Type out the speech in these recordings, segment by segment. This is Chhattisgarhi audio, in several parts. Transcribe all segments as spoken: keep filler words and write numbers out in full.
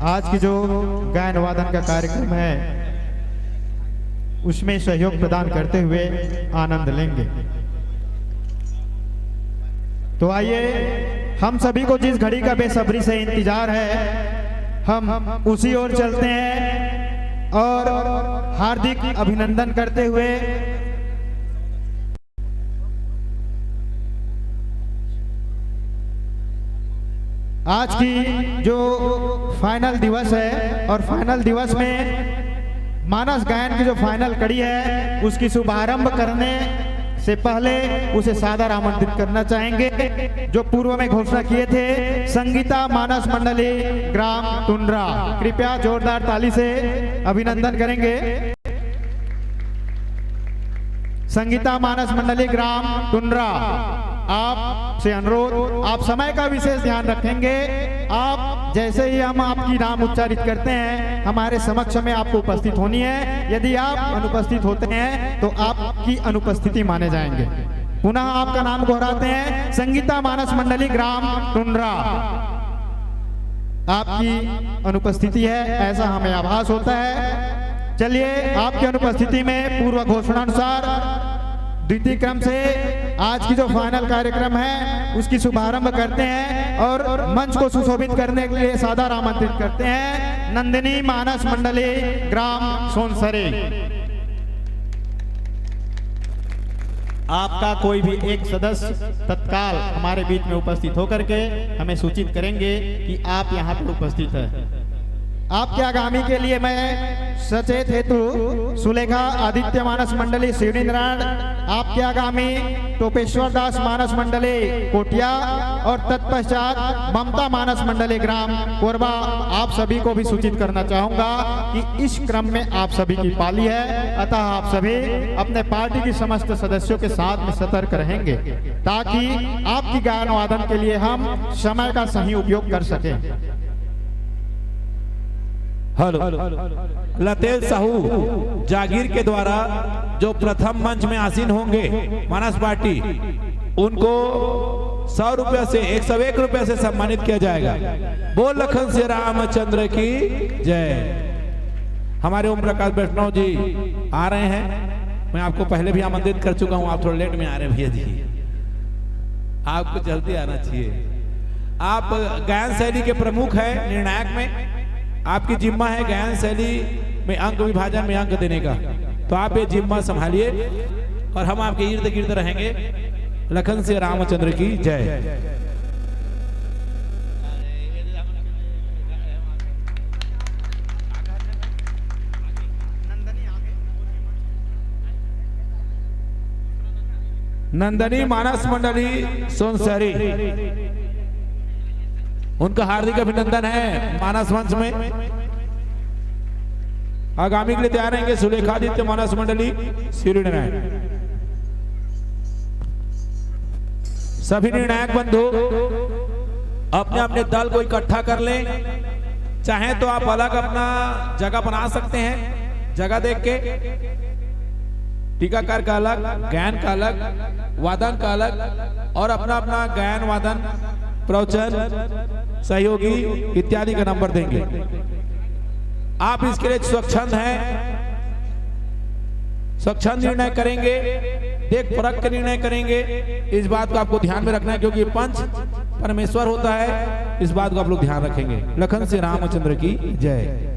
आज की जो गायन वादन का कार्यक्रम है, उसमें सहयोग प्रदान करते हुए आनंद लेंगे। तो आइए, हम सभी को जिस घड़ी का बेसब्री से इंतजार है, हम उसी ओर चलते हैं और हार्दिक अभिनंदन करते हुए आज की जो फाइनल दिवस है और फाइनल दिवस में मानस गायन की जो फाइनल कड़ी है, उसकी शुभारंभ करने से पहले उसे सादर आमंत्रित करना चाहेंगे, जो पूर्व में घोषणा किए थे, संगीता मानस मंडली, ग्राम टुंडरा। कृपया जोरदार ताली से अभिनंदन करेंगे। संगीता मानस मंडली, ग्राम टुंडरा, आपसे अनुरोध, आप समय का विशेष ध्यान रखेंगे। आप जैसे ही हम आपकी नाम उच्चारित करते हैं, हमारे समक्ष में आपको उपस्थित होनी है। यदि आप अनुपस्थित होते हैं, तो आपकी अनुपस्थिति माने जाएंगे। पुनः आपका नाम दोहराते हैं, संगीता मानस मंडली, ग्राम टुंडरा। आपकी अनुपस्थिति है, ऐसा हमें आभास होता है। चलिए, आपकी अनुपस्थिति में पूर्व घोषणा अनुसार द्वितीय क्रम से आज की जो फाइनल कार्यक्रम है, उसकी शुभारंभ करते हैं और मंच को सुशोभित करने के लिए सादर आमंत्रित करते हैं नंदिनी मानस मंडली, ग्राम सोनसरी। आपका कोई भी एक सदस्य तत्काल हमारे बीच में उपस्थित होकर के हमें सूचित करेंगे कि आप यहाँ पर उपस्थित हैं। आपके आगामी के लिए मैं सचेत हेतु सुलेखा आदित्य मानस मंडली शिवरीनारायण, आपके आगामी टोपेश्वर दास मानस मंडली कोटिया और तत्पश्चात ममता मानस मंडली ग्राम कोरबा, आप सभी को भी सूचित करना चाहूंगा कि इस क्रम में आप सभी की पाली है, अतः आप सभी अपने पार्टी की समस्त सदस्यों के साथ में सतर्क रहेंगे, ताकि आपकी गायन वादन के लिए हम समय का सही उपयोग कर सकें। हेलो, लतेश साहू जागीर के द्वारा जो प्रथम मंच में आसीन होंगे मानस पार्टी, उनको सौ रुपया से, एक सौ एक रुपया से सम्मानित किया जाएगा। बोल लखन से रामचंद्र की जय। हमारे ओम प्रकाश वैष्णव जी आ रहे हैं, मैं आपको पहले भी आमंत्रित कर चुका हूं, आप थोड़ा लेट में आ रहे हैं भैया जी, आपको जल्दी आना चाहिए। आप गायन शैली के प्रमुख हैं निर्णायक में, आपकी जिम्मा है गायन शैली में अंक विभाजन में अंक देने का, तो आप ये जिम्मा संभालिए और हम आपके इर्द गिर्द रहेंगे। लखन से रामचंद्र की जय। नंदनी मानस मंडली सोनसरी, उनका हार्दिक अभिनंदन है मानस मंच में। आगामी के लिए तैयार रहेंगे सुलेखादित्य मानस मंडली श्री नारायण। सभी निर्णायक बंधु अपने अपने दल को इकट्ठा कर लें, चाहे तो आप अलग अपना जगह बना सकते हैं, जगह देख के टीकाकार का अलग, गायन का अलग, वादन का अलग और अपना अपना गायन, वादन, प्रवचन, सहयोगी इत्यादि का नंबर देंगे। आप इसके लिए स्वच्छंद हैं, स्वच्छंद निर्णय करेंगे, देख परख के निर्णय करेंगे। इस बात को आपको ध्यान में रखना है, क्योंकि पंच परमेश्वर होता है, इस बात को आप लोग ध्यान रखेंगे। लखन से रामचंद्र की जय।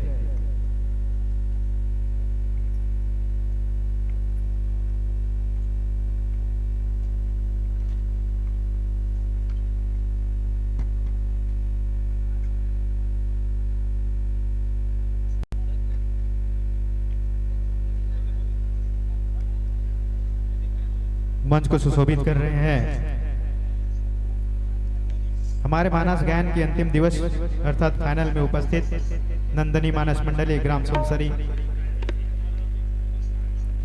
मंच को सुशोभित कर रहे हैं हमारे मानस गायन के अंतिम दिवस अर्थात फाइनल में उपस्थित नंदनी मानस मंडली, ग्राम सोनसरी।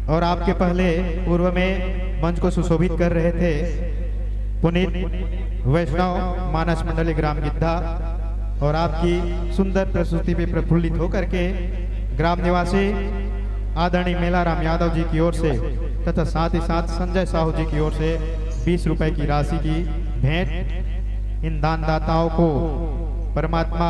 और आपके पहले पूर्व में मंच को सुशोभित कर रहे थे पुनीत वैष्णव, मानस मंडली, ग्राम गिद्धा। और आपकी सुंदर प्रस्तुति पे प्रफुल्लित होकर के ग्राम निवासी आदरणीय मेलाराम यादव जी की ओर से तथा साथ ही साथ संजय साहू जी की ओर से बीस रुपए की राशि की भेंट इन दानदाताओं को परमात्मा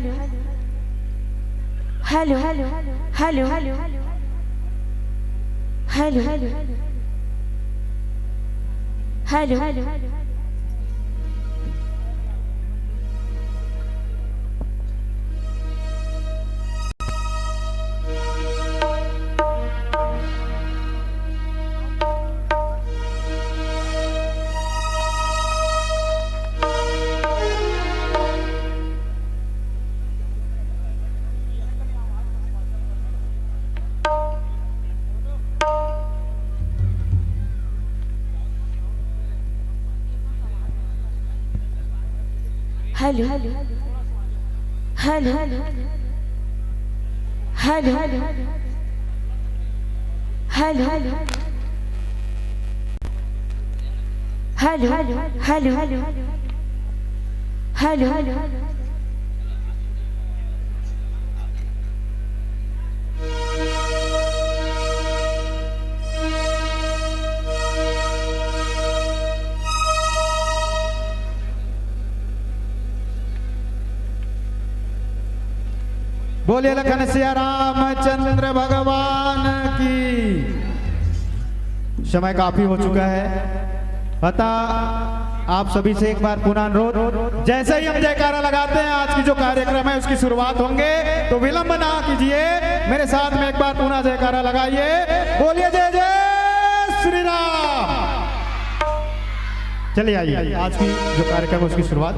Hello, hello, hello, hello, hello, hello, hello, hello, hello, hello. Hello, hello, hello, hello, hello, hello, hello, hello, hello, hello, hello, hello, hello, hello, hello, hello, hello, hello. बोलिए लखन सिया रामचंद्र भगवान की। समय काफी हो चुका है, अतः आप सभी से एक बार पुनः अनुरोध, जैसे ही हम जयकारा लगाते हैं, आज की जो कार्यक्रम है उसकी शुरुआत होंगे, तो विलंब ना कीजिए, मेरे साथ में एक बार पुनः जयकारा लगाइए। बोलिए जय जय श्री राम। चलिए आइए, आज की जो कार्यक्रम है उसकी शुरुआत।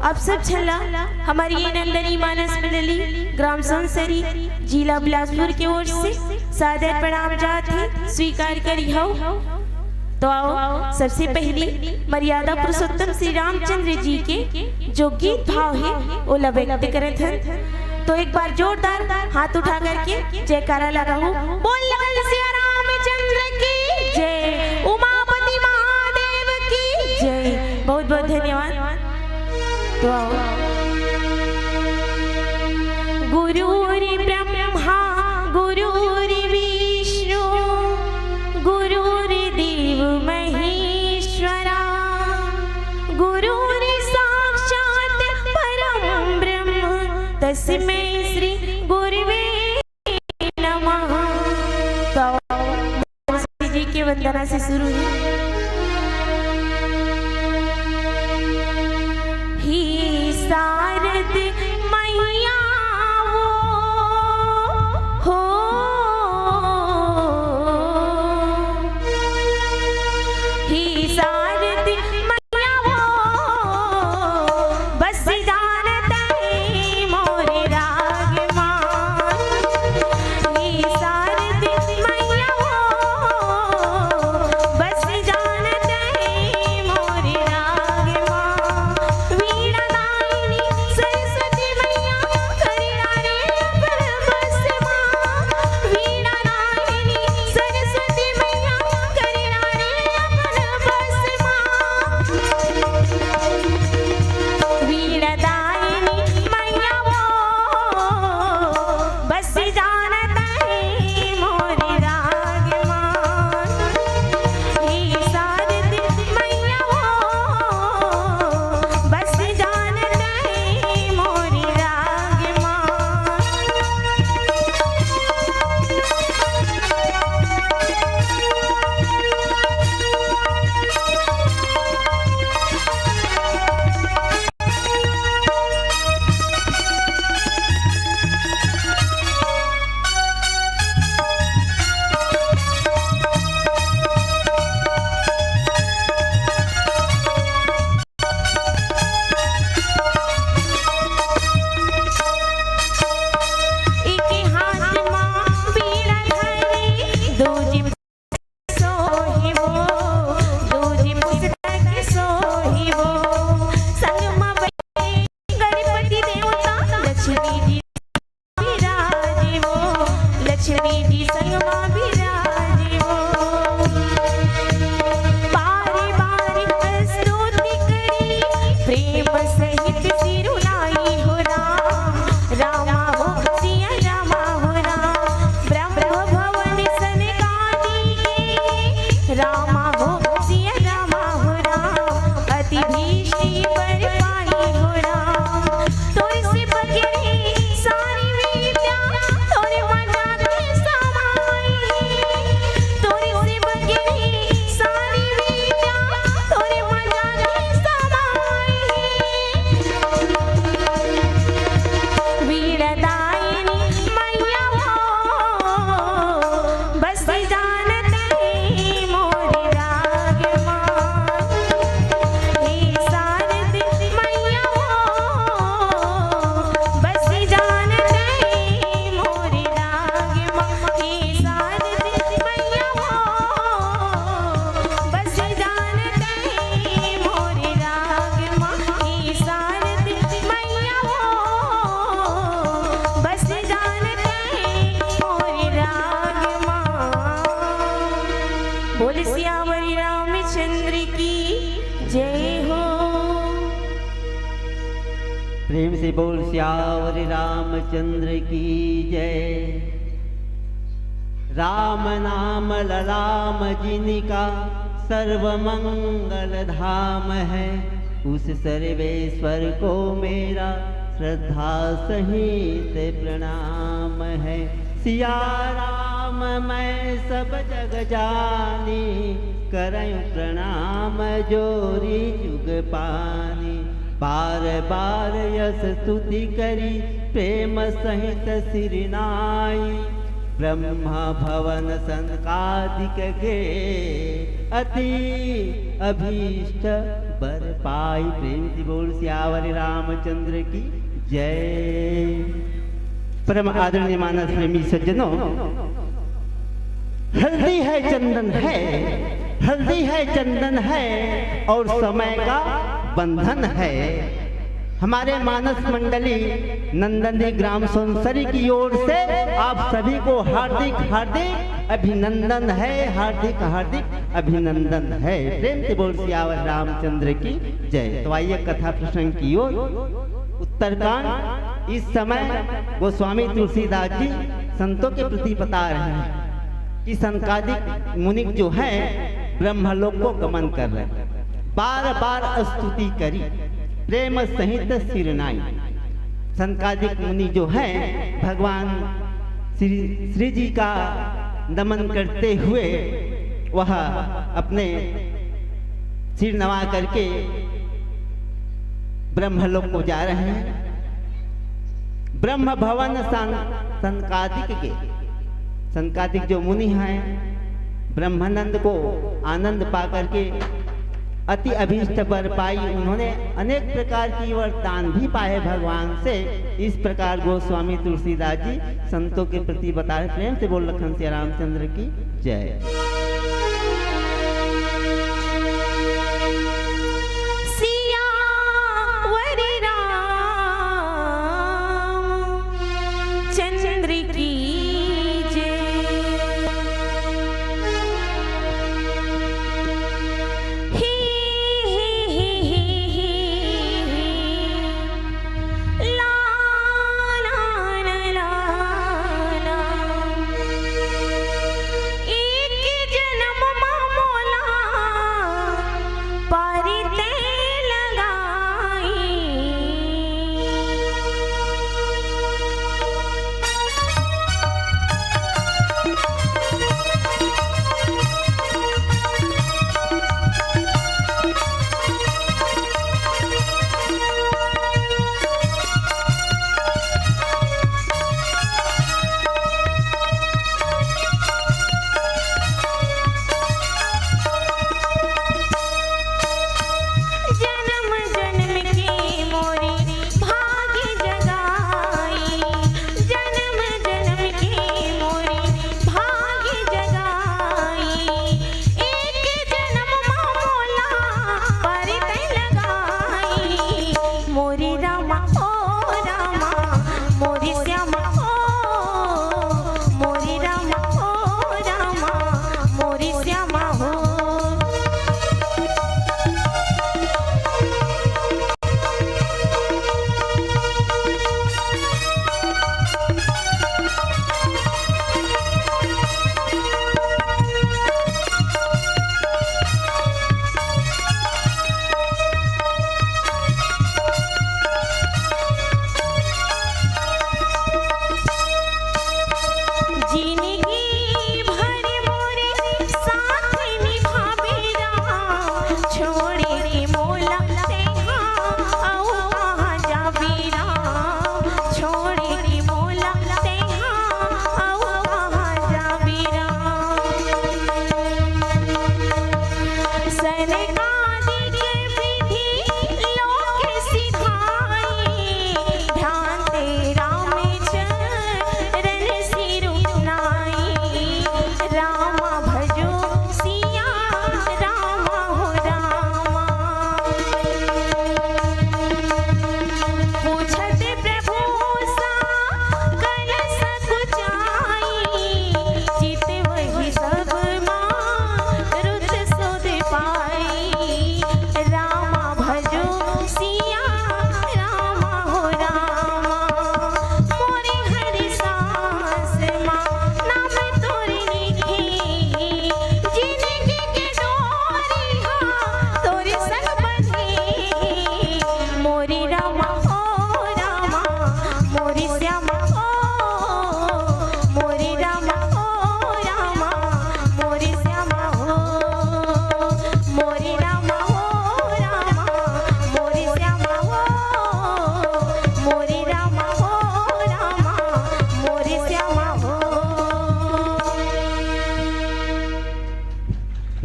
आप सब झन ला हमर ये नंदनी मानस मंडली, ग्राम सोनसरी, जिला बिलासपुर के ओर से सादर प्रणाम जात हे, स्वीकार करी हव। तो आओ, सबसे पहली मर्यादा पुरुषोत्तम श्री रामचंद्र जी के जो गीत भाव हे, ओला व्यक्त करत हन। तो एक बार जोरदार हाथ उठा करके जयकारा लगाहू। बोल लखन सिया रामचंद्र की जय, उमापति महादेव की जय। बहुत बहुत धन्यवाद। तो आओ। गुरुर्ब्रह्मा गुरुर्विष्णु गुरुर्देव महेश्वरा गुरुर्साक्षात् परं ब्रह्म तस्मै श्री गुरुवे नमः। तो सरस्वती जी के वंदना से शुरू है। हे शारद मैया वो हो, हे शारद मैया वो, बस जानत ही मोर राग मान। हे शारद मैया वो, बस जान बोल सियावर रामचंद्र की जय हो। प्रेम से बोल सियावर रामचंद्र की जय। राम नाम ललाम जिनका सर्व मंगल धाम है, उस सर्वेश्वर को मेरा श्रद्धा सहित प्रणाम है। सिया राम मैं सब जग जानी, करयूं प्रणाम जोरी जुग पानी। बार बार यश स्तुति करी, प्रेम सहित सिर नाई। ब्रह्मा भवन सनकादिक गे, अति अभीष्ट बर पाई। प्रेम से बोल सियावर रामचंद्र की जय। परम आदरणीय मानस प्रेमी सज्जनों, हल्दी है चंदन है, हल्दी है चंदन है और समय का बंधन है। हमारे मानस मंडली नंदनी ग्राम सोनसरी की ओर से आप सभी को हार्दिक हार्दिक अभिनंदन है, हार्दिक हार्दिक अभिनंदन है। प्रेम से बोल सियावर रामचंद्र की जय। तो आइए कथा प्रसंग की ओर। उत्तरकांड। इस समय गोस्वामी तुलसीदास जी संतों के प्रति बता रहे हैं कि सनकादिक मुनिक जो है ब्रह्मलोक को गमन कर रहे हैं, बार बार स्तुति करी, प्रेम सहित सिर नाई। सनकादिक मुनि जो हैं भगवान श्री श्री जी का नमन करते हुए वह अपने सिर नवा करके ब्रह्मलोक को जा रहे हैं। ब्रह्म भवन सन-, सनकादिक के, सनकादिक जो मुनि हैं, ब्रह्मानंद को आनंद पा करके अति अभीष्ट बर पाई। उन्होंने अनेक प्रकार की वरदान भी पाए भगवान से। इस प्रकार गोस्वामी तुलसीदास जी संतों के प्रति बता रहे। प्रेम से बोल लखन सिया रामचंद्र की जय। सियावर रामचंद्र की जय। ही, ही, ही, ही, ही, ही। ला, ला, ला, ला, ला। एक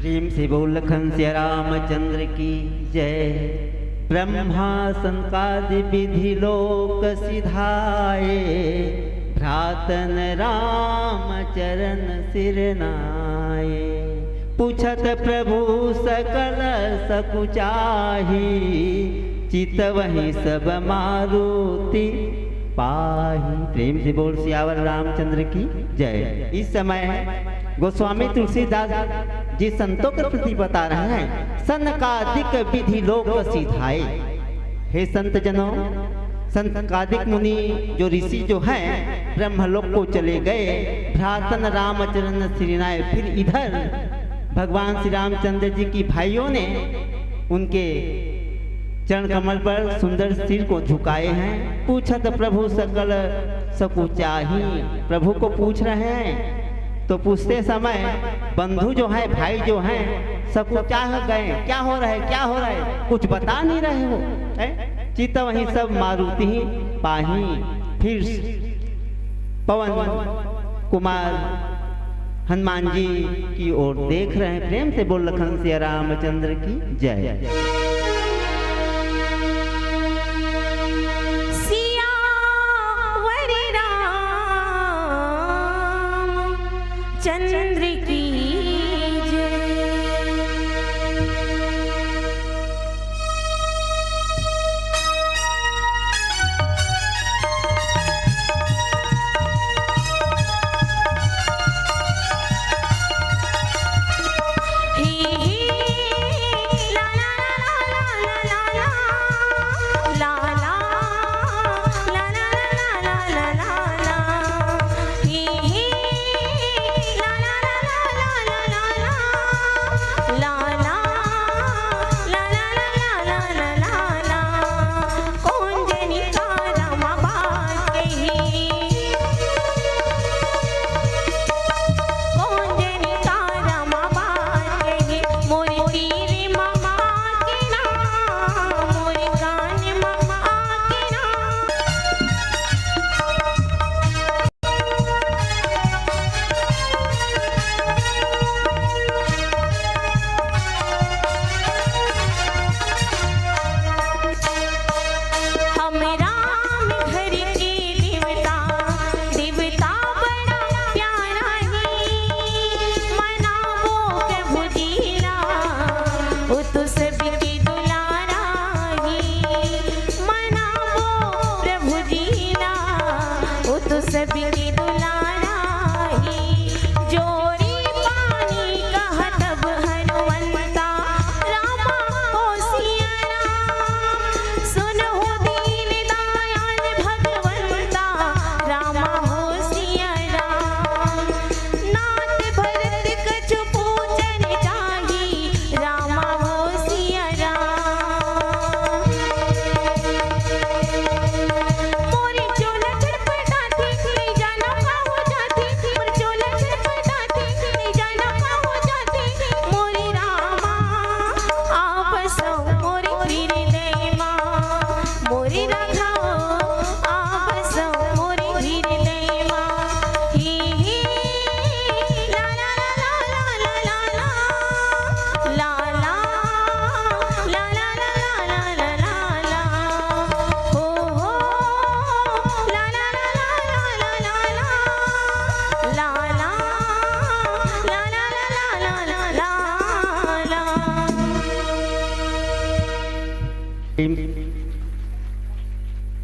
प्रेम से बोल लखन सिया रामचंद्र की जय। ब्रह्मा संकादि विधि लोक सिधाए, भ्रातन राम चरण सिरनाए। पूछत प्रभु सकल सकुचाही, चितवही सब मारुति पाही। प्रेम से बोल सियावर रामचंद्र की जय। इस समय गोस्वामी तुलसीदास जी संतों के प्रति बता रहे हैं, सनकादिक विधि लोक सिधाए। हे संत जनों, सनकादिक मुनि जो ऋषि जो हैं, ब्रह्मलोक को चले गए, भ्रातन रामचरण सिरनाए। फिर इधर भगवान श्री रामचंद्र जी की भाइयों ने उनके चरण कमल पर सुंदर सिर को झुकाए हैं। पूछत प्रभु सकल सकुचाही, प्रभु को पूछ रहे हैं। तो पूछते समय बंधु जो हैं, भाई जो हैं, सकुचा गए, क्या हो रहा है, क्या हो रहा है, कुछ बता नहीं रहे हो, हैं? चितवही सब मारुति पाही। फिर पवन कुमार हनुमान जी की ओर देख रहे हैं। प्रेम से बोल लखन सिया रामचंद्र की जय। सियावर रामचंद्र की जय।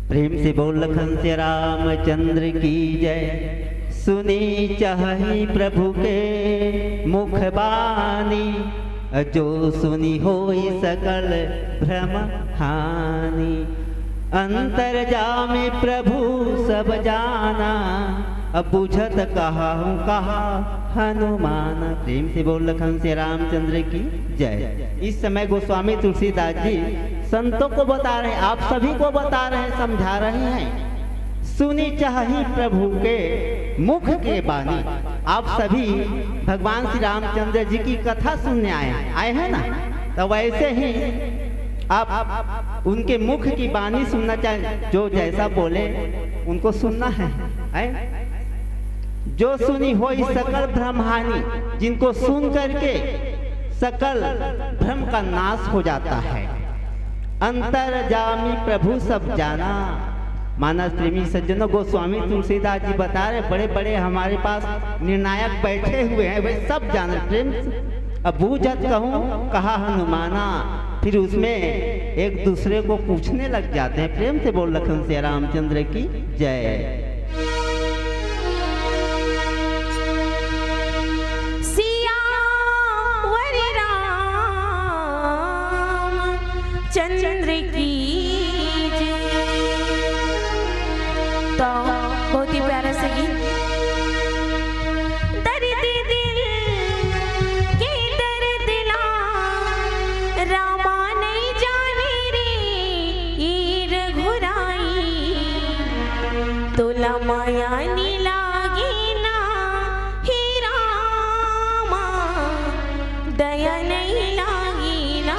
प्रेम से बोल लखन से रामचंद्र की जय। सुनी चहही प्रभु के मुख बानी, जो सुनी होई सकल भ्रम हानि। अंतर्जामी प्रभु सब जाना, अब बुझत कहा हूँ कहा हनुमान। प्रेम से बोल लखन से रामचंद्र की जय। इस समय गोस्वामी तुलसीदास जी संतों को बता रहे हैं, आप सभी को बता रहे हैं, समझा रहे हैं। सुनी चाही प्रभु के मुख के बानी। आप सभी भगवान श्री रामचंद्र जी की कथा सुनने आए हैं, आए हैं ना? तो वैसे ही आप उनके मुख की बानी सुनना चाहे, जो जैसा बोले उनको सुनना है, है? जो सुनी होई सकल भ्रम हानि, जिनको सुन करके सकल भ्रम का नाश हो जाता है। अंतर्यामी प्रभु सब जाना। मानस प्रेमी सज्जनों, गोस्वामी तुलसीदास जी बता रहे, बड़े बड़े हमारे पास निर्णायक बैठे हुए हैं, वे सब जान रहे। प्रेम से, अब बूझत कहूँ कहा हनुमाना, फिर उसमें एक दूसरे को पूछने लग जाते हैं। प्रेम से बोल लखन सिया रामचंद्र की जय। सियावर रामचंद्र की जय। तो बहुत ही प्यारा सा गीत। दर्द दिल के दर्द ला रामा नहीं जाने रे ई रघुराई। तोला माया नी लागे ना हे रामा, दया नहीं लागे ना।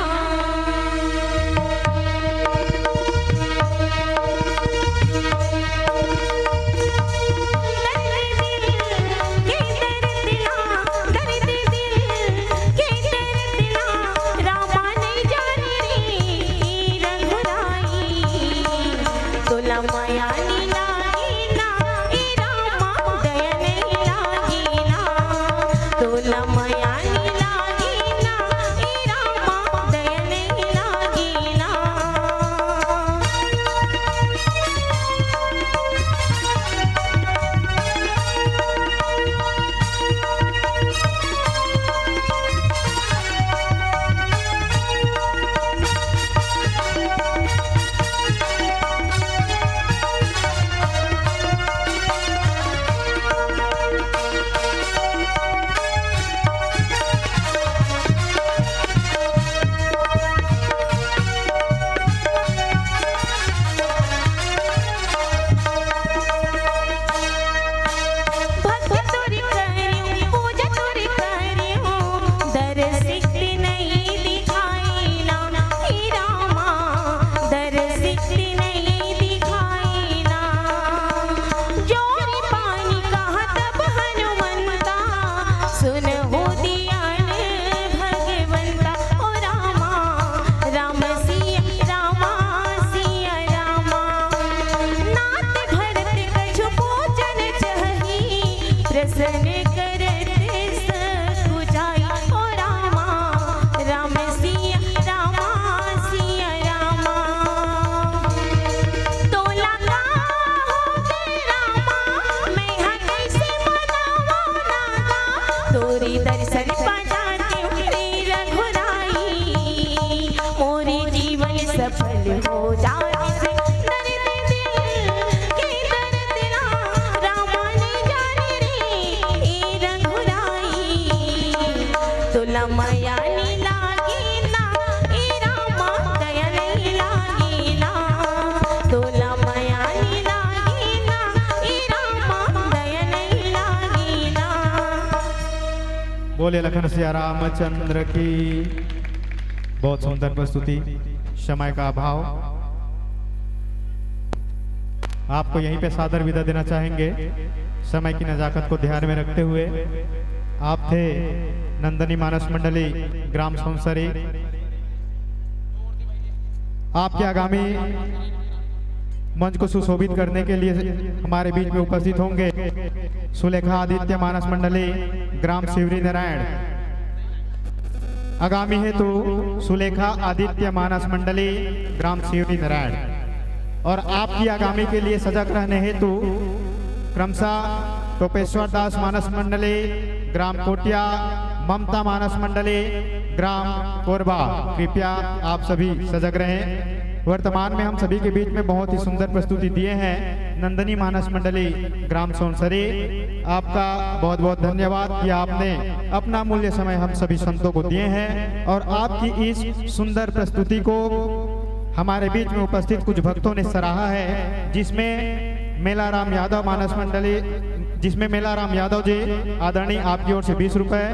बोले लखन सिया रामचंद्र की। बहुत सुंदर प्रस्तुति। समय का अभाव, आपको यहीं पे सादर विदा देना चाहेंगे। समय की नजाकत को ध्यान में रखते हुए आप थे नंदनी मानस मंडली, ग्राम सोनसरी। आपके आगामी मंच को सुशोभित करने के लिए हमारे बीच में उपस्थित होंगे सुलेखा आदित्य मानस मंडली, ग्राम शिवरी नारायण। आगामी हेतु सुलेखा आदित्य मानस मंडली, ग्राम शिवरी नारायण। और आपकी आगामी के लिए सजग रहने हेतु क्रमशः टोपेश्वर दास मानस मंडली, ग्राम कोटिया, ममता मानस मंडली, ग्राम कोरबा, कृपया आप सभी सजग रहें। वर्तमान में हम सभी के बीच में बहुत ही सुंदर प्रस्तुति दिए हैं नंदनी मानस मंडली, ग्राम सोनसरी। आपका बहुत बहुत धन्यवाद कि आपने अपना मूल्य समय हम सभी संतों को दिए हैं और आपकी इस सुंदर प्रस्तुति को हमारे बीच में उपस्थित कुछ भक्तों ने सराहा है, जिसमें मेला राम यादव मानस मंडली, जिसमें मेला राम यादव जी, आदरणीय, आपकी ओर से बीस रुपए,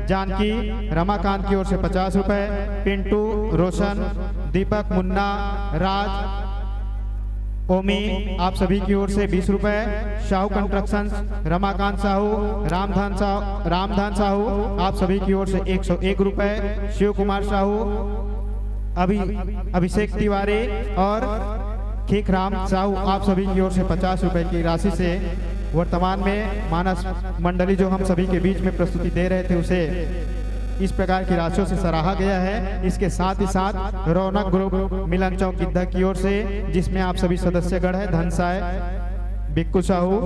जानकी रमाकांत की ओर से पचास रुपए, पिंटू, रोशन, दीपक, मुन्ना, राज, ओमी आप सभी की ओर से बीस रुपए, साहू कंस्ट्रक्शंस, रमाकांत साहू, रामधन साहू, रामधन साहू आप सभी की ओर से एक सौ एक रुपए, शिव कुमार साहू, अभि-, अभिषेक तिवारी और खेखराम साहू आप सभी की ओर से पचास रुपए की राशि से वर्तमान में मानस मंडली जो हम सभी के बीच में प्रस्तुति दे रहे थे, उसे इस प्रकार की राशियों से सराहा गया है। इसके साथ ही साथ रौनक ग्रुप मिलन चौक गिद्धा की ओर से, जिसमें आप सभी सदस्यगण हैं, धनसाय, बिक्कू साहू,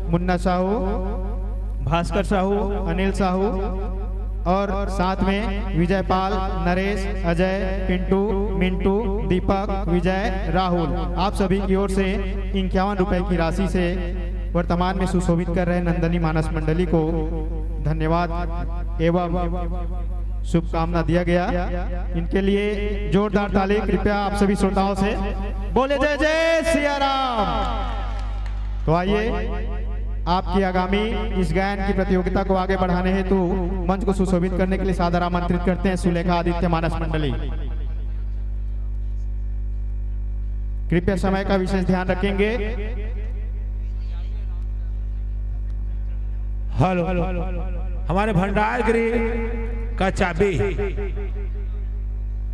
मुन्ना साहू, भास्कर साहू, अनिल साहू और साथ में विजयपाल, नरेश, अजय, पिंटू, मिंटू, दीपक, विजय, राहुल, आप सभी की ओर से इक्यावन रुपए की राशि से वर्तमान में सुशोभित कर रहे नंदनी मानस मंडली को धन्यवाद एवं शुभकामना दिया गया। इनके लिए जोरदार ताली कृपया आप सभी श्रोताओं से। बोले जय जय सिया राम। तो आइए, आपकी आगामी इस गायन की प्रतियोगिता को आगे बढ़ाने हेतु मंच को सुशोभित करने के लिए सादर आमंत्रित करते हैं सुलेखा आदित्य मानस मंडली। कृपया समय का विशेष ध्यान रखेंगे। हेलो, हमारे भंडारगृह का चाबी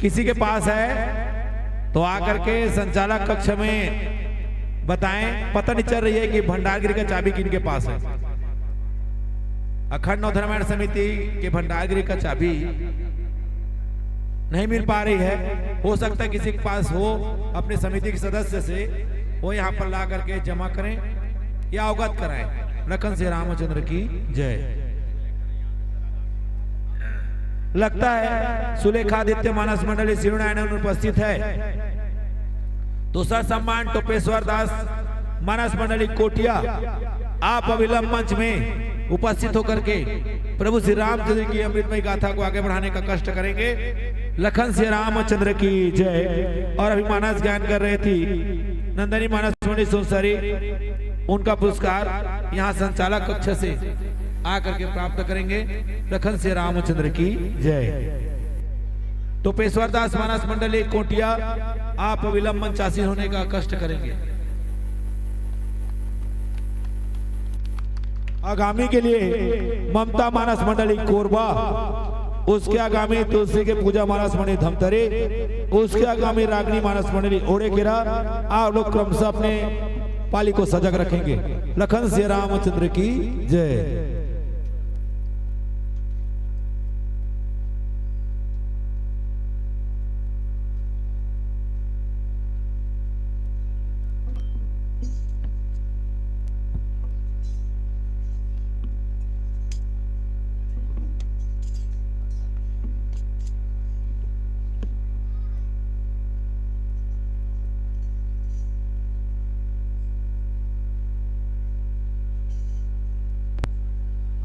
किसी के पास है तो आकर के संचालक कक्ष में बताएं। पता नहीं चल रही है कि भंडारगृह का चाबी किन के पास है। अखंड नवधर्मायण समिति के भंडारगृह का चाबी नहीं मिल पा रही है, हो सकता है किसी के पास हो, अपने समिति के सदस्य से वो यहाँ पर ला करके जमा करें या अवगत कराएं। लखन सिया रामचंद्र की जय। लगता है सुलेखादित्य मानस मंडली शिवनारायण अनुपस्थित है। तो ससम्मान टोपेश्वर दास मानस मंडली कोटिया, आप अविलंब मंच में उपस्थित होकर के प्रभु श्री रामचंद्र की अमृतमय गाथा को आगे बढ़ाने का कष्ट करेंगे। लखन सिया रामचंद्र की जय। और अभी मानस गायन कर रहे थी नंदनी मानस मंडली सोनसरी, उनका पुरस्कार यहाँ संचालक कक्ष से आकर के प्राप्त करेंगे। लखन सिया रामचंद्र की जय। टोपेश्वर दास मानस मंडली कोटिया, आप अविलंब मंचासीन होने का कष्ट करेंगे। आगामी के लिए ममता मानस मंडली कोरबा, उसके आगामी तुलसी के पूजा मानस मंडली धमतरी, उसके आगामी रागनी मानस मंडली ओड़ेकेरा। आप लोग क्रमशः अपने पाली को सजग रखेंगे। लखन सिया रामचंद्र की जय।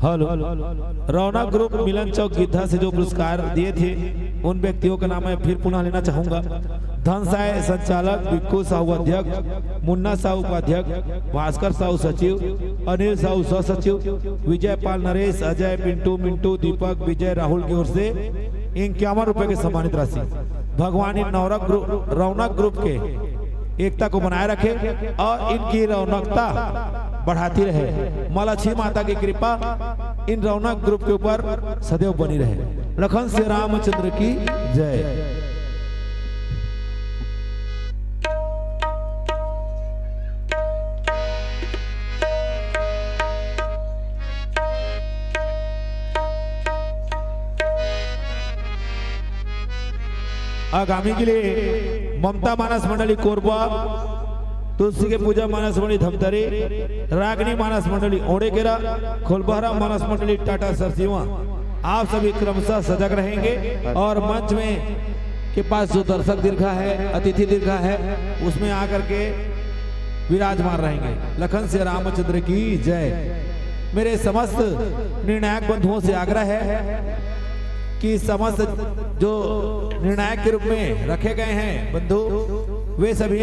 हेलो, रौनक ग्रुप मिलन चौक गिद्धा से जो पुरस्कार दिए थे, उन व्यक्तियों का नाम मैं फिर पुनः लेना चाहूंगा। धनसाय संचालक, बिक्कू साहू अध्यक्ष, मुन्ना साहू उपाध्यक्ष, भास्कर साहू सचिव, अनिल साहू सह सचिव, विजय पाल, नरेश, अजय, पिंटू, मिंटू, दीपक, विजय, राहुल की ओर से इक्यावन रुपए की सम्मानित राशि। भगवान इन नौरक ग्रुप, रौनक ग्रुप के एकता को बनाए रखे और इनकी रौनकता बढ़ाती रहे। माँ लक्ष्मी माता की कृपा इन रौनक ग्रुप के ऊपर सदैव बनी रहे। लखन सिया रामचंद्र की जय। आगामी के लिए ममता मानस मंडली कोरबा, तुलसी के पूजा मानस मंडली धमतरी, रागनी मानस मंडली ओड़ेकेरा, खोलबहरा मानस मंडली टाटा सरसीवा, आप सभी क्रमशः सजग रहेंगे और मंच में के पास जो दर्शक दीर्घा है, अतिथि दीर्घा है, उसमें आकर के विराजमान रहेंगे। लखन सिया रामचंद्र की जय। मेरे समस्त निर्णायक बंधुओं से आग्रह है कि समस्त जो निर्णायक के रूप में रखे गए हैं बंधु, वे सभी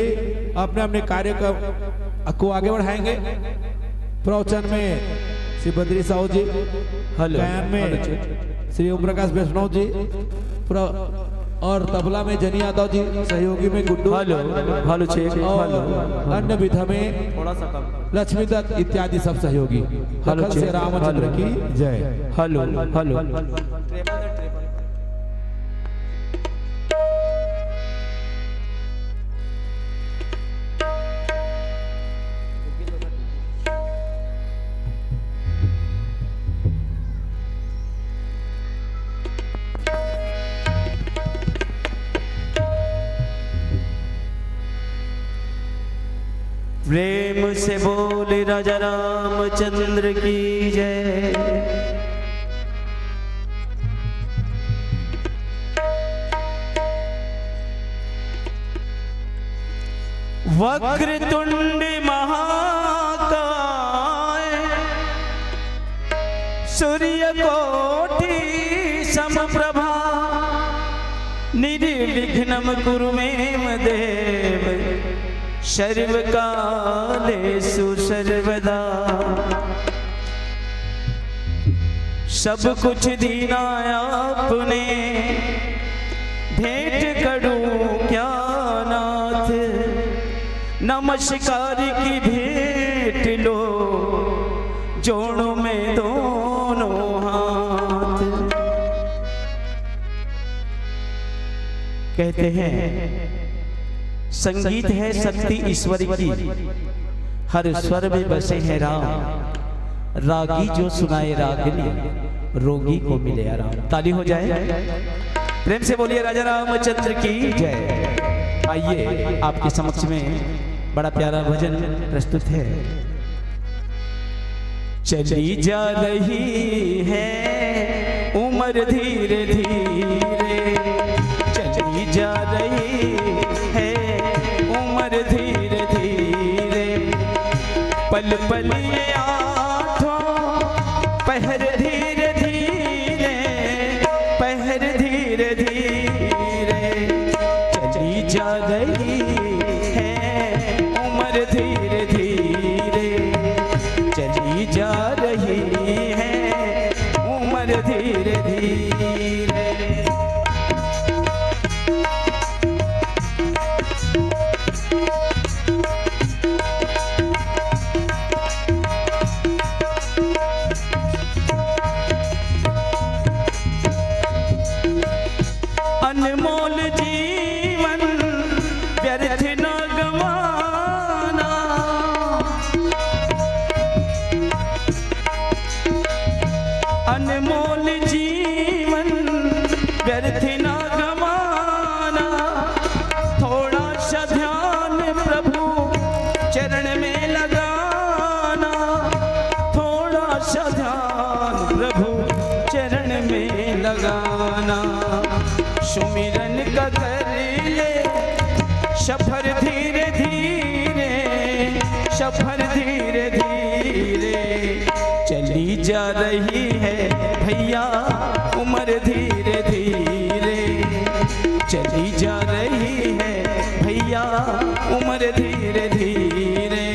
अपने अपने कार्य का, को आगे बढ़ाएंगे। प्रवचन में श्री बद्री साहू जी, हेलो। गायन में हेलो जी। श्री ओम प्रकाश वैष्णव जी, प्र-, और तबला में जनी यादव जी, सहयोगी में गुड्डू। हेलो, हेलो, चेक, और हेलो। अन्य विधा में थोड़ा सा कम। लक्ष्मी दत्त इत्यादि सब सहयोगी। हेलो, लखन से चेक, रामचंद्र हेलो। की जय। Hello, hello. प्रेम से बोल राजा रामचंद्र की जय। वक्रतुंड महाकाय सूर्यकोटि समप्रभा निर्विघ्नं कुरु मे देव सर्वकालेषु सर्वदा। सब कुछ दीना आपने भेंट करूं क्या नाथ, नमस्कार की भेंट लो जोड़ों में दोनों हाथ। कहते हैं, संगीत है शक्ति ईश्वर की, हर स्वर में बसे हैं राम। रागी जो सुनाए रागनी, रोगी को मिले आराम। ताली हो जाए, प्रेम से बोलिए राजा रामचंद्र की जय। आइए, आपके समक्ष में बड़ा प्यारा भजन प्रस्तुत है। चली जा रही है उम्र धीरे धीरे, चली जा रही है उम्र धीरे धीरे, पल पल ये आठों पहर धीरे धीरे, पहर धीरे धीरे, चली जा रही है उम्र धीरे धीरे, चली जा रही है उम्र धीरे धीरे। अनमोल जीवन व्यर्थ न गंवाना, अनमोल जीवन व्यर्थ न गंवाना, थोड़ा सा ध्यान प्रभु चरण में लगाना, थोड़ा सा ध्यान प्रभु चरण में लगाना। सुमिरन का कर ले सफर धीरे धीरे, सफर धीरे धीरे, चली जा रही है भैया उम्र धीरे धीरे, चली जा रही है भैया उम्र धीरे धीरे।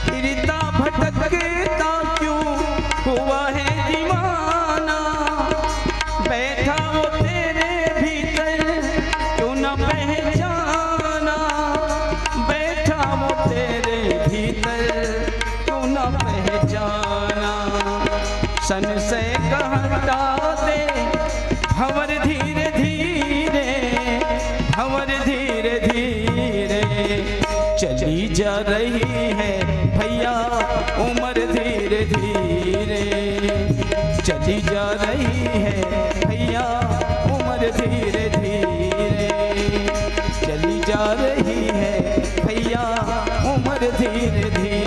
फिरता भटकता क्यों हुआ है दीवाना, बैठा वो तेरे भीतर क्यों ना पहचाना, बैठा वो तेरे भीतर क्यों ना पहचाना। संशय का हटा दे भंवर धीरे धीरे, भंवर धीरे धीरे, चली जा रही है भैया उम्र धीरे धीरे, चली जा रही है भैया उम्र धीरे धीरे, चली जा रही है भैया उम्र धीरे धीरे।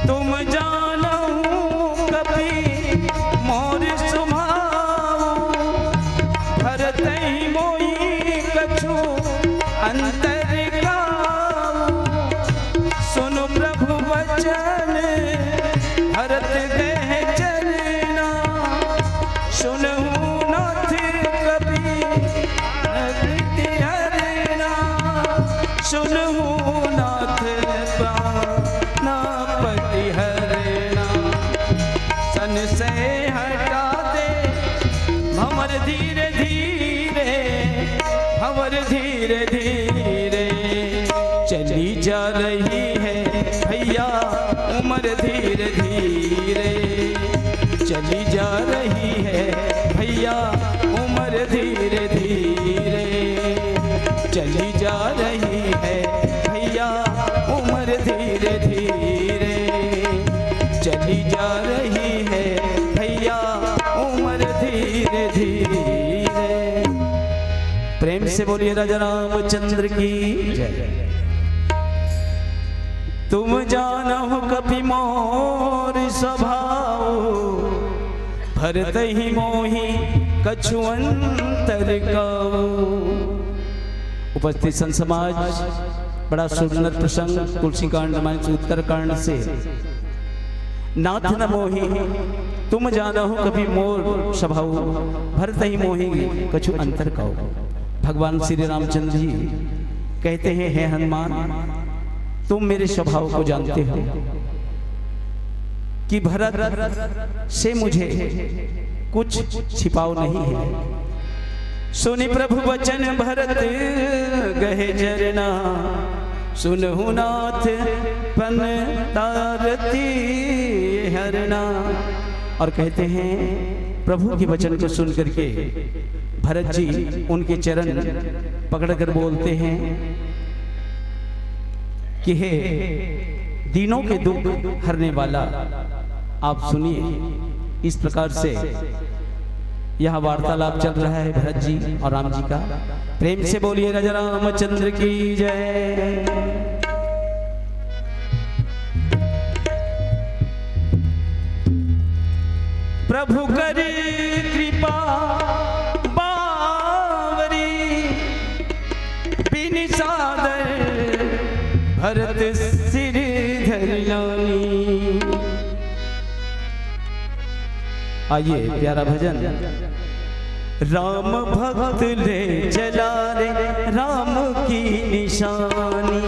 तुम जानो कभी मोर सुभा से हटा दे भंवर धीरे धीरे, भंवर धीरे धीरे। चली जा रही है भैया उम्र धीरे धीरे, चली जा रही है भैया उम्र धीरे धीरे, चली जा रही है भैया उम्र धीरे धीरे, चली जा रही है भैया उम्र धीरे धीरे। प्रेम से बोलिए राजा रामचंद्र की जय। तुम जानहु कपि मोर स्वभाव, भरत ही मोहि कछु अंतर काऊ। उपस्थित संत समाज, बड़ा सुंदर प्रसंग तुलसी कांड माने उत्तर कांड से। नाथ न मोहि तुम जानहु कपि मोर स्वभाव, भरत ही मोहि कछु अंतर काऊ। भगवान श्री रामचंद्र जी कहते हैं, हे हनुमान, तुम मेरे स्वभाव को जानते हो कि भरत से मुझे कुछ छिपाव नहीं है। सुनि प्रभु वचन भरत गहे चरना, सुनहु नाथ पन तारती हरना। और कहते हैं, प्रभु के वचन को सुन करके भरत जी उनके चरण पकड़कर बोलते हैं कि हे दीनों के दुख हरने वाला, आप सुनिए। इस प्रकार से यह वार्तालाप चल रहा है भरत जी और राम जी का। प्रेम से बोलिए राजा रामचंद्र की जय। प्रभु कर कृपा बावरी, बिन सादर भरत सिर धरि लानी। आइए, प्यारा भजन। राम भक्त ले चला रे राम की निशानी,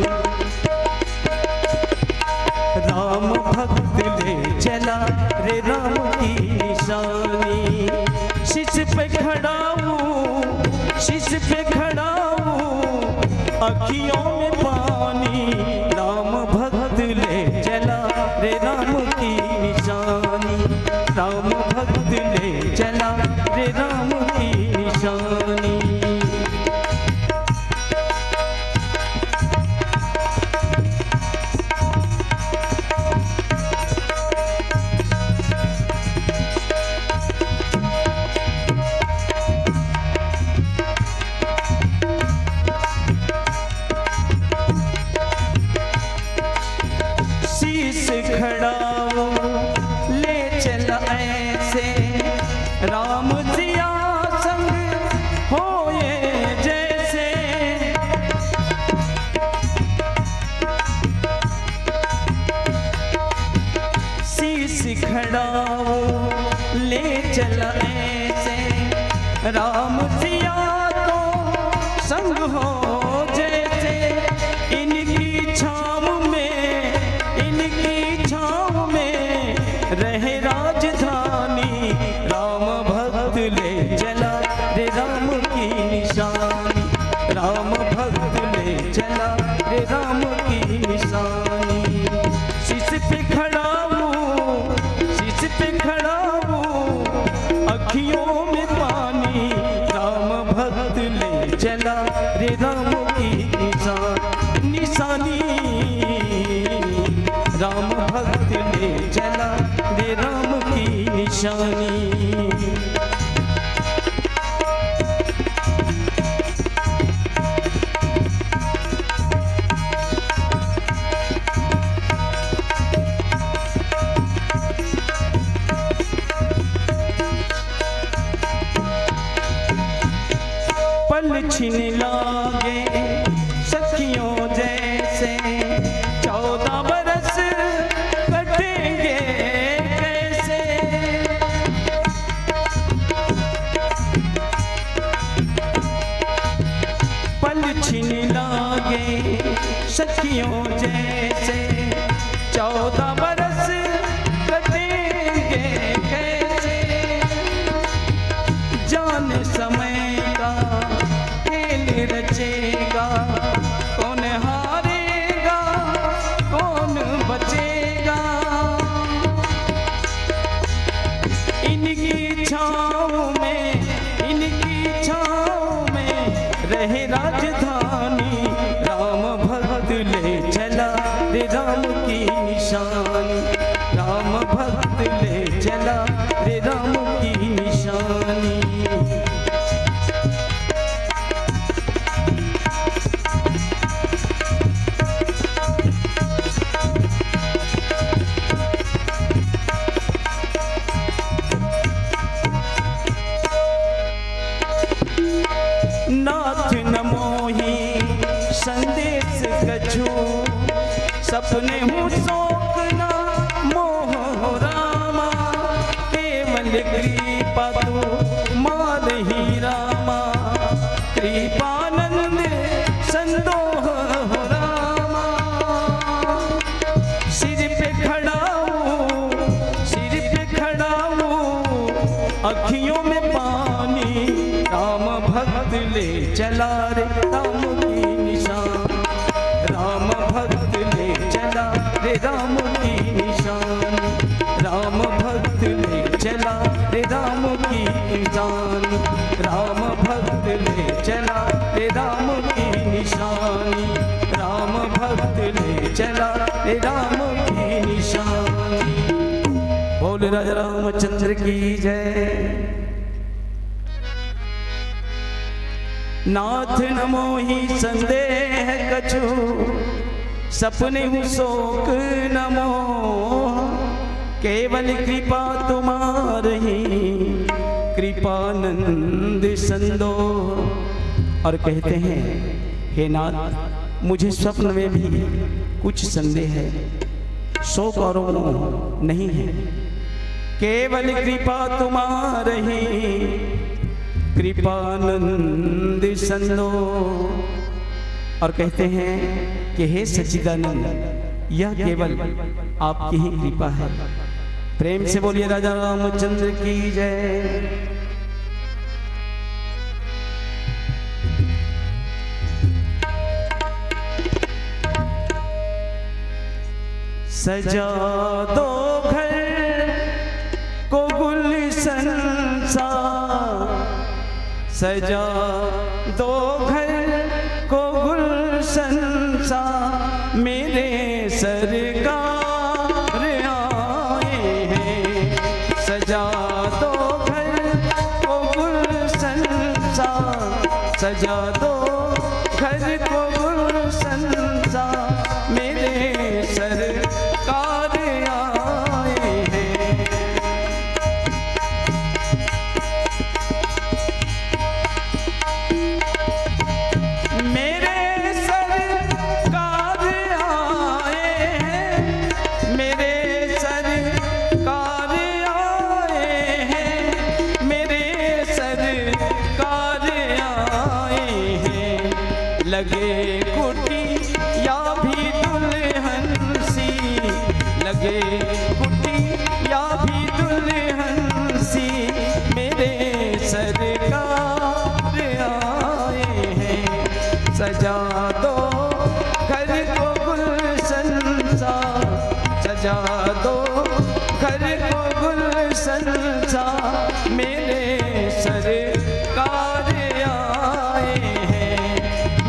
राम भक्त ले चला रे राम की निशानी। शीश पे खड़ा हूँ, शीश पे खड़ा हूँ, अखियों में पानी। राम भक्त ले चला रे राम की निशानी, राम भक्त ले चला रे राम की निशानी। शीश खड़ा वो ले चला ऐसे, राम सिया संग होए जैसे। शीश खड़ा वो ले चला ऐसे, राम सिया तो संग हो जैसे। इनकी छाँव में, इनकी छाँव में रहे राजधानी। राम भक्त ले चला रे राम की निशानी, राम भक्त ले चला रे राम की निशानी। शीश पे खड़ा हूँ, शीश पे खड़ा हूँ, अखियों में पानी। राम भक्त ले चला रे राम की निशा-, निशानी, राम भक्त ले चला रे राम की निशानी। पल छिन लागे सखियों जैसे, चौदह बरस कटेंगे कैसे। राजधानी। राम भक्त ले चला रे राम की निशानी, राम भक्त ले चला रे राम की निशानी। नाथ न मोहि संदेश कछु, सपनेहु शोक न मोह रामा। केवल कृपा तुम्हारहि रामा, कृपानंद संदोह रामा। सिर पे खड़ा हूँ, सिर पे खड़ा हूँ, अखियों में पानी। राम भक्त ले चला रे राम की निशान, राम भक्त ले चला रे राम की निशान, राम भक्त ले चला रे राम की निशान, राम भक्त ले चला रे राम की निशानी, राम भक्त ले चला रे राम की निशानी। बोल राजा रामचंद्र की जय। नाथ न मोहि संदेह कछु, सपनेहु शोक न मोह। केवल कृपा तुम्हारहि, कृपानंद संदोह। और कहते हैं, हे नाथ, मुझे स्वप्न में भी कुछ संदेह है, शोक और मोह नहीं है। केवल कृपा तुम्हारहि, कृपानंद संदोह। और कहते हैं कि हे सच्चिदानंद, यह केवल आपकी ही कृपा है। प्रेम से बोलिए राजा रामचंद्र की जय। सजा दो घर को गुलशन सा, सजा दो घर को गुलशन सा, मेरे सरकार आए हैं। सजा दो घर को गुलशन सा, सजा दो घर को गुलशन सा, मेरे सरकार आए हैं। मेरे सरकार आए हैं, मेरे सरकार आए हैं, मेरे सरकार आए हैं। लगे कुटिया भी दुल्हन सी, लगे कुटिया भी दुल्हन सी, मेरे सरकार आए हैं। सजा दो घर को गुलशन सा, सजा दो घर को गुलशन सा, मेरे सरकार आए हैं,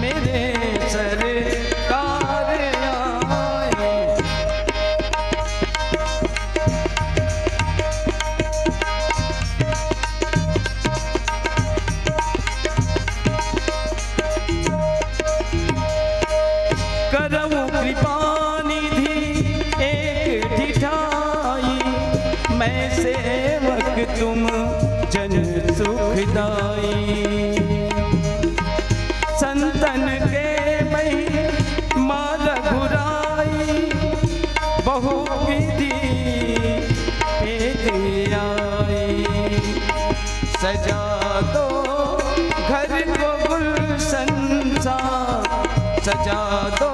मेरे सरकार आए हैं। करहु कृपा निधि एक ढिठाई, मैं सेवक तुम जन सुखदाई। संतन के महिमा रघुराई, बहु विधि भेद आई। सजा दो घर को गुलशन सा, सजा दो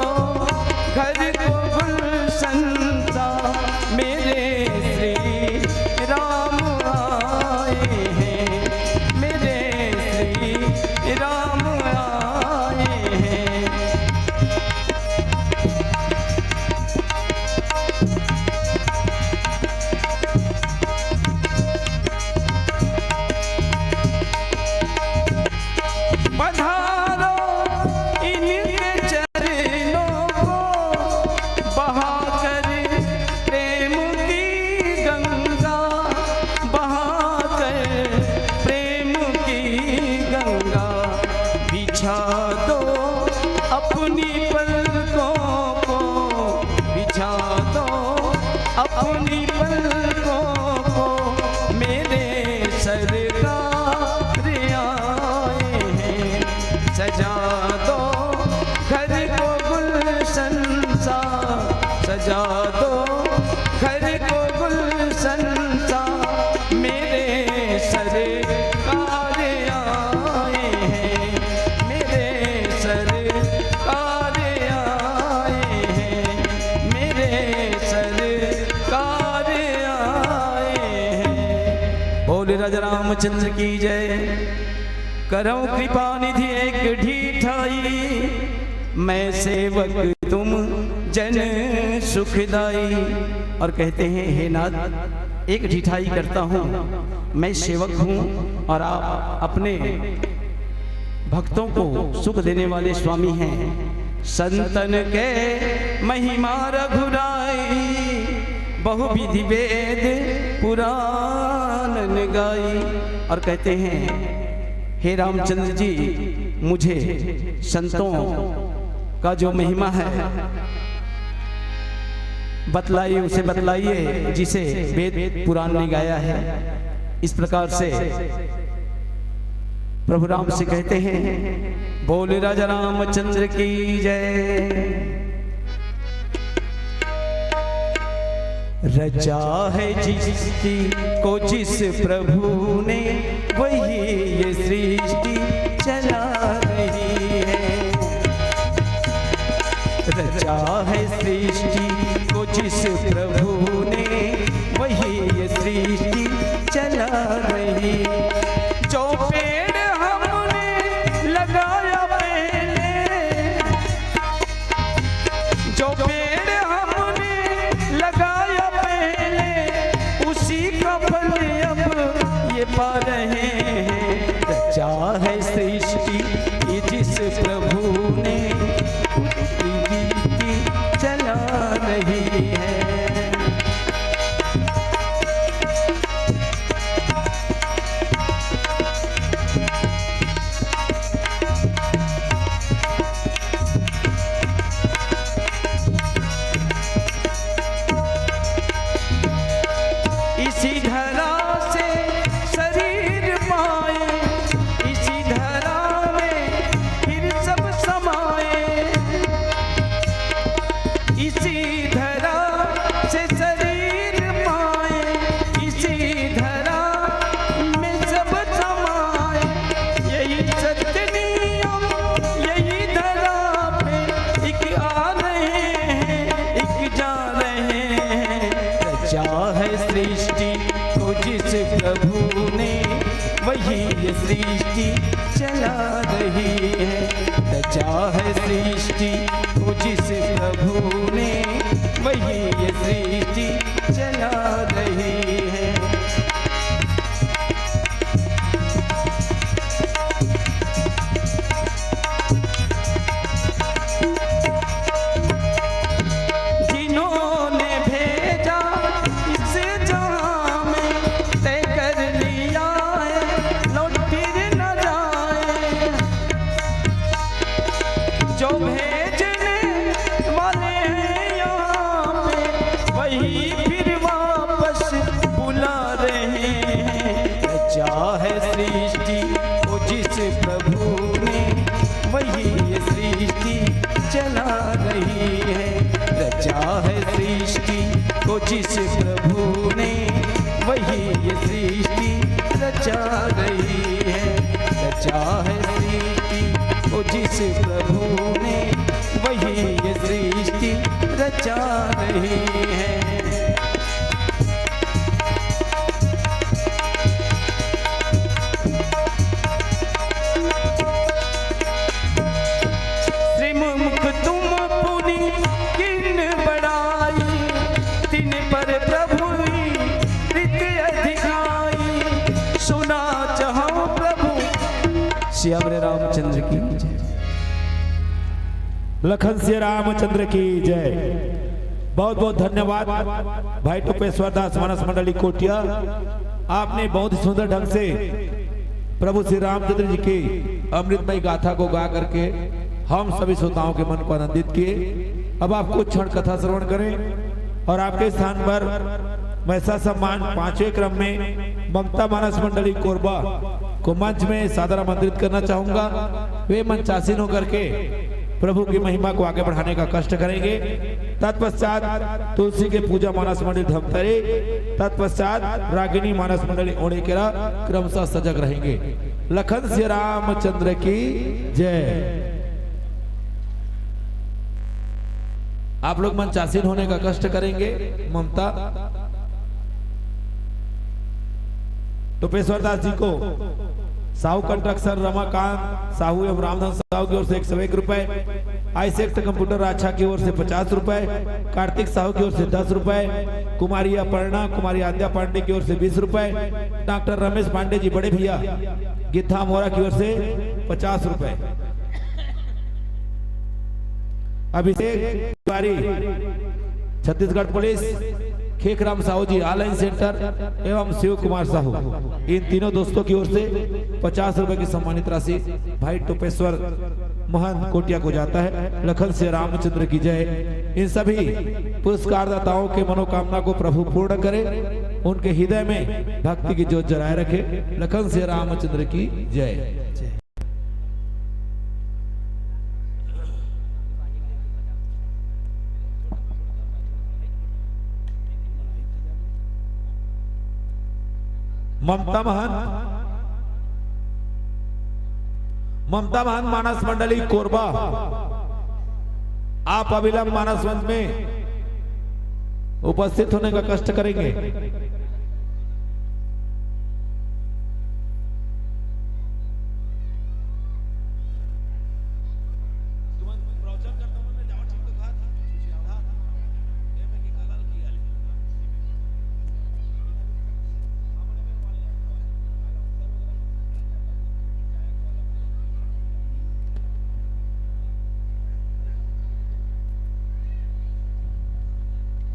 घर को गुलशन सा, मेरे श्री राम आए हैं, मेरे श्री राम आए हैं। पधारो सजा दो घर को गुलशन सा, मेरे सरकार आए हैं, मेरे सरकार आए हैं, मेरे सरकार आए हैं। बोले राजा रामचंद्र की जय। करौ कृपा निधि एक ढिठाई, मैं सेवक तुम जन सुखदाई। और कहते हैं, हे नाथ, एक ढिठाई करता हूँ, मैं सेवक हूँ और आप अपने भक्तों को सुख देने वाले स्वामी हैं। संतन के महिमा रघुराई, बहुविधि वेद पुराण गाई। और कहते हैं, हे रामचंद्र जी, मुझे संतों का जो महिमा है बतलाइए, उसे बतलाइए जिसे वेद पुराण ने गाया है। इस प्रकार से प्रभु राम से कहते हैं, बोले राजा रामचंद्र की जय। रचा है जिसकी को जिस प्रभु ने, वही ये सृष्टि चला रही है। रचा है सृष्टि को जिस प्रभु ने, वही ये सृष्टि चला रही। जो पेड़ हमने लगाया पहले, जो पेड़ हमने लगाया पहले, उसी का फल अब ये पा रहे हैं। रचा है सृष्टि ये जिस प्रभु ने, उसकी रीति चला रही है। इसी धरा से शरीर पाए, इसी धरा में फिर सब समाए। इसी धरा से शरीर पाए, इसी धरा में सब समाए। यही सत्य नियम, यही धरा पे एक आ रहे हैं, एक जा रहे हैं। रचा है सृष्टि को जिस प्रभु ने, वही ये सृष्टि चला रही है। रचा है सृष्टि को जिस प्रभु ने, वही ये सृष्टि चला रही है। जिन्होंने भेजा इस जहां में, तय कर लिया है, लौट फिर न जाए। जो भेजने वाले हैं यहाँ पे, वही फिर वापस बुला रहे हैं। रचा है सृष्टि को जिस प्रभु ने, वही ये सृष्टि चला रही है। रचा है सृष्टि को जिस प्रभु ने, वही ये सृष्टि रचा रही है। रचा है सृष्टि को जिस प्रभु ने, वही ये सृष्टि रचा रही है। श्रीमुख तुम पुनि किन बड़ाई, तिन पर प्रभु रीत अधिकाई। सुना चाहौ प्रभु सियावर रामचंद्र की जय। लखन सिया रामचंद्र की जय। बहुत बहुत धन्यवाद भाई टोपेश्वर दास मानस मंडली कोटिया, आपने बहुत ही सुंदर ढंग से प्रभु श्री रामचंद्र जी की अमृतमय गाथा को गा करके हम सभी श्रोताओं के मन को आनंदित किए। अब आप कुछ क्षण कथा श्रवण करें और आपके स्थान पर वैसा सम्मान पांचवें क्रम में ममता मानस मंडली कोरबा को मंच में सादर आमंत्रित करना चाहूंगा। वे मंचासीन होकर के प्रभु की महिमा को आगे बढ़ाने का कष्ट करेंगे। तत्पश्चात तुलसी के पूजा मानस मंडली धमतरी, तत्पश्चात रागिनी मानस मंडली ओड़ेकेरा क्रमशः सजग रहेंगे। लखन सिया रामचंद्र की जय। आप लोग मंचासीन होने का कष्ट करेंगे। ममता टोपेश्वर दास जी को साहू कंट्रक्शन रमाकांत साहू एवं रामधन साहू की ओर से एक सौ एक रुपए, आईसेक्ट कंप्यूटर राछा की ओर से पचास रुपए, कार्तिक साहू की ओर से दस रुपए, कुमारी अपर्णा कुमारी आद्या पांडे की ओर से बीस रुपए, डॉक्टर रमेश पांडे जी बड़े भैया गिद्धा मोरा की ओर से पचास रुपए। अभिषेक तिवारी छत्तीसगढ़ पुलिस, खेखराम साहू जी ऑनलाइन सेंटर एवं शिव कुमार साहू, इन तीनों दोस्तों की ओर से पचास रुपए की सम्मानित राशि भाई टोपेश्वर महंत कोटिया को जाता है। लखन सिया रामचंद्र की जय। इन सभी पुरस्कार दाताओं के मनोकामना को प्रभु पूर्ण करे, उनके हृदय में भक्ति की ज्योत जलाए रखे। लखन सिया रामचंद्र की जय। ममता महंत, ममता महंत मानस मंडली कोरबा, आप अविलंब मानस मंच में उपस्थित होने का कष्ट करेंगे।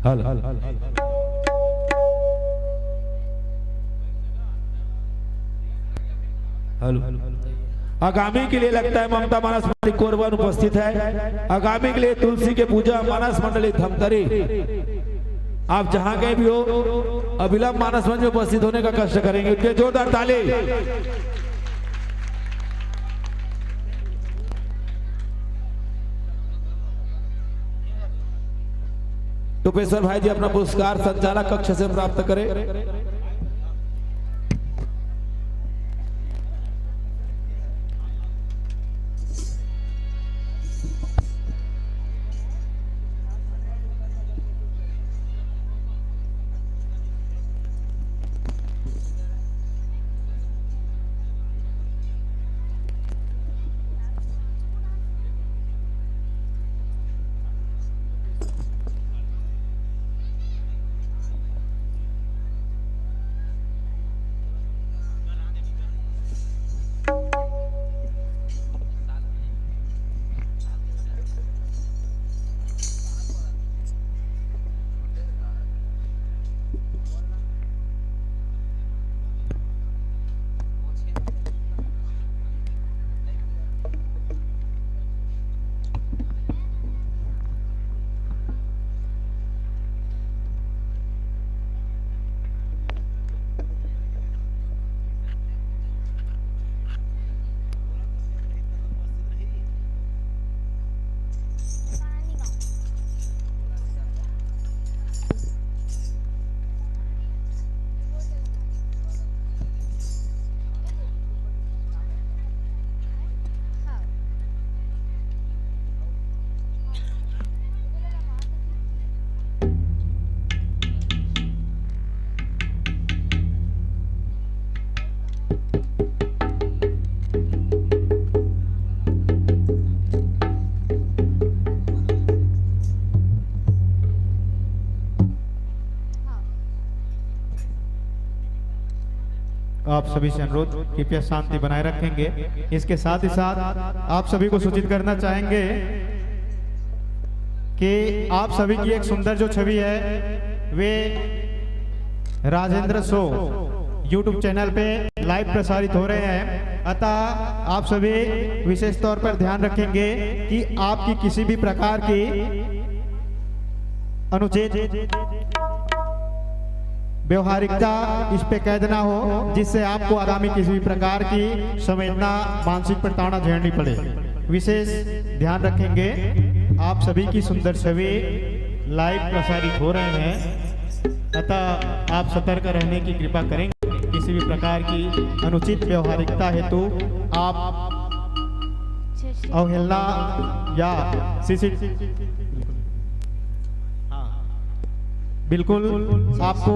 हेलो। हेलो। आगामी के लिए लगता है ममता मानस मंडली कोरबा उपस्थित है। आगामी के लिए तुलसी के पूजा मानस मंडली धमतरी, आप जहां कहीं भी हो, अविलंब मानस मंच में उपस्थित होने का कष्ट करेंगे। उनके जोरदार ताली। टोपेश्वर भाई जी अपना पुरस्कार संचालक कक्ष से प्राप्त करें। आप सभी से अनुरोध, कृपया शांति बनाए रखेंगे। इसके साथ ही साथ आप सभी को सूचित करना चाहेंगे कि आप सभी की एक सुंदर जो छवि है, वे राजेंद्र शो YouTube चैनल पे लाइव प्रसारित हो रहे हैं। अतः आप सभी विशेष तौर पर ध्यान रखेंगे कि आपकी किसी भी प्रकार की अनुचित व्यवहारिकता इस पे कैद ना हो, जिससे आपको आगामी किसी भी प्रकार की संवेदना, मानसिक प्रताड़ना झेलनी पड़े। विशेष ध्यान रखेंगे। आप सभी की सुंदर छवि लाइव प्रसारित हो रहे हैं, अतः आप सतर्क रहने की कृपा करेंगे। किसी भी प्रकार की अनुचित व्यवहारिकता हेतु आप अवहेलना या सीसी बिल्कुल आपको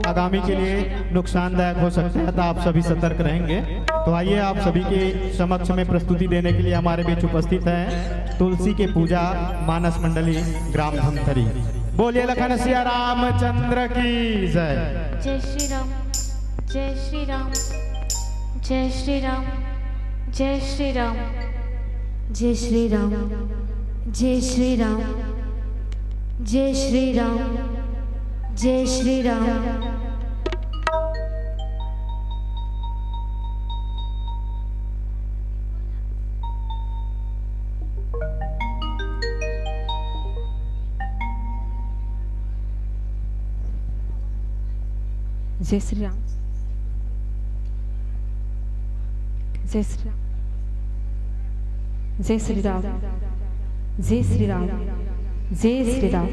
आगामी के लिए नुकसानदायक हो सकता है, तो आप सभी सतर्क रहेंगे। तो आइए, आप सभी के समक्ष में प्रस्तुति देने के लिए हमारे बीच उपस्थित हैं तुलसी के पूजा मानस मंडली, ग्राम धमतरी। बोलिए लखन सिया रामचंद्र की जय। जय श्री राम। जय श्री राम। जय श्री राम। जय श्री राम। जय श्री राम। जय श्री राम। जय श्री राम। जय श्री राम। जय श्री राम। जय श्री राम। जय श्री राम। जय श्री राम। जय श्री राम।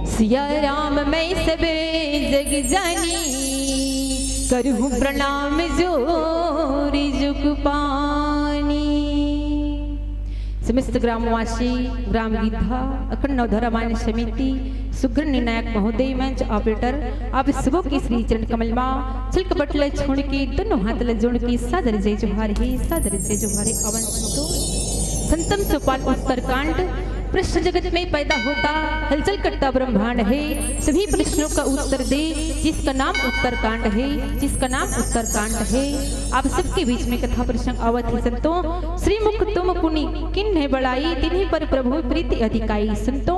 सिया राम मैं सबे जग जानी, करहूँ प्रणाम जोरी जुग पानी। समस्त ग्रामवासी, ग्राम गिद्धा, अखंड नवधारा मान्य समिति, सुग्रह निर्णायक महोदय, मंच operator, आप सबो के श्री चरण कमल मा छलक बटले छोड़ के दोनों हाथ ल जोड़ के सादर जय जोहार हे, सादर जय जोहार हे। अवन संतो संतम सोपान उत्तरकांड, प्रश्न जगत में पैदा होता, हलचल करता ब्रह्मांड है, सभी प्रश्नों का उत्तर दे जिसका नाम उत्तरकांड है, जिसका नाम उत्तरकांड है। आप सबके बीच में कथा प्रसंग आवत ही संतो, श्री मुख तुम पुनि किन्ह बड़ाई, तिन्हीं पर प्रभु प्रीति अधिकाई। संतो,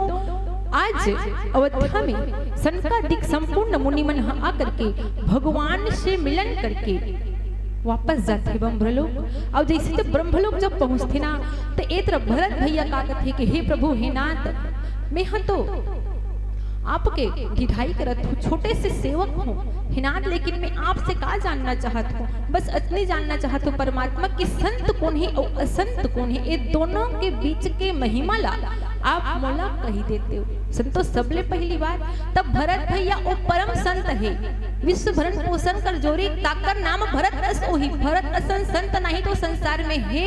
आज अवध्या में सनकादिक संपूर्ण मुनिमन ह आकर के भगवान से मिलन करके वापस जाथे ब्रह्मलोक। अउ जैसे जब ब्रह्मलोक जब पहुंचथे ना, तो ए तरफ भरत भैया का कथे कि हे प्रभु, हे नाथ, मैं ह तो आपके गिधाई करत हूँ, छोटे से सेवक हूँ हे नाथ, लेकिन मैं आपसे का जानना चाहत हूँ, बस अतने जानना चाहत हूँ परमात्मा कि संत कोन हे अउ असंत कोन हे, ए दोनों के बीच के महिमा ला आप मोला कही देते हो। संतो, सबले पहली बात, तब भरत भैया ओ परम संत हे, विश्व भरण पोषण कर जोरी, ताकर नाम भरत अस ओही। भरत असन संत नहीं तो संसार में हे,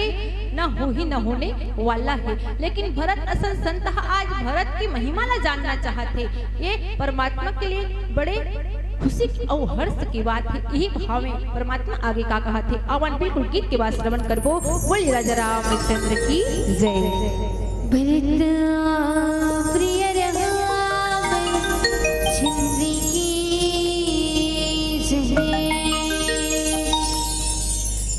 ना होही, ना होने वाला हे। लेकिन भरत असन संत ह आज भरत की महिमा ला जानना चाहत हे। ये परमात्मा के लिए बड़े खुशी की अउ हर्ष की बात हे। यही भाव में परमात्मा आगे का कहत हे, आवन बिल्कुल गीत के बाद श्रवण करबो। बोलिए राजा रामचंद्र की जय। भरत प्रिय राम चंद्र की जय।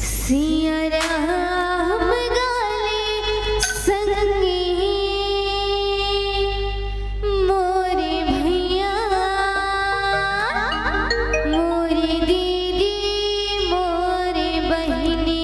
सिया राम गाले संगी मोरे भैया, मोरे दीदी, मोरे बहिनी।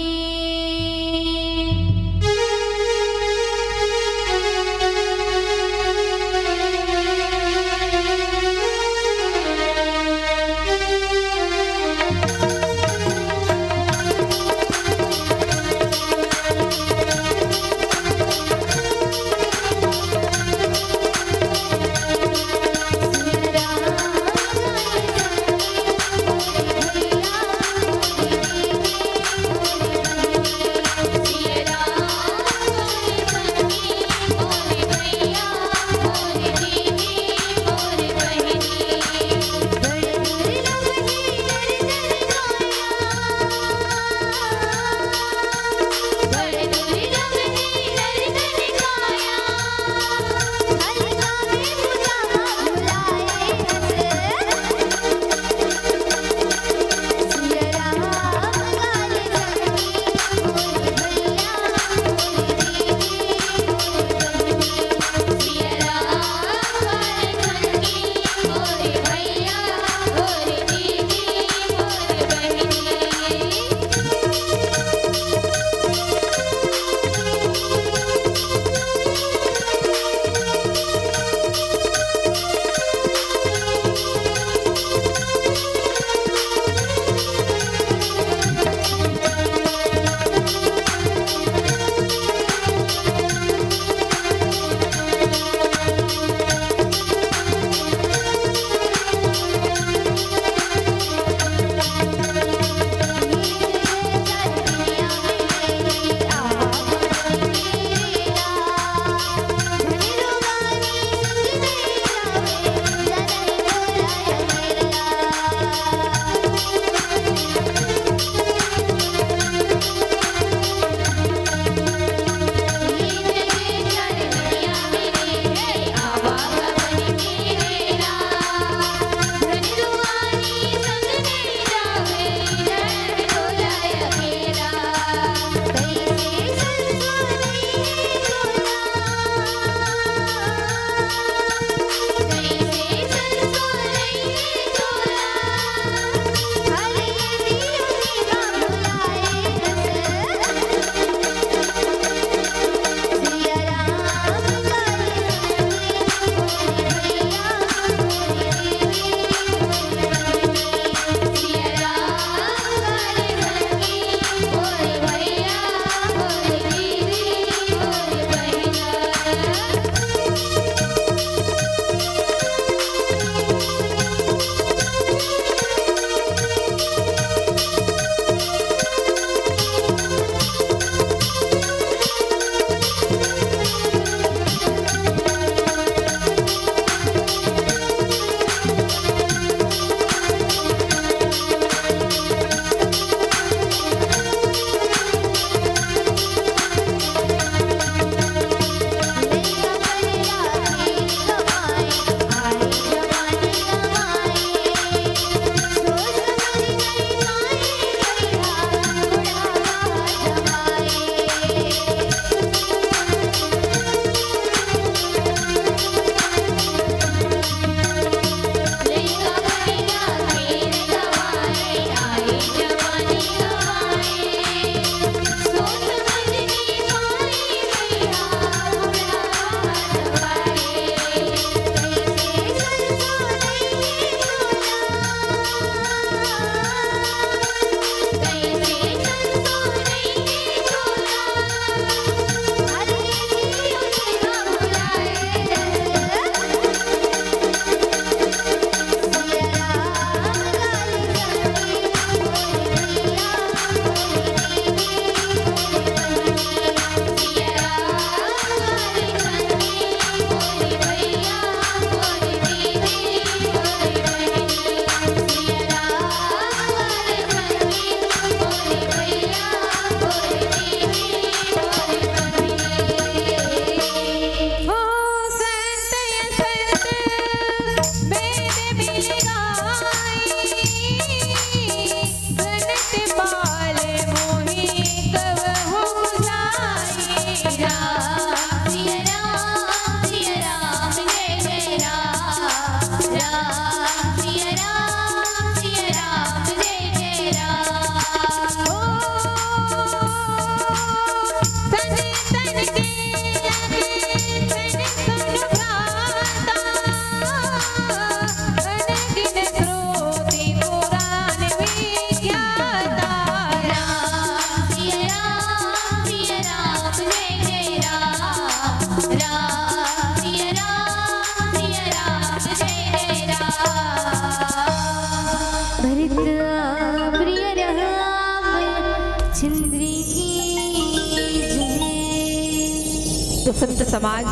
संत समाज,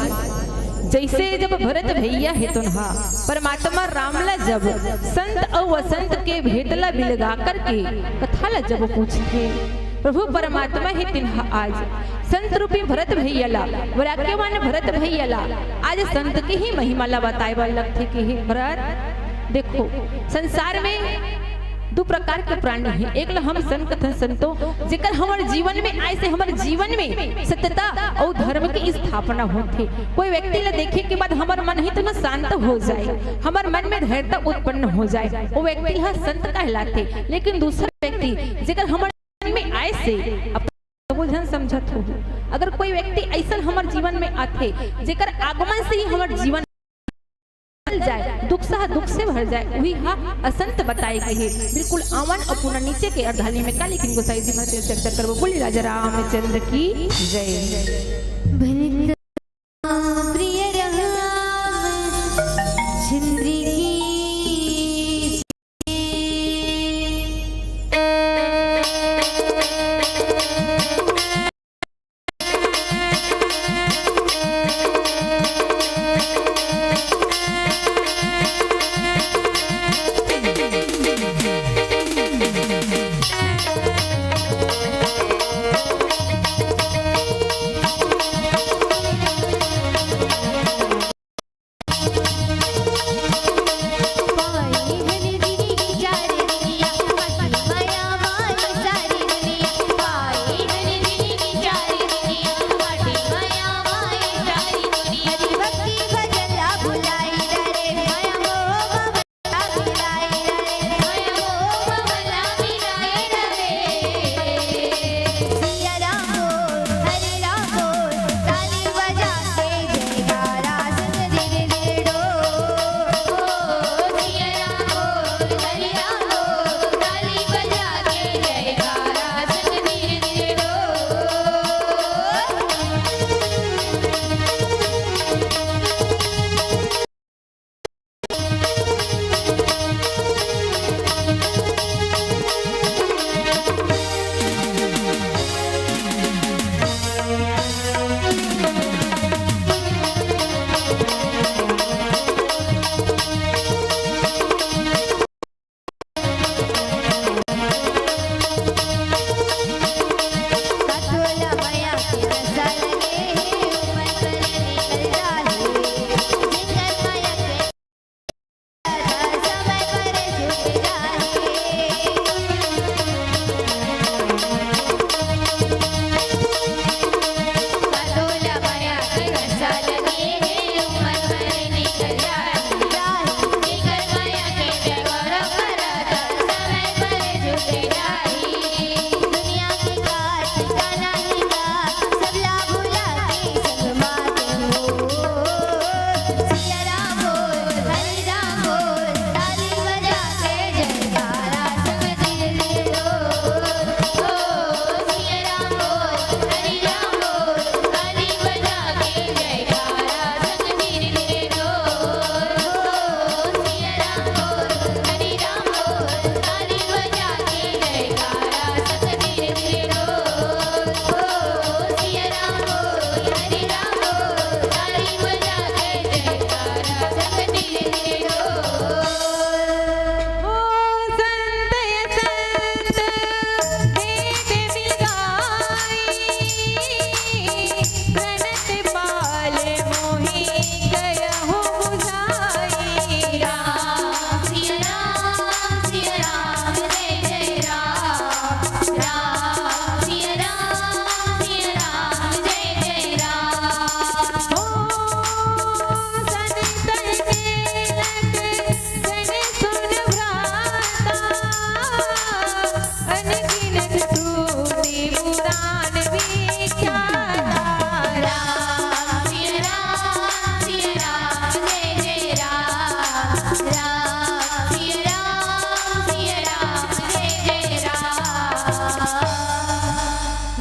जैसे जब भरत भैया हे तुन्हा परमात्मा राम ला जब संत अउ असंत के भेद ला बिलगा करके कथा ला जब पूछथे, प्रभु परमात्मा हे तिन्हा आज संत रूपी भरत भैया ला, वैराग्यवान भरत भैया ला आज संत के ही महिमा ला बताए बर लगथे कि हे भरत, देखो, संसार में दू प्रकार के प्राणी हे। एक ल हम संत कथन, संतो, जेकर हमर जीवन में आए से हमर जीवन में सत्यता अउ धर्म के स्थापना होथे। कोई व्यक्ति ल देखे के बाद हमर मन ही तो शांत हो जाए, हमर मन में धैर्यता उत्पन्न हो जाए, वो व्यक्ति ह संत कहलाथे। लेकिन दूसरा व्यक्ति जेकर हमर जीवन में आए से अपन सबो झन समझत हो, अगर कोई व्यक्ति ऐसन हमर जीवन में आथे जेकर आगमन से ही हमर जीवन बदल जाए, दुख सह दुख से भर जाए, उही हा असंत बताए गे हे। बिल्कुल आवन अउ पुनः नीचे के अर्धाली में काली किन गोसाई जी महाराज चर्चा करबो। बोली राजा रामचंद्र की जय। भरत प्रिय राम चंद्र की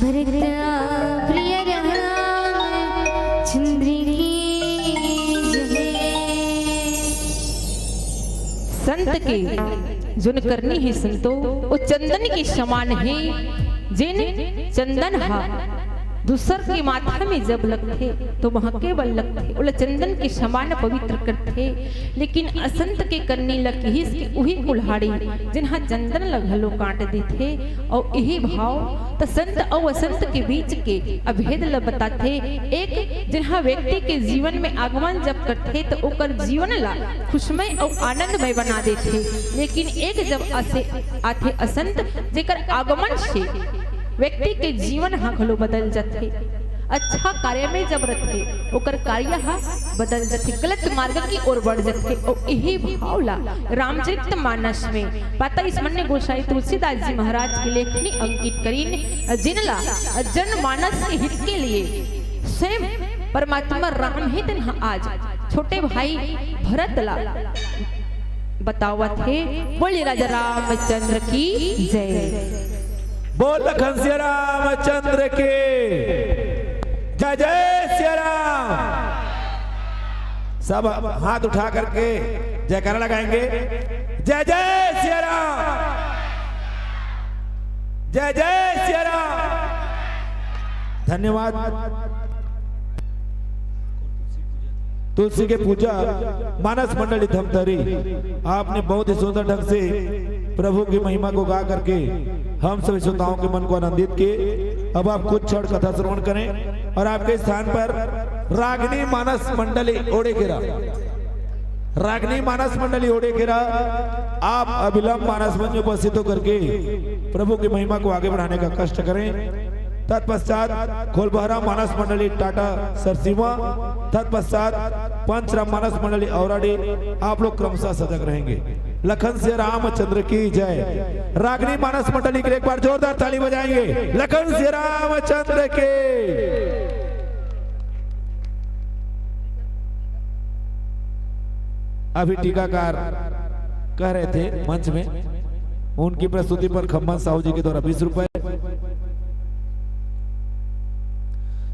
भरत प्रिय राम चंद्र की जय। संत के जोन करनी हे संतो, वो चंदन के समान हे, जेन चंदन हा दूसर के माथा में जब लगथे, तो महके बर लगथे, ओला चंदन के समान पवित्र करथे। लेकिन असंत के करनी ल किहिस कि उही कुल्हाड़ी, जेनहा चंदन ल घलो काट देथे। अउ इही भाव त संत अउ असंत के बीच के अभेद ल बताथे। एक, जेनहा व्यक्ति के जीवन में आगमन जब करथे, त ओकर जीवन ल खुशमय अउ आनंदमय बना देथे। लेकिन एक जब असे आथे असंत, जेकर आगमन से व्यक्ति के जीवन ह घलो बदल जथे। अच्छा कार्य में जब रथे, ओकर कार्य ह बदल जथे, गलत मार्ग की ओर बढ़ जथे। अउ इही भाव ला रामचरित मानस में पाता स्मरणीय गोसाई तुलसीदास जी महाराज की लेखनी अंकित करीन, जिनला जनमानस के हित के लिए स्वयं परमात्मा राम ही तेन ह आज छोटे भाई भरत ला बतावत हे। बोलिए राजा रामचंद्र की जय। बोल लखन सिया रामचंद्र के जय। जय सिया राम। सब हाथ उठा करके जयकारा लगाएंगे। जय जय सिया राम। जय जय सिया राम। धन्यवाद। तुलसी के पूजा, मानस मंडली धमतरी, आपने बहुत ही सुंदर ढंग से प्रभु की महिमा को गा करके हम सभी श्रोताओं के मन को आनंदित किए। अब आप कुछ क्षण कथा श्रवण करें और आपके स्थान पर रागनी मानस मंडली ओड़ेकेरा, रागनी मानस मंडली ओड़ेकेरा, आप अभिलंब मानस मंच में उपस्थित होकर के प्रभु की महिमा को आगे बढ़ाने का कष्ट करें। तत्पश्चात खोलबहरा मानस मंडली टाटा सरसीवा, तत्पश्चात पंचराम मानस मंडली औराडी, आप लोग क्रमशः सजग रहेंगे। लखन सिया रामचंद्र की जय। रागनी मानस मंडली के लिए एक बार जोरदार ताली बजाएंगे। लखन सिया रामचंद्र के। अभी टीकाकार कह रहे थे मंच में, उनकी प्रस्तुति पर खम्मन साहू जी के द्वारा बीस रुपए,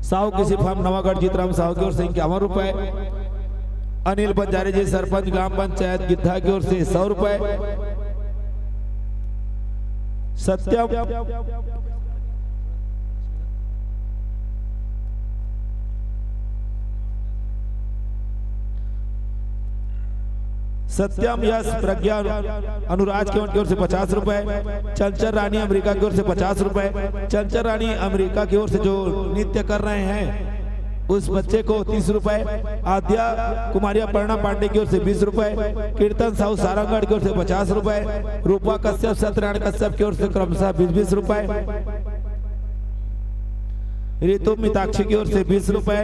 साहू कृषि फार्म नवागढ़ जीतराम साहू की ओर से इक्यावन रुपए, अनिल बंजारे जी सरपंच ग्राम पंचायत गिद्धा की ओर से सौ रुपए, सत्यम सत्यम यश प्रज्ञा अनुराज केवट की ओर से पचास रुपए, चंचल रानी अमेरिका की ओर से पचास रुपए, चंचल रानी अमेरिका की ओर से जो नृत्य कर रहे हैं उस बच्चे को तीस रुपए, आद्या कुमारी अपर्णा पांडे की ओर से बीस रुपए, कीर्तन साहू सारंगढ़ की ओर से पचास रुपए, रूपा कश्यप सत्यनारायण कश्यप की ओर से क्रमशः बीस बीस रुपए, रितु मिताक्षी की ओर से बीस रुपए,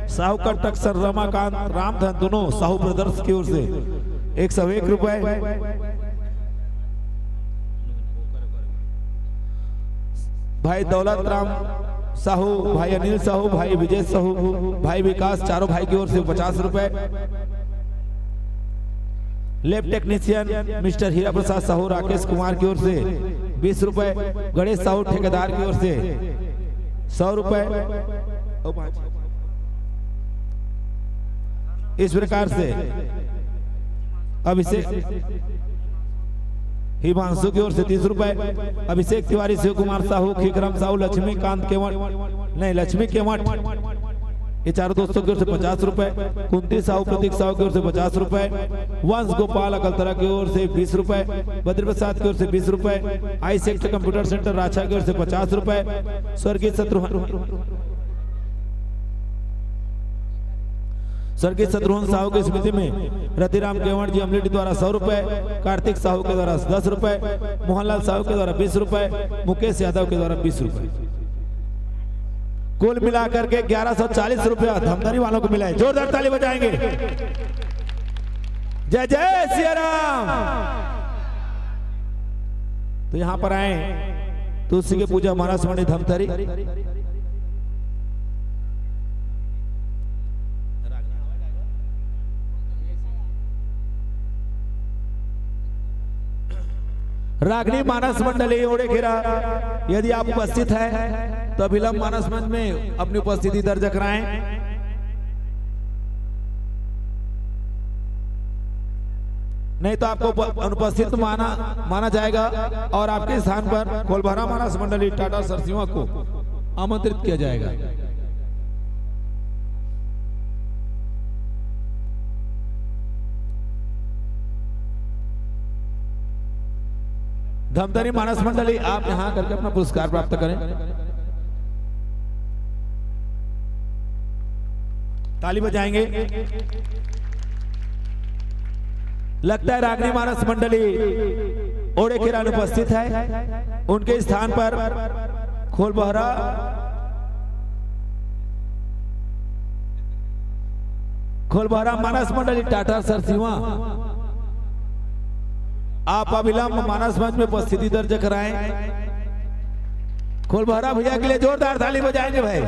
साहू कंस्ट्रक्शन रमाकांत रामधन दोनों साहू ब्रदर्स की ओर से एक सौ एक रुपए, भाई दौलत राम साहू, भाई अनिल साहू, भाई विजय साहू, भाई विकास, चारों भाई की ओर से पचास रुपए, लैब टेक्नीशियन मिस्टर हीरा प्रसाद साहू राकेश कुमार की ओर से बीस रुपए, गणेश साहू ठेकेदार की ओर से सौ रुपए। इस प्रकार से अभिषेक हिमांशु की ओर से तीस रुपए, अभिषेक तिवारी, शिव कुमार साहू, खीकराम साहू, लक्ष्मीकांत केवट, नहीं, लक्ष्मी केवट, ये चारों दोस्तों की ओर से पचास रुपए, कुंती साहू, प्रतीक साहू की ओर से पचास रुपए, वंश गोपाल अकलतरा की ओर से बीस रुपए, बद्री प्रसाद की ओर से बीस रुपए, आई सेक्टर कंप्यूटर सेंटर राछा की ओर से पचास रुपए, स्वर्गीय शत्रुघ्न, स्वर्गीय शत्रुघ्न साहू की स्मृति में रतिराम केवट जी अमलेटी द्वारा सौ रुपए, कार्तिक साहू के द्वारा दस रुपए, मोहनलाल साहू के द्वारा बीस रुपए, मुकेश यादव के द्वारा बीस रुपए, कुल मिलाकर के ग्यारह सौ चालीस रुपया धमतरी वालों को मिला है। जोरदार ताली बजाएंगे। जय जय सिया राम। तो यहाँ पर आए तुलसी के पूजा मानस मंडली धमतरी। रागनी मानस मंडली ओड़ेकेरा, यदि आप उपस्थित हैं तो अभिलंब मानस मंच में अपनी उपस्थिति दर्ज कराएं, नहीं तो आपको उप-, अनुपस्थित माना, माना जाएगा और आपके स्थान पर खोलबहरा मानस मंडली टाटा सरसीवा को आमंत्रित किया जाएगा। धमतरी मानस मंडली, आप यहां आकर के अपना पुरस्कार प्राप्त करें। ताली बजाएंगे। लगता है रागनी मानस मंडली ओड़ेकेरा अनुपस्थित है, उनके स्थान पर खोलबहरा, खोलबहरा मानस मंडली टाटा सरसीवा, आप अविलंब मानस मंच में उपस्थिति दर्ज कराएं। खोलबहरा भैया के लिए जोरदार ताली बजाएंगे भाई।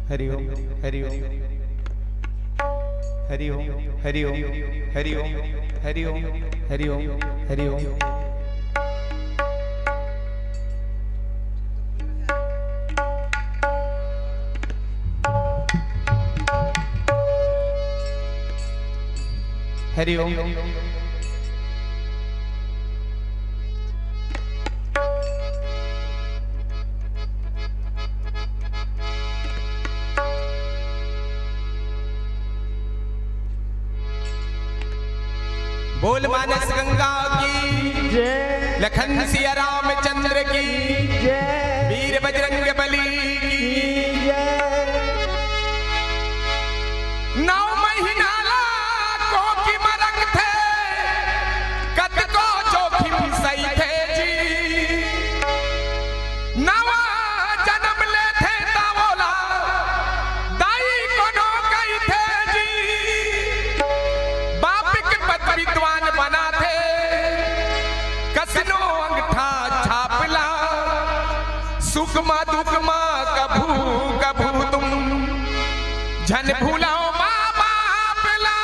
हरि ओम। हरि ओम। हरि ओम। हरि ओम। हरि ओम। हरि ओम। हरि ओम। हरि ओम। हरि ओम। बोल मानस गंगा की जय। लखन सिया रामचंद्र की जय। वीर बजरंग बली की जय। नौ महीना ला कोखी म रखथे, कतको जोखिम सहिथे जी। नवा जनम लेथे त ओला दाई कोनो कहिथे जी। बाप के पद विद्वान बनाथे, कसिनो अंगठा छाप ला। सुख मा दुख मा कभू कभू तुम झन भूलव माँ बाप ला।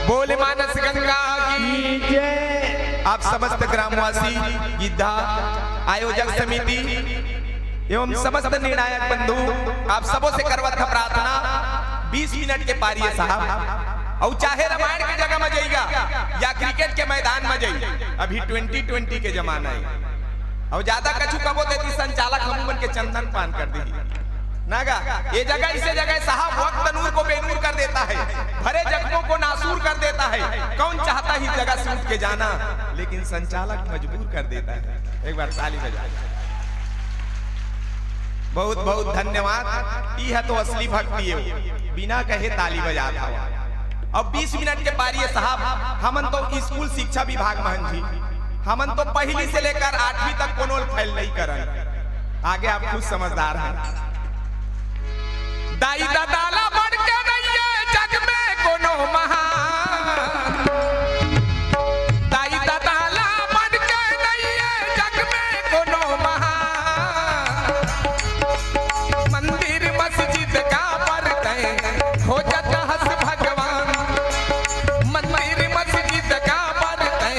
बोल मानस गंगा की जय। आप समस्त ग्रामवासी, गिद्धा, आयोजक समिति एवं समस्त निर्णायक बंधु, आप सबों से करवत ह प्रार्थना, बीस मिनट के पारी हे साहब, अउ चाहे रामायण के जगह म जइगा या क्रिकेट के मैदान म जइगा, अभी ट्वेंटी ट्वेंटी के जमाना हे। अउ ज्यादा कछु कबो तेती संचालक हमू मन के चंदन पान कर दिही। ना गा, ये जगह, इसे जगह साहब वक्त नूर को बेनूर कर देता है, भरे जख्मों को नासूर कर देता है। कौन चाहता ही जगह से उठ के जाना, लेकिन संचालक मजबूर कर देता है। एक बार ताली बजा। बहुत बहुत धन्यवाद। ई ह तो असली भक्ति हे, बिना कहे ताली बजात हवा। अब बीस मिनट के पारी हे साहब, हमन तो स्कूल शिक्षा विभाग म हन जी, हमन तो पहली से लेकर आठवीं तक कोनो ल फेल नहीं करन। आगे आप खुद समझदार हैं। दाई ददा ला बढ़ के नइये जग में कोनो महान। दाई ददा ला बढ़ के नइये जग में कोनो महान। मंदिर मस्जिद का बरतै खोजत हस भगवान। मंदिर मस्जिद का बरतै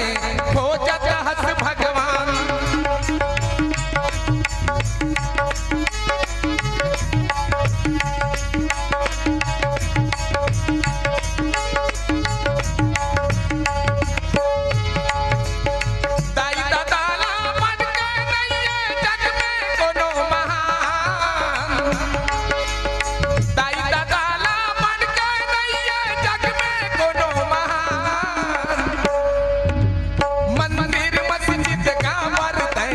खोजत हस भगवान। दाई ददा ला बढ़ के नइये जग में कोनो महान। दाई ददा ला बढ़ के नइये जग में कोनो महान। मंदिर मस्जिद का बरतै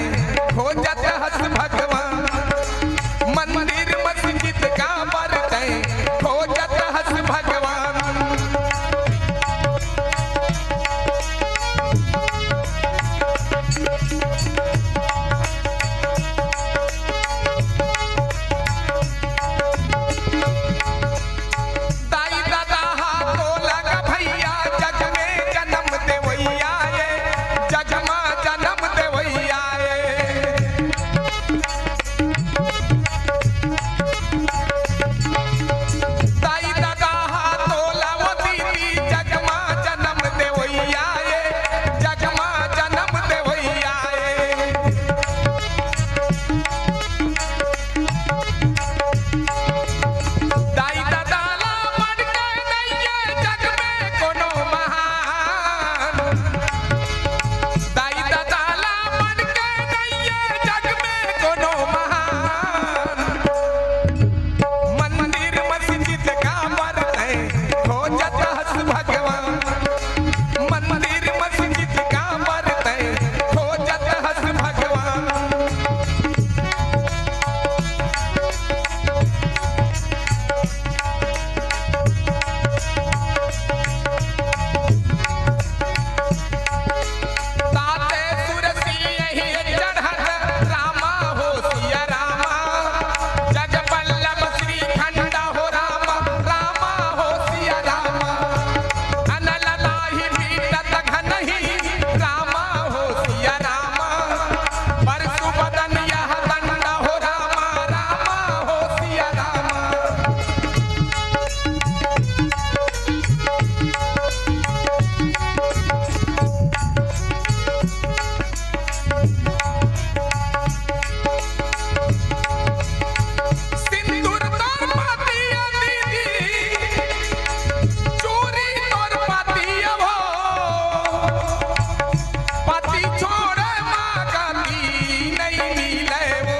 खोजत हस भगवान। मंदिर मस्जिद का बरतै खोजत हस भगवान। दाई ददा हा तोला गा भैया जग में जनम देवइया ए, जग मा जनम देवइया ए। दाई ददा हा तोला वो दीदी जग मा जनम देवइया ए, जग मा जनम देवइया ए। दाई ददा ला बढ़ के नइये जग में कोनो महान। दाई ददा ला बढ़ के नइये जग में कोनो महान। मंदिर मस्जिद का बरतै खोजत हस भगवान। मंदिर मस्जिद का बरतै खोजत हस भगवान। ताते सुरसी यही चढ़त रामा हो सिया रामा, जग बल्लभ श्रीखंड हो रामा, रामा हो सिया रामा। अनल लाही बीतत घनही रामा हो सिया रामा, परसु बदन यह दंड हो रामा, रामा हो सिया रामा। सिंदूर तोर पाती दीदी, चूरी तोर पाती हो, पति छोड़े माँ गति नहीं मिले वो।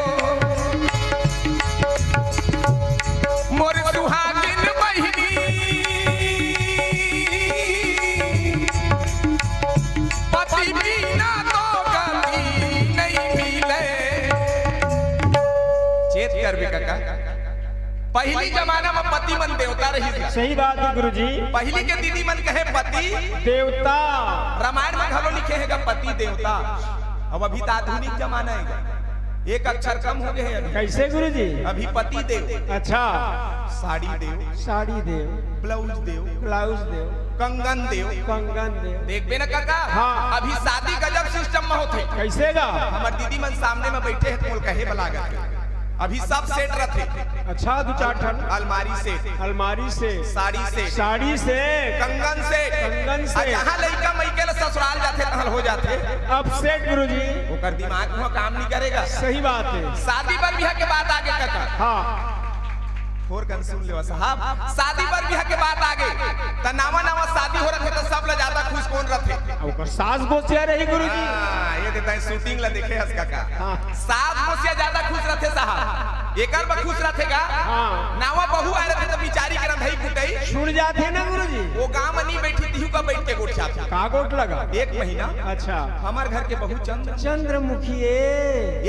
मोर सुहागिन बहिनी, पति बिना तो गति नहीं मिले। चेत करबे कका, पहिली जमाना म पति मन देवता रहिस गा। सही बात हे गुरुजी। पहिली के दीदी मन कहे पति देवता। रामायण म घलो लिखे हे गा पति देवता। अब अभी त आधुनिक जमाना हे गा, एक अक्षर कम हो गए हे अभी। कैसे गुरुजी? अभी पति देव। अच्छा। साड़ी देव। साड़ी देव। ब्लाउज देव। ब्लाउज देव। कंगन देव। कंगन देव। देखबे ना काका। हाँ। अभी शादी गजब सिस्टम में होथे। कैसे गा? हमर दीदी मन सामने में बैठे हे, मोल कहे वाला गा। अभी सब सेट रथे। अच्छा, दू चार ठन। अलमारी सेट। अलमारी set. Sari set. Sari set. कंगन सेट। कंगन सेट। जहाँ लइका मइके ले ससुराल जाथे, तहाँ हो जाथे। अब सेट गुरुजी। ओकर दिमाग म काम नहीं करेगा। सही बात हे। शादी बर बिहा के बात आगे कका। हाँ। थोर कन सुन लेवा साहब, शादी बर बिहा के बात आगे, त नावा नावा शादी हो रथे त सब ले ज्यादा खुश कोन रथे? ओकर सास गोसिया रही गुरुजी। हाँ, ये देता है shooting ला देखे हस काका। हाँ। सास गोसिया ज्यादा खुश रथे साहब। एकर बर खुश रथे गा। हाँ। नावा बहू आए रथे त बिचारी के रंधई कुटई छूट जाथे ना गुरुजी। वो गांव में नहीं बैठी, तिहू का बैठ के गोठियाथे। का गोठ लगा? एक महीना। अच्छा। हमर घर के बहू चंद्र चंद्रमुखी ए।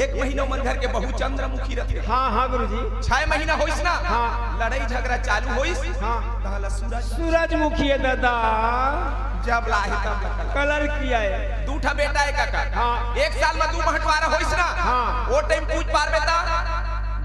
एक महीना हमर घर के बहू चंद्रमुखी रथे। हाँ, हाँ गुरुजी। छह महीना होइस ना। हाँ। लड़ाई झगड़ा चालू होइस। हाँ। तहाँ ला सूरज सूरजमुखी ए दादा। जब लाहे तब ला कलर। कलर किया है। दू ठा बेटा ए काका। हाँ। एक साल में दू बंटवारा होइस ना। हाँ। वो टाइम पूछ पारबे ता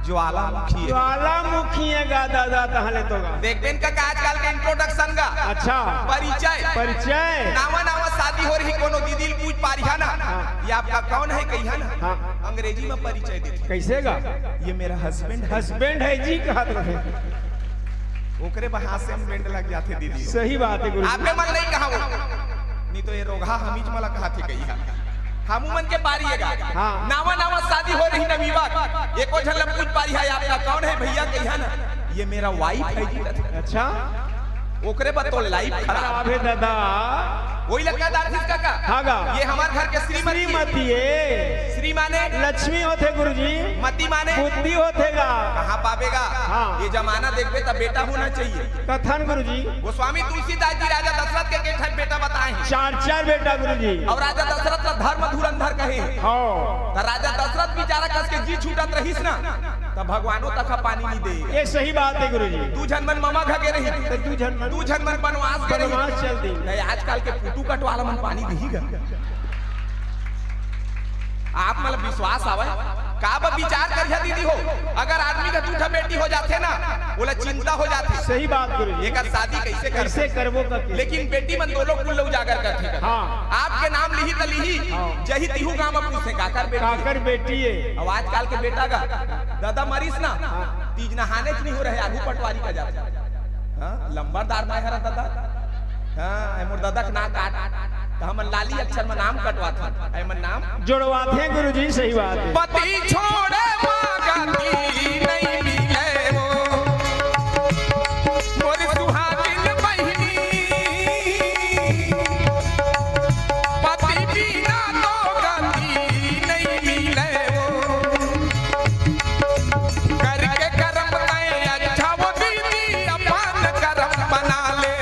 ज्वालामुखी ए। ज्वालामुखी ए गा दादा, तहाँ ले तो गा। देखबे न काका आजकल के इंट्रोडक्शन गा। अच्छा। परिचय। परिचय। नावा नावा शादी हो रही, कोनो दीदी ल पूछ पारिहा ना। हाँ। ये आपका कौन है कहिहा ना। हाँ। अंग्रेजी में परिचय देथे। कैसे गा? ये मेरा हस्बैंड है। हस्बैंड है जी कहत रहे। ओकरे बर हांसे में बेंड लग जाथे दीदी। सही बात है गुरु। आपे मन नहीं कहा वो। नहीं तो ये रोगहा हमीच मला कहा थे कहिहा। हमू मन के पारी ए गा। हाँ। नावा नावा शादी हो रही नवयुवक। एको झन ला पूछ पारिहा, "आपका कौन है भैया?" कहिहा ना, "ये मेरा वाइफ है जी।" अच्छा। ओकरे बर तो लाइफ खराब। खराब है दादा। वही लगा दारथिस काका। हाँ गा। ये हमार घर के श्रीमती। श्रीमती ए। श्री माने? लक्ष्मी होथे गुरुजी। मती माने? बुद्धि होथे गा। कहाँ पाबे गा? हाँ। ये जमाना देखबे त बेटा होना चाहिए। कथन गुरुजी। गोस्वामी तुलसीदास जी राजा दशरथ के के ठन बेटा बताए हैं। चार चार बेटा गुरुजी। और राजा दशरथ ला धर्म धुरंधर कहे हैं। हाँ। त राजा दशरथ बेचारा कस के जी छूटत रहिस ना, त भगवानो तक पानी नहीं दे। ये सही बात है गुरुजी। दू झन मन ममा घर के रही। तो दू झन मन दू झन मन बनवास के रही। बनवास चल दी। नहीं, आजकल के पुटू कटवाला मन पानी दिही गा। आप मन ला विश्वास आवय? का बर विचार करिहा दीदी हो, अगर आदमी का दू ठा बेटी हो जाथे ना, ओला चिंता हो जाथे। सही बात गुरु जी। एकर शादी कैसे कर कैसे करबो करके। लेकिन बेटी मन दोनों कुल ला उजागर करथे कर। हाँ। आपके नाम लिही त लिही, हाँ। जही तिहू गांव में पूछे काकर बेटी। काकर बेटी है। अब आजकल के बेटा का दादा मरीस ना, हाँ। तीज नहाने च नहीं हो रहे, आगू पटवारी का जाथे। हाँ, लंबरदार मैं हरा दादा। हाँ, ए मोर दादा के ना काट। त हमन लाली अक्षर में नाम कटवाथन। ए मन नाम जोड़वाथे गुरुजी, सही बात है। पति छोड़े माँ गति नहीं मिले वो, मोर सुहागिन बहिनी। पति बिना तो गति नहीं मिले वो, करके करम तय अच्छा वो दीदी अपन करम बना ले।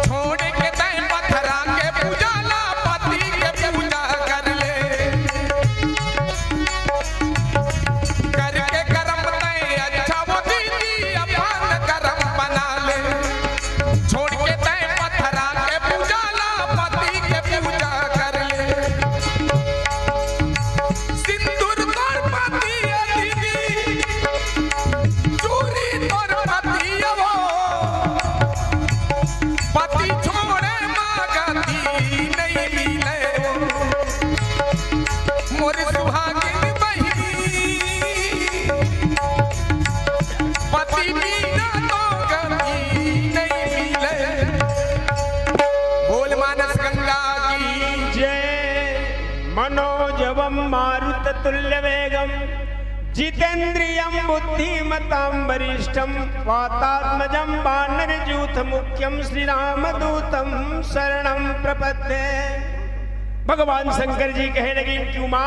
छोड़ के तय पत्थरा के पूजा ला पति के पूजा कर ले। करके करम तय अच्छा वो दीदी अपन करम बना ले। छोड़ के तय पत्थरा के पूजा ला पति के पूजा कर ले। सिंदूर तोर पति है दीदी, चूड़ी तोर पति है वो। पति छोड़े माँ गति नहीं मिले वो। मोर सुहागिन बहिनी, पति बिना तो गति नहीं मिले। बोल मानस गंगा की जय। मनोजवम मारुत तुल्य वेगम जितेंद्रियम बुद्धिमताम वरिष्ठम वातात्मजम वानर यूथ मुख्यम श्री रामदूतम शरणम प्रपद्ये। भगवान शंकर जी कहे लगे कि उमा,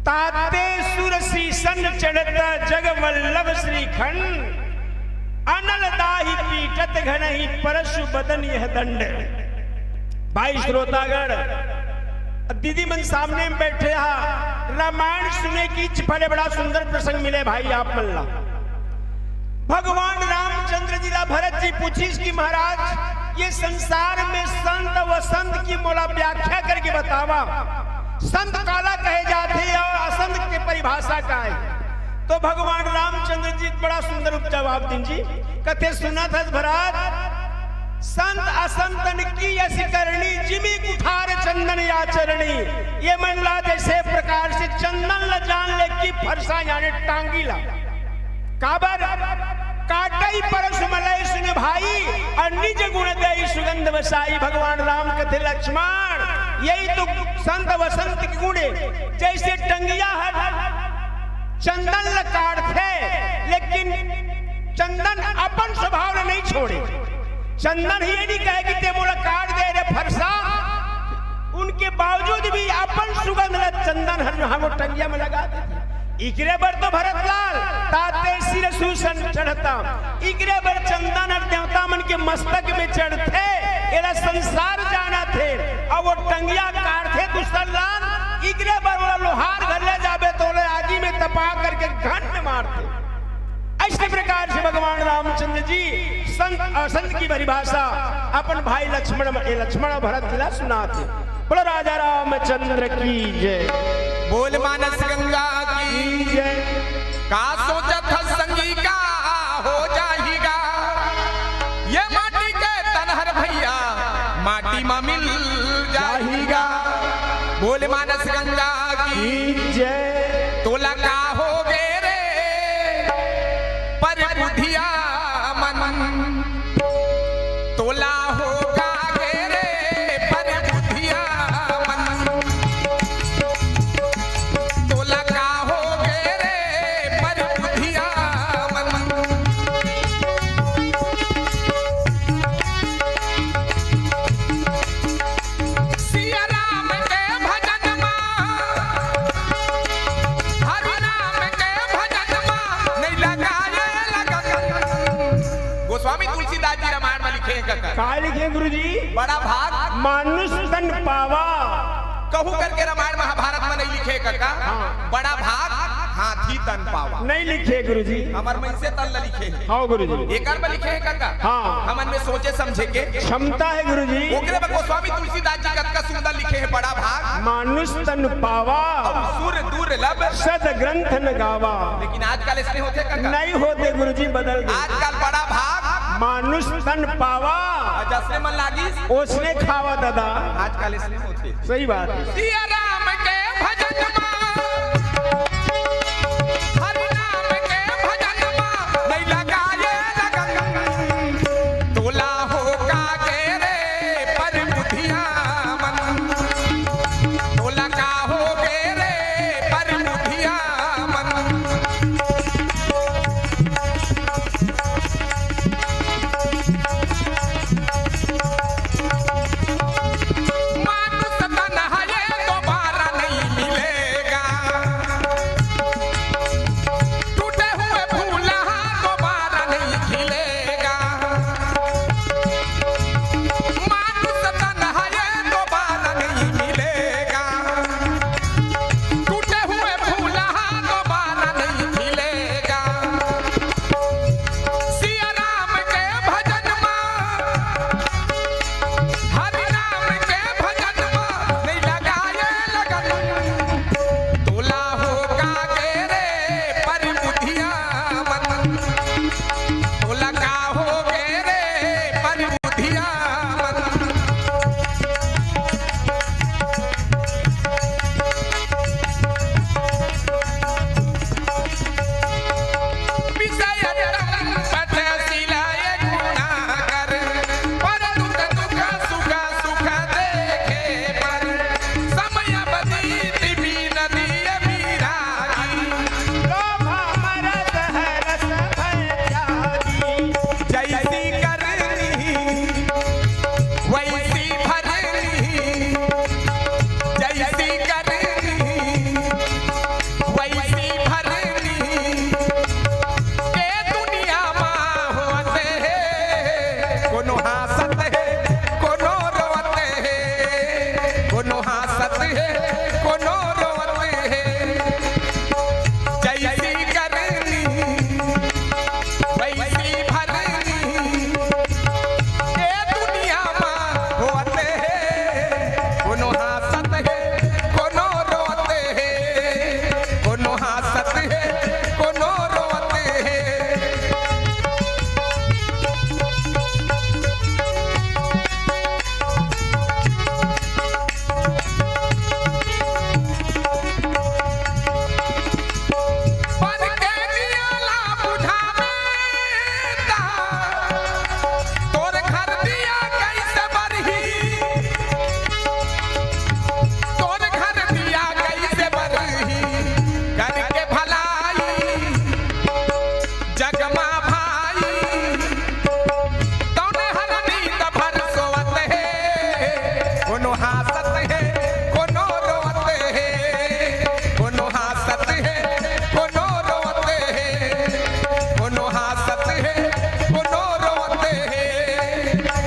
ताते सुर सीसन चढ़त जग वल्लभ श्रीखंड, अनल दाहि पीटत घनहि परशु बदन यह दंड। भाई श्रोतागण, दीदी मन सामने में बैठे हा, रामायण सुने की इच फले बड़ा सुंदर प्रसंग मिले भाई आप मन ला। भगवान रामचंद्र जी ला भरत जी पूछिस कि महाराज, ये संसार में संत वसंत की मोला व्याख्या करके बतावा, संत काला कहे जाथे और असंत के परिभाषा का है। तो भगवान रामचंद्र जी बड़ा सुंदर उप-, जवाब दीन जी, कथे सुनत हस भरत, संत असंतन की यस करणी, जिमि कुठार चंदन या चरणी। ये मन ला जैसे प्रकार से चंदन ला जान ले कि फरसा यानी टांगी ला। काबर? काटई परसु मलय सुन भाई, और निज गुण देई सुगंध बसाई। भगवान राम कथे लक्ष्मण, यही तो संत वसंत के गुण है। जैसे टंगिया हर चंदन ल काटथे, लेकिन चंदन अपन स्वभाव ल नहीं छोड़े। चंदन ही ये नहीं कहे कि ते मोला काट दे रे फरसा, वो उनके बावजूद भी अपन सुगंध ल चंदन हर हमर टंगिया में लगा देथे। इकरे बर तो भरतलाल ताते सिर सूसन चढ़ता, इकरे बर चंदन हर देवता मन के मस्तक में चढ़थे। एला संसार जानथे, अउ वो टंगिया काढ़थे दूसर लाल, इकरे बर ओला लोहार घर ले जाबे तो ओला आगी में तपा करके घन में मारथे। ऐसे प्रकार से भगवान रामचंद्र जी संत, अ, संत की परिभाषा अपन भाई लक्ष्मण, ए, लक्ष्मण भरत जी ला सुनाथे। बोलो राजा रामचंद्र की जय। बोल मानस गंगा की जय। का सोचत हस संगी का हो जाही गा, ये माटी के तन हर भैया माटी मा मिल जाही गा। बोल मानस गंगा की जय। तोला का हो गे रे पर बुधिया मन, तोला हो का गे रे पर बुधिया मन, तोला का हो गे रे पर बुधिया मन। सिया राम के भजन मा, हरि नाम के भजन मा, नहीं लगाए लगन। गोस्वामी तुलसीदास जी रामायण में लिखे हैं कका। का लिखे गुरुजी? बड़ा भाग। मानुष तन पावा। कहू करके रामायण महाभारत में नहीं लिखे कका। हाँ। बड़ा भाग हाथी तन पावा। नहीं लिखे गुरुजी। हमर मनसे तन ला लिखे हैं। हाँ गुरुजी। एकर में लिखे हैं कका। हाँ। हमन में सोचे समझे के क्षमता है गुरुजी। ओकरे में गोस्वामी तुलसीदास जी कतका सुंदर लिखे हैं, बड़ा भाग। मानुष तन पावा। अउ सुर दुर्लभ। सद ग्रंथ न गावा। लेकिन आजकल इसने होथे कका? नहीं होथे गुरुजी, बदल गए। आजकल बड़ा भाग। मानुष तन पावा। जसने मन लागिस। ओसने खावा दादा। आजकल इसने होथे। सही बात है। सिया राम के भजन मा, हरि नाम के भजन मा, नहीं लगाए लगन। तोला हो का गे रे पर बुधिया मन, तोला का हो गे रे पर बुधिया मन। मानुष तन हये तो बा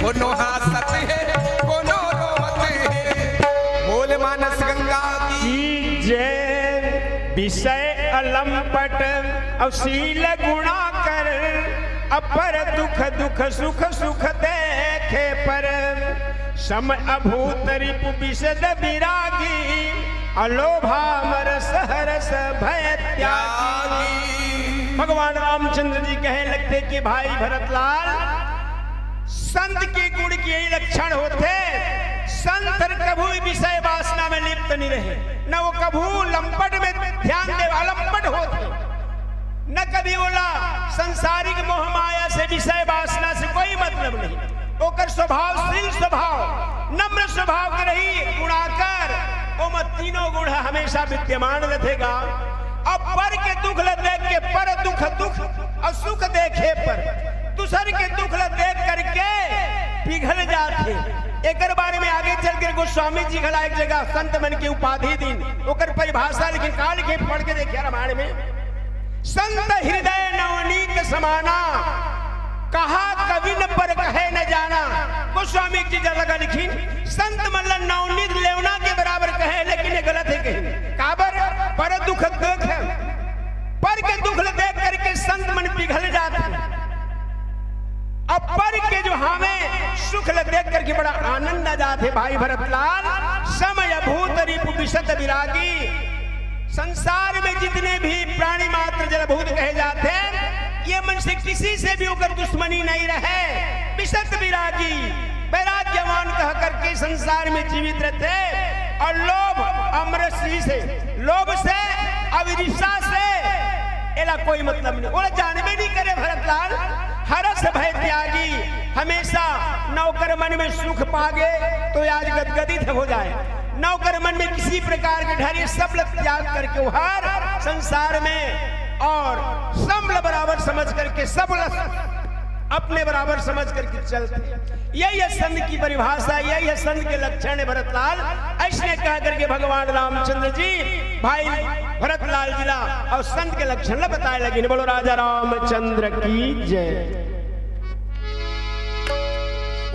कोनो हंसत हे, कोनो रोवत हे। बोल मानस गंगा की। की जय। विषय अलंपट अउ शील गुणाकर, अपर दुख दुख सुख सुख देखे पर। सम अभूत रिपु विशद विरागी, अलोभामर सहरस भय त्यागी। भगवान रामचंद्र जी कहे लगथे कि भाई भरतलाल, संत के गुण के यही लक्षण होथे। संत हर कभू विषय वासना में लिप्त नहीं रहे, न वो कभू लंपट में ध्यान दे, अलंपट होथे, न कभी ओला संसारिक मोह माया से, विषय वासना से कोई मतलब नहीं। ओकर स्वभाव शील स्वभाव, नम्र स्वभाव के रही गुणाकर, ओमा तीनों गुण हमेशा विद्यमान रथेगा। अब पर के दुख ल देख के, पर दुख दुख अउ सुख देखे पर, दूसर के दुख ल देख करके पिघल जाथे। एकर बारे में आगे चल के गोस्वामी जी घला एक जगह संत मन के उपाधि दिन, ओकर परिभाषा लिखिन, का लिखिन, पढ़ के देखिए रामायण में। संत हृदय नवनीत समाना, कहा कविन पर कहे न जाना। गोस्वामी जी जगह लिखिन, संत मन ल नवनीत लेवना के बराबर कहे, लेकिन ये गलत है कहीं। काबर? पर दुख देख, पर के दुख ल देख करके संत मन पिघल जाथे। अब पर के जो हमें सुख ल देख करके बड़ा आनंद आ जाथे भाई भरतलाल। सम अभूत रिपु विशद विरागी। संसार में जितने भी प्राणी मात्र जलभूत कहे जाते हैं, ये मन से किसी से भी ओकर दुश्मनी नहीं रहे। विशद विरागी, वैराग्यवान कह करके संसार में जीवित रहते हैं। और लोभ, अमरसी से, लोभ से, अभिरिषा से एला कोई मतलब नहीं, ओला जानबे नहीं करे भरतलाल। हरस भय त्यागी, हमेशा न ओकर मन में सुख पागे तो आज गदगदित हो जाए, न ओकर मन में किसी प्रकार के डर, ये सब ल त्याग करके वो हर संसार में और सब ल बराबर समझ करके, सब ल अपने बराबर समझ करके चलते। यही है संत की परिभाषा, यही है संत के लक्षण है भरतलाल। ऐसने कह करके भगवान रामचंद्र जी भाई भरतलाल जी ला अउ संत के लक्षण ला बताए लगिन। बोलो राजा रामचंद्र की जय।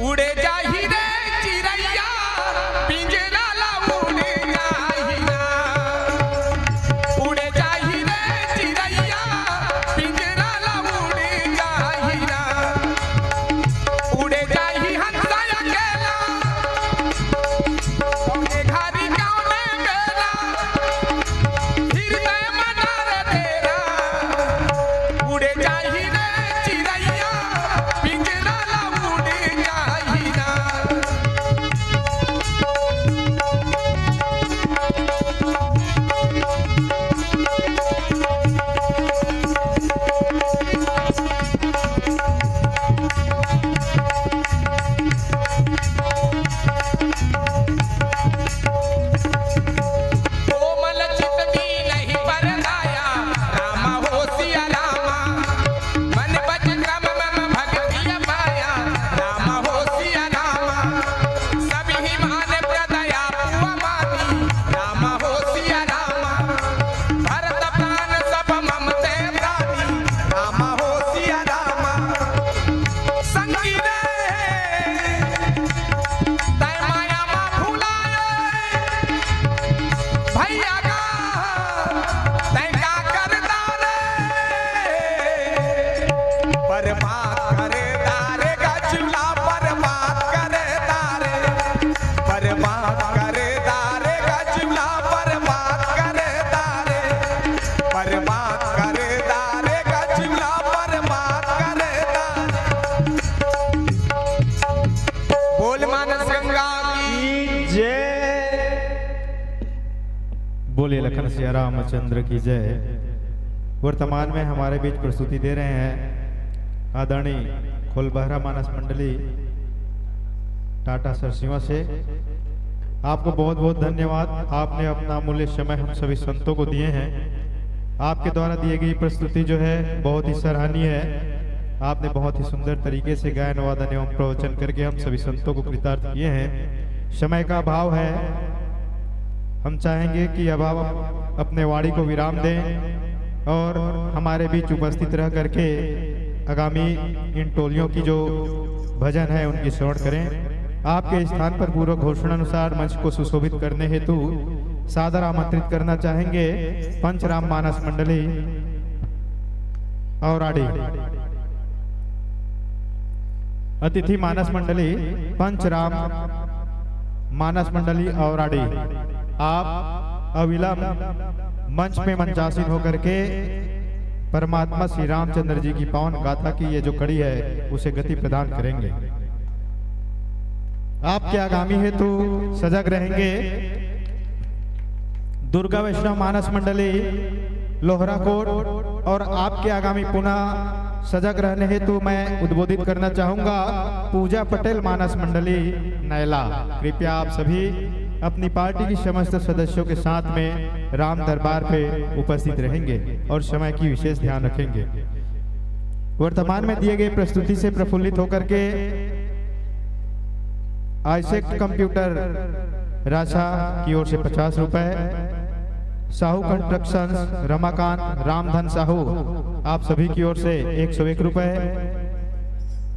उड़े जाही रे चिरैया, पिंजरा ला उड़े जाही ना। उड़े जाही रे चिरैया, पिंजरा ला उड़े जाही ना। उड़े जाही हंसा अकेला, कौने घरी कौने बेला, हृदय मना रे तेरा। उड़े जाही रे चिरैया, पिंजरा ला उड़े जाही ना। कोमल चित दीनहि पर दाया, राम हो सिया रामा। मन बच क्रम मम भगतिय पाया, राम हो सिया रामा। सबहि मान प्रदया पुअ मानी, राम हो सिया रामा। भरत प्राण सब मम ते प्राणी, राम हो सिया रामा। संगी रे, तै माया मा भुलाए, भैया का, तै का करता रे? बर्बाद करता रे गजुला, बर्बाद करता रे, बर्बाद करता रे गजुला, बर्बाद करता रे, बर्बाद करता रे गजुला, बर्बाद करता रे। बोल मानस गंगा की जय। बोलिए लखन सिया रामचंद्र की जय। वर्तमान में हमारे बीच प्रस्तुति दे रहे हैं आदरणीय खोलबहरा मानस मंडली टाटा सरसीवा से। आपको बहुत बहुत धन्यवाद, आपने अपना अमूल्य समय हम सभी संतों को दिए हैं। आपके द्वारा दिए गई प्रस्तुति जो है बहुत ही सराहनीय है। आपने बहुत ही सुंदर तरीके से गायन वादन एवं प्रवचन करके हम सभी संतों को कृतार्थ किए हैं। समय का अभाव है, हम चाहेंगे कि अब आप अपने वाणी को विराम दें और हमारे बीच उपस्थित रह करके आगामी इन टोलियों की जो भजन है, उनकी श्रवण करें। आपके स्थान पर पूर्व घोषणा अनुसार मंच को सुशोभित करने हेतु सादर आमंत्रित करना चाहेंगे पंच राम मानस मंडली औराड़ी, अतिथि मानस मंडली पंच राम मानस मंडली औराड़ी। आप अविलंब मंच में मंचासीन होकर के परमात्मा श्री रामचंद्र जी की पावन गाथा की ये जो कड़ी है, उसे गति प्रदान करेंगे। आपके आगामी हेतु सजग रहेंगे दुर्गा वैष्णव मानस मंडली लोहराकोट, और आपके आगामी पुनः सजग रहने हेतु मैं उद्बोधित करना चाहूंगा पूजा पटेल मानस मंडली नैला। कृपया आप सभी अपनी पार्टी की समस्त सदस्यों के साथ में राम दरबार पे उपस्थित रहेंगे और समय की विशेष ध्यान रखेंगे। वर्तमान में दिए गए प्रस्तुति से प्रफुल्लित होकर के आइसेक्ट कंप्यूटर रासा की ओर से पचास रुपए, साहू कंस्ट्रक्शंस रमाकांत रामधन साहू आप सभी की ओर से एक सौ एक रुपए,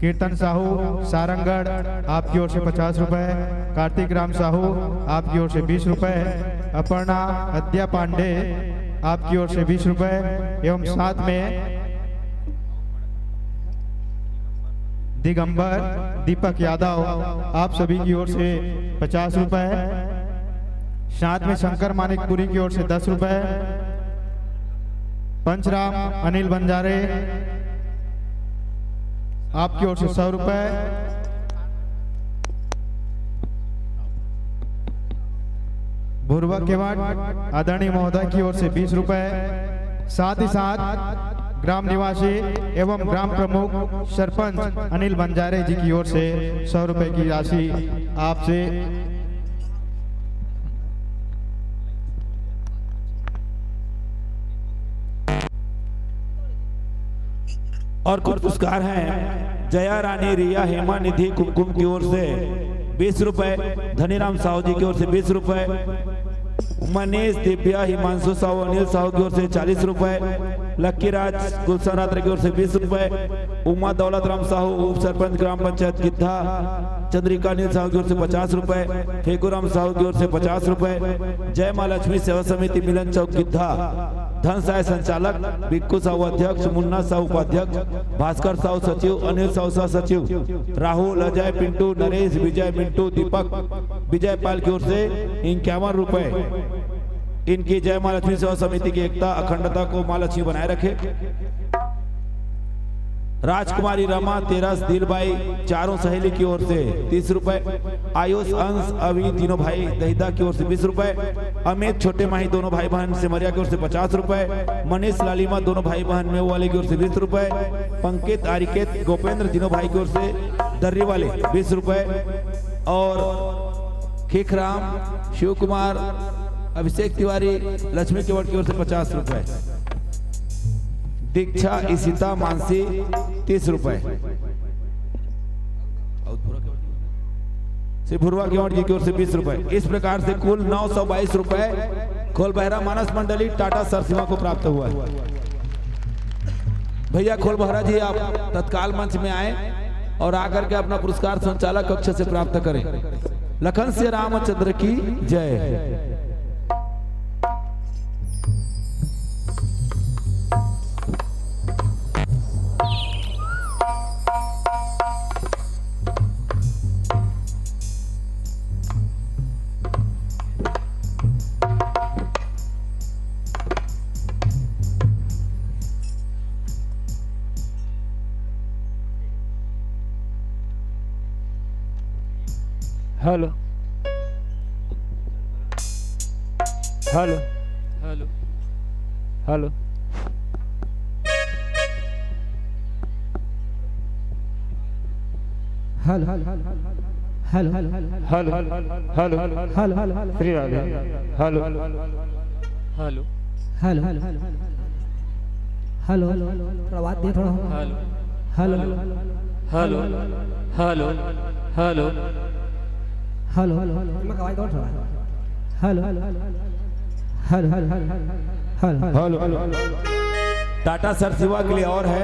कीर्तन साहू सारंगढ़ आपकी ओर से पचास रुपए, कार्तिक राम साहू आपकी ओर से बीस रुपए, अपर्णा अद्या पांडे आपकी ओर से बीस रुपए एवं साथ में दिगंबर दीपक यादव आप सभी की ओर से पचास रुपए, साथ में शंकर मानिकपुरी की ओर से दस रुपए, पंचराम अनिल बंजारे आपकी ओर से सौ रुपए, भुरवा केवट आदरणीय महोदय की ओर से बीस रुपए, साथ ही साथ ग्राम निवासी एवं ग्राम प्रमुख सरपंच अनिल बंजारे जी की ओर से सौ रुपए की राशि आपसे और कुछ पुरस्कार हैं जया रानी, रिया, हेमा, निधि, कुमकुम की ओर से बीस रुपए, धनीराम साहू जी की ओर से बीस रुपए, मनीष, दिव्या, हिमांशु साहू, अनिल साहू की ओर से चालीस रुपए, लक्की राज गुलशन रात्रे की ओर से बीस रुपए, उमा दौलत राम साहू, उप सरपंच ग्राम पंचायत गिद्धा, चंद्रिका अनिल साहू की ओर से पचास रुपए, फेगुराम साहू की ओर से पचास रुपए, जय माँ लक्ष्मी सेवा समिति मिलन चौक गिद्धा, धन सहाय संचालक बिक्कू साहू अध्यक्ष, मुन्ना साहू उपाध्यक्ष, भास्कर साहू सचिव, अनिल साहू सह सचिव, राहुल, अजय, पिंटू, नरेश, विजय, मिंटू, दीपक, विजय पाल की ओर से इक्यावन रुपए। इनकी जय माँ लक्ष्मी सेवा समिति की एकता अखंडता को माँ लक्ष्मी बनाए रखे। राजकुमारी, रमा, तेरस, दिलबाई, चारों सहेली की ओर से तीस रुपए। आयुष, अंश, अभी तीनों भाई दहिदा की ओर से बीस रुपए। अमित, छोटे माही दोनों भाई बहन सिमरिया की ओर से पचास रुपए। मनीष, लालिमा दोनों भाई बहन मेव वाले की ओर से बीस रुपए। पंकित, आरिकेत, गोपेंद्र तीनों भाई की ओर से दर्री वाले बीस रुपए। और खीखराम, शिव कुमार, अभिषेक तिवारी, लक्ष्मी केवट की ओर से पचास रुपए। दीक्षा, इशिता, मानसी तीस रुपए। श्री भुरवा केवट जी की ओर से बीस रुपए। इस प्रकार से कुल नौ सौ बाईस रुपए खोलबहरा मानस मंडली टाटा सरसीवा को प्राप्त हुआ है। भैया खोलबहरा जी, आप तत्काल मंच में आए और आकर के अपना पुरस्कार संचालक कक्ष से प्राप्त करें। लखन से रामचंद्र की जय। Hello, hello, hello, hello, hello, hello, hello, hello, hello, hello, hello, hello, hello, Shri Radhe, hello, hello, hello, hello, hello, थोड़ा आवाज दे, थोड़ा। Hello, hello, hello, hello, hello, hello, hello, hello, hello, hello, hello, hello, hello, hello, hello, hello, hello. Tata Sarsiwa के लिए और है।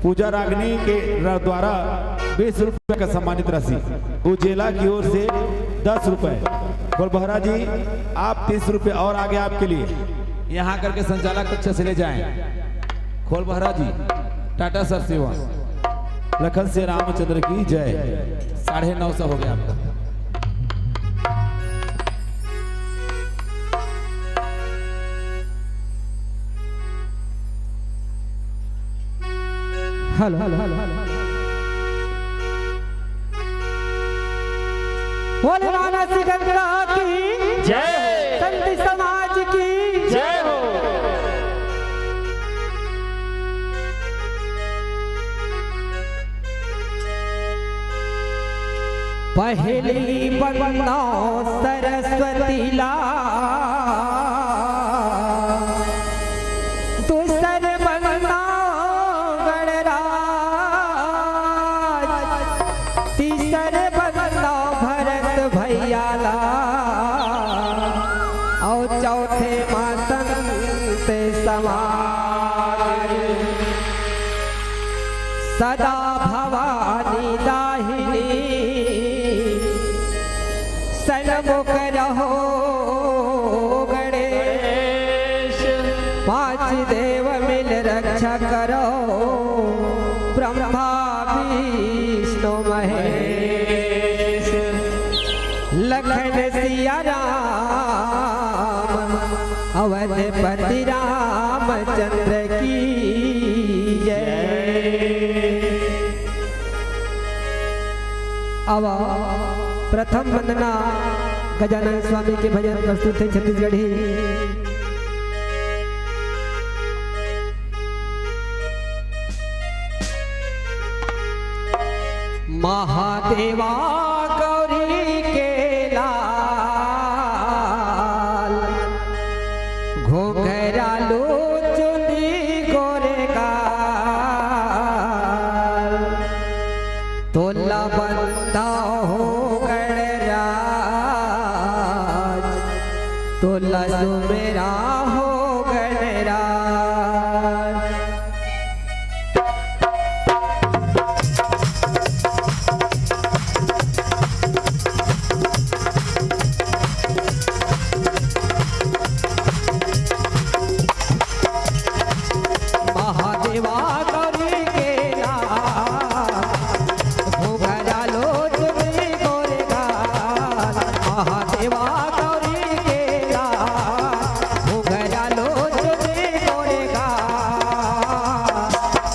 पूजा रागनी के र-, द्वारा बीस रुपए का सम्मानित राशि, उजेला की ओर से दस रुपए। खोलबहरा जी, आप तीस रुपए और आगे आपके लिए। यहाँ करके संचालक कक्ष से ले जाएं। खोलबहरा जी, टाटा सर सेवा, लखन से रामचंद्र की जय। साढ़े नौ सौ हो गया आपका। Hello, hello, hello, hello. बोले राणा सिकंदरा की जय। संत समाज की जय हो। पहली बंदो सरस्वती ला, दूसर बंदो गणराज, तीसर बंदो भरत भैया ला, और चौथे माँ संत समाज। सदा भवानी दाहिनी सन्मुख रहो गणेश, पांच देव मिल रक्षा करो, ब्रह्मा विष्णु महेश। लखन सिया राम अवधपति रामचंद्र की जय। अब प्रथम वंदना गजानन स्वामी के भजन प्रस्तुत है छत्तीसगढ़ी। महादेवा गौरी के लाल, घोघरा लो चुंदी गोरे गाल, तोला बंदा हो गणराज, तोला सुमेरा हो गणराज। महादेवा गौरी के लाल, घोघरा लो चुंदी गोरे गाल। महादेवा गौरी के लाल, घोघरा लो चुंदी गोरे गाल।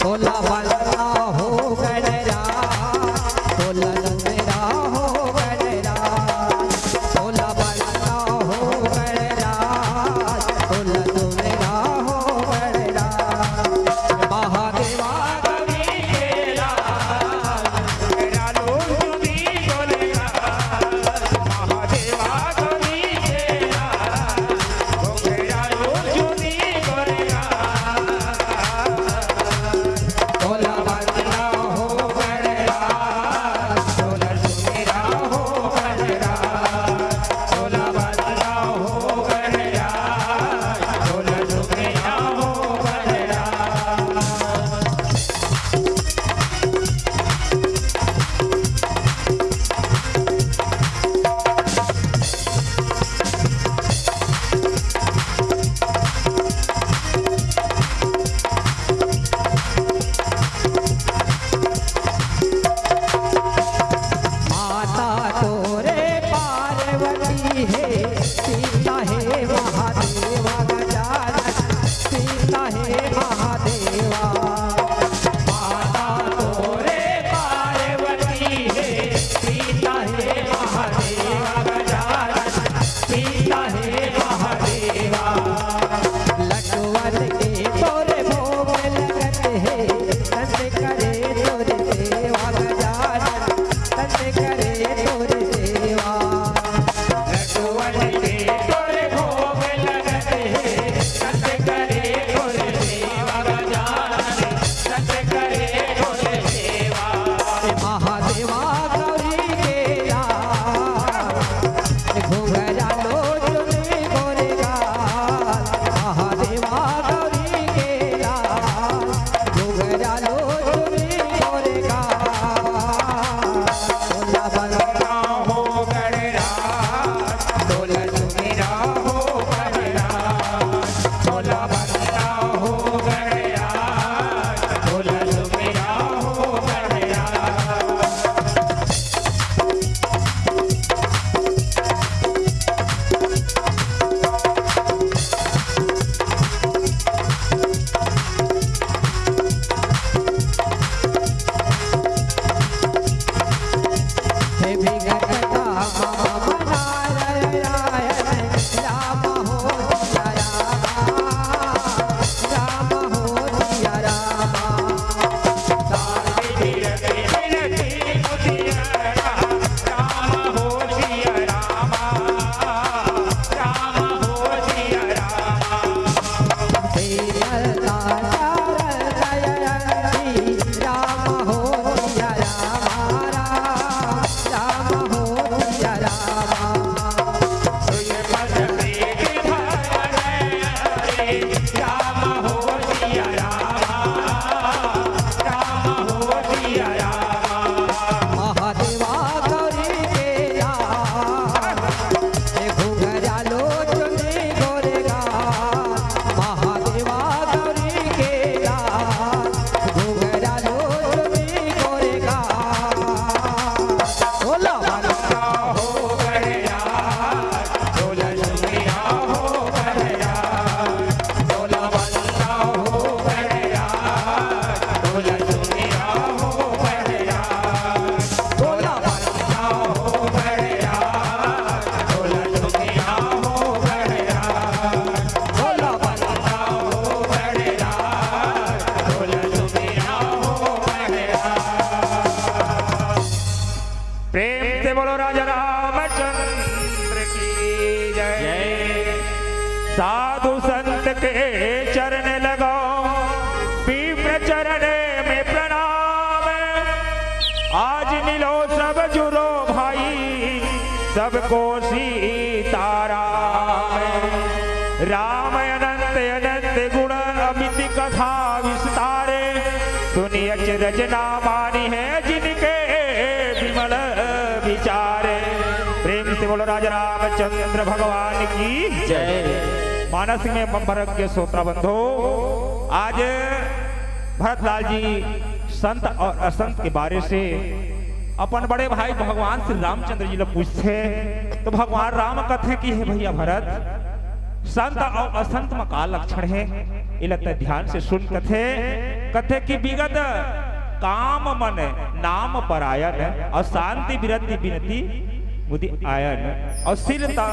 तोला बंदा हो गणराज, तोला सुमेरा हो गणराज, तोला बंदा हो गणराज, तोला सुमेरा हो गणराज। महादेवा गौरी के लाल, घोघरा लो चुंदी गोरे गाल। महादेवा गौरी के लाल, घोघरा लो चुंदी गोरे गाल। तोला बंदा हो गणराज, तोला सुमेरा हो गणराज, तोला बंदा हो गणराज, तोला सुमेरा हो गणराज। माता तोरे पार्वती हे, पिता हे महादेवा गजानन, पिता हे महादेवा। माता तोरे पार्वती हे, पिता हे महादेवा गजानन, पिता हे महादेवा। लटवन के तोरे भोग लगत हे, संत करे तोरे सेवा गजानन, संत करे तोरे सेवा। लटवन के तोरे भोग लगत हे, संत करे तोरे सेवा गजानन, संत करे तोरे सेवा। महादेवा गौरी के लाल, घुघरा लो चुंदी गोरे गाल। महादेवा गौरी के लाल, घुघरा लो प्रेम से बोलो राजा रामचंद्र की जय। जय। साधु संत के चरण लगाओ, विप्र चरण में प्रणाम। आज मिलो सब जुड़ो भाई, सबको सीताराम। राम अनंत अनंत गुण अमित कथा विस्तारे, सुनि अचरज ना मानिहैं जिनके विमल विचारे। प्रेम से बोलो राजा रामचंद्र भगवान की जय। मानस में मरज्ञ श्रोता बंधो, आज भरतलाल जी संत और असंत के बारे से अपन बड़े भाई भगवान श्री रामचंद्र जी ला पूछथे, तो भगवान राम कथे कि हे भैया भरत, संत और असंत म का लक्षण हे, एला तैं ध्यान से सुन। कथे, कथे कि विगत काम मन नाम परायण, और शांति विरति विनती मुदि आयन, और शीलता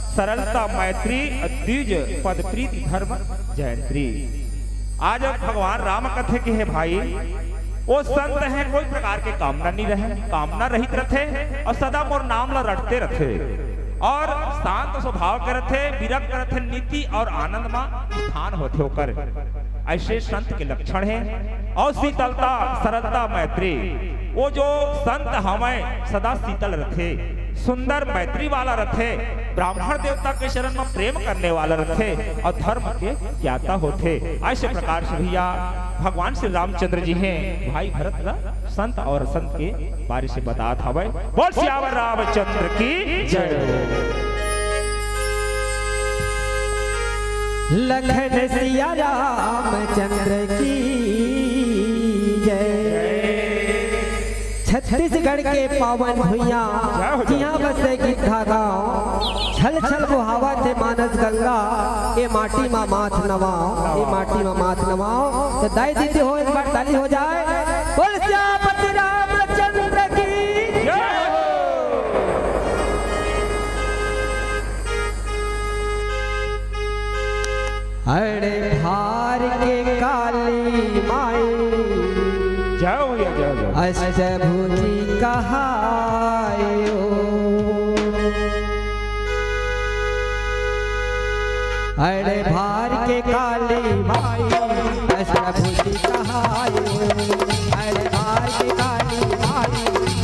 सरलता मैत्री, और द्विज पद प्रीति धर्म जयंती। आज भगवान राम कथे कि हे भाई, वो संत हे, कोई प्रकार के कामना नहीं रहे, कामना रहित रथे और सदा मोर नाम ला रटते रथे और शांत स्वभाव के रथे, विरक्त रथे, नीति और आनंद मा स्थान होथे ओकर। ऐसे संत के लक्षण हे। और शीतलता, सरलता, मैत्री, वो जो संत हवय सदा शीतल रथे, सुंदर मैत्री वाला रथे, ब्राह्मण देवता के चरण में प्रेम करने वाला रथे और धर्म के ज्ञाता होथे। ऐसे प्रकार से भैया भगवान श्री रामचंद्र जी हे भाई भरत ला संत और असंत के बारे से बतात हवय। बोल सियावर रामचंद्र की जय। लखन सिया रामचंद्र की जय। छत्तीसगढ़ के पावन भुइयां, जय हो, जय हो। जिहां बसे गिद्धा गांव, छल छल बोहावत हे मानस गंगा, ए माटी मा माथ नवाओ, ए माटी मा माथ नवाओ। तो दाई दीदी हो, एक बार ताली हो जाए। बोल सियापति रामचंद्र की जय हो। अरे भार के काली माई, जय हो भैया, जय हो, जय हो। अष्टभुजी कहायो। अरे भार के काली माई, अष्टभुजी कहायो। अरे भार के काली माई,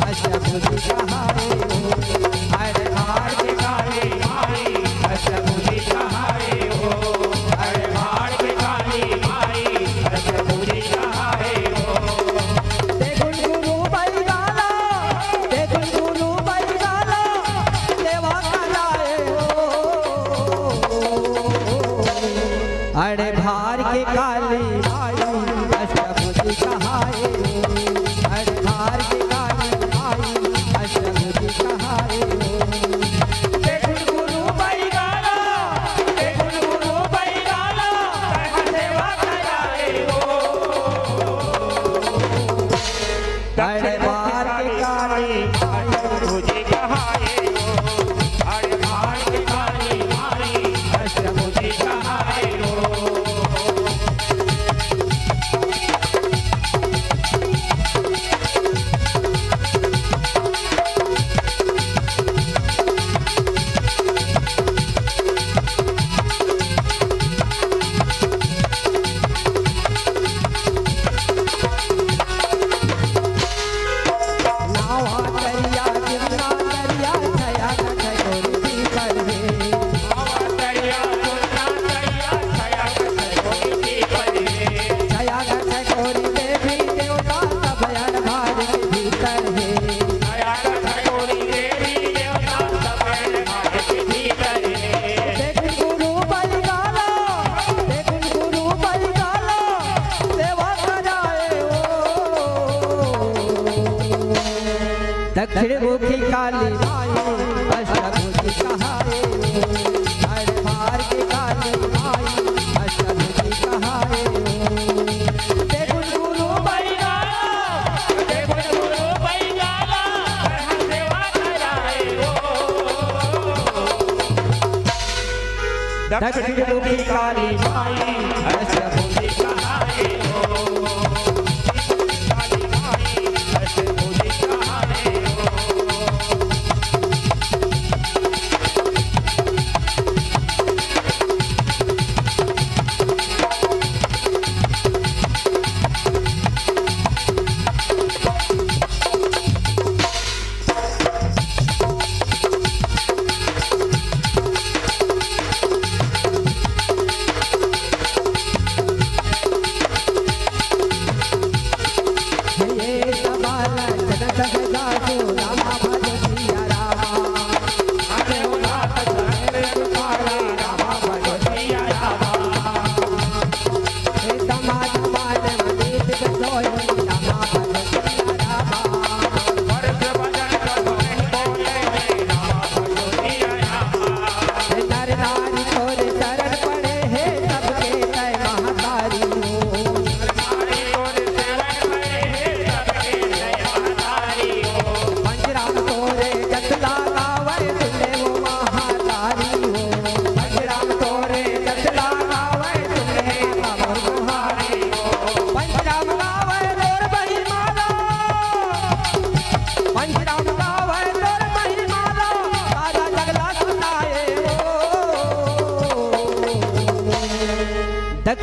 अष्टभुजी कहायो। अरे भार के काली माई, अष्टभुजी कहायो। अरे भार के काली माई, अष्टभुजी कहायो। ते गुनगुनु बैगाला, ते गुनगुनु बैगाला, सेवा कराए हो। अरे भार के काली माई, अष्टभुजी कहाए हो। अरे भार के काली माई, अष्टभुजी कहाए हो। ते गुनगुनु बैगाला, ते गुनगुनु बैगाला, तैं सेवा कराए हो। अरे भार के काली माई, अष्टभुजी कहाए हो। अरे भार के काली माई, अष्टभुजी कहाए हो। दक्षिण मुखी काली माई, अष्टभुजी कहाए। हर भार की काली माई, अष्टभुजी कहाए। ते गुनगुनु बैगाला, ते गुनगुनु बैगाला, सेवा कराए हो। दक्षिण मुखी काली माई, अष्टभुजी कहाए हो। काली माई, अष्टभुजी कहाए हो।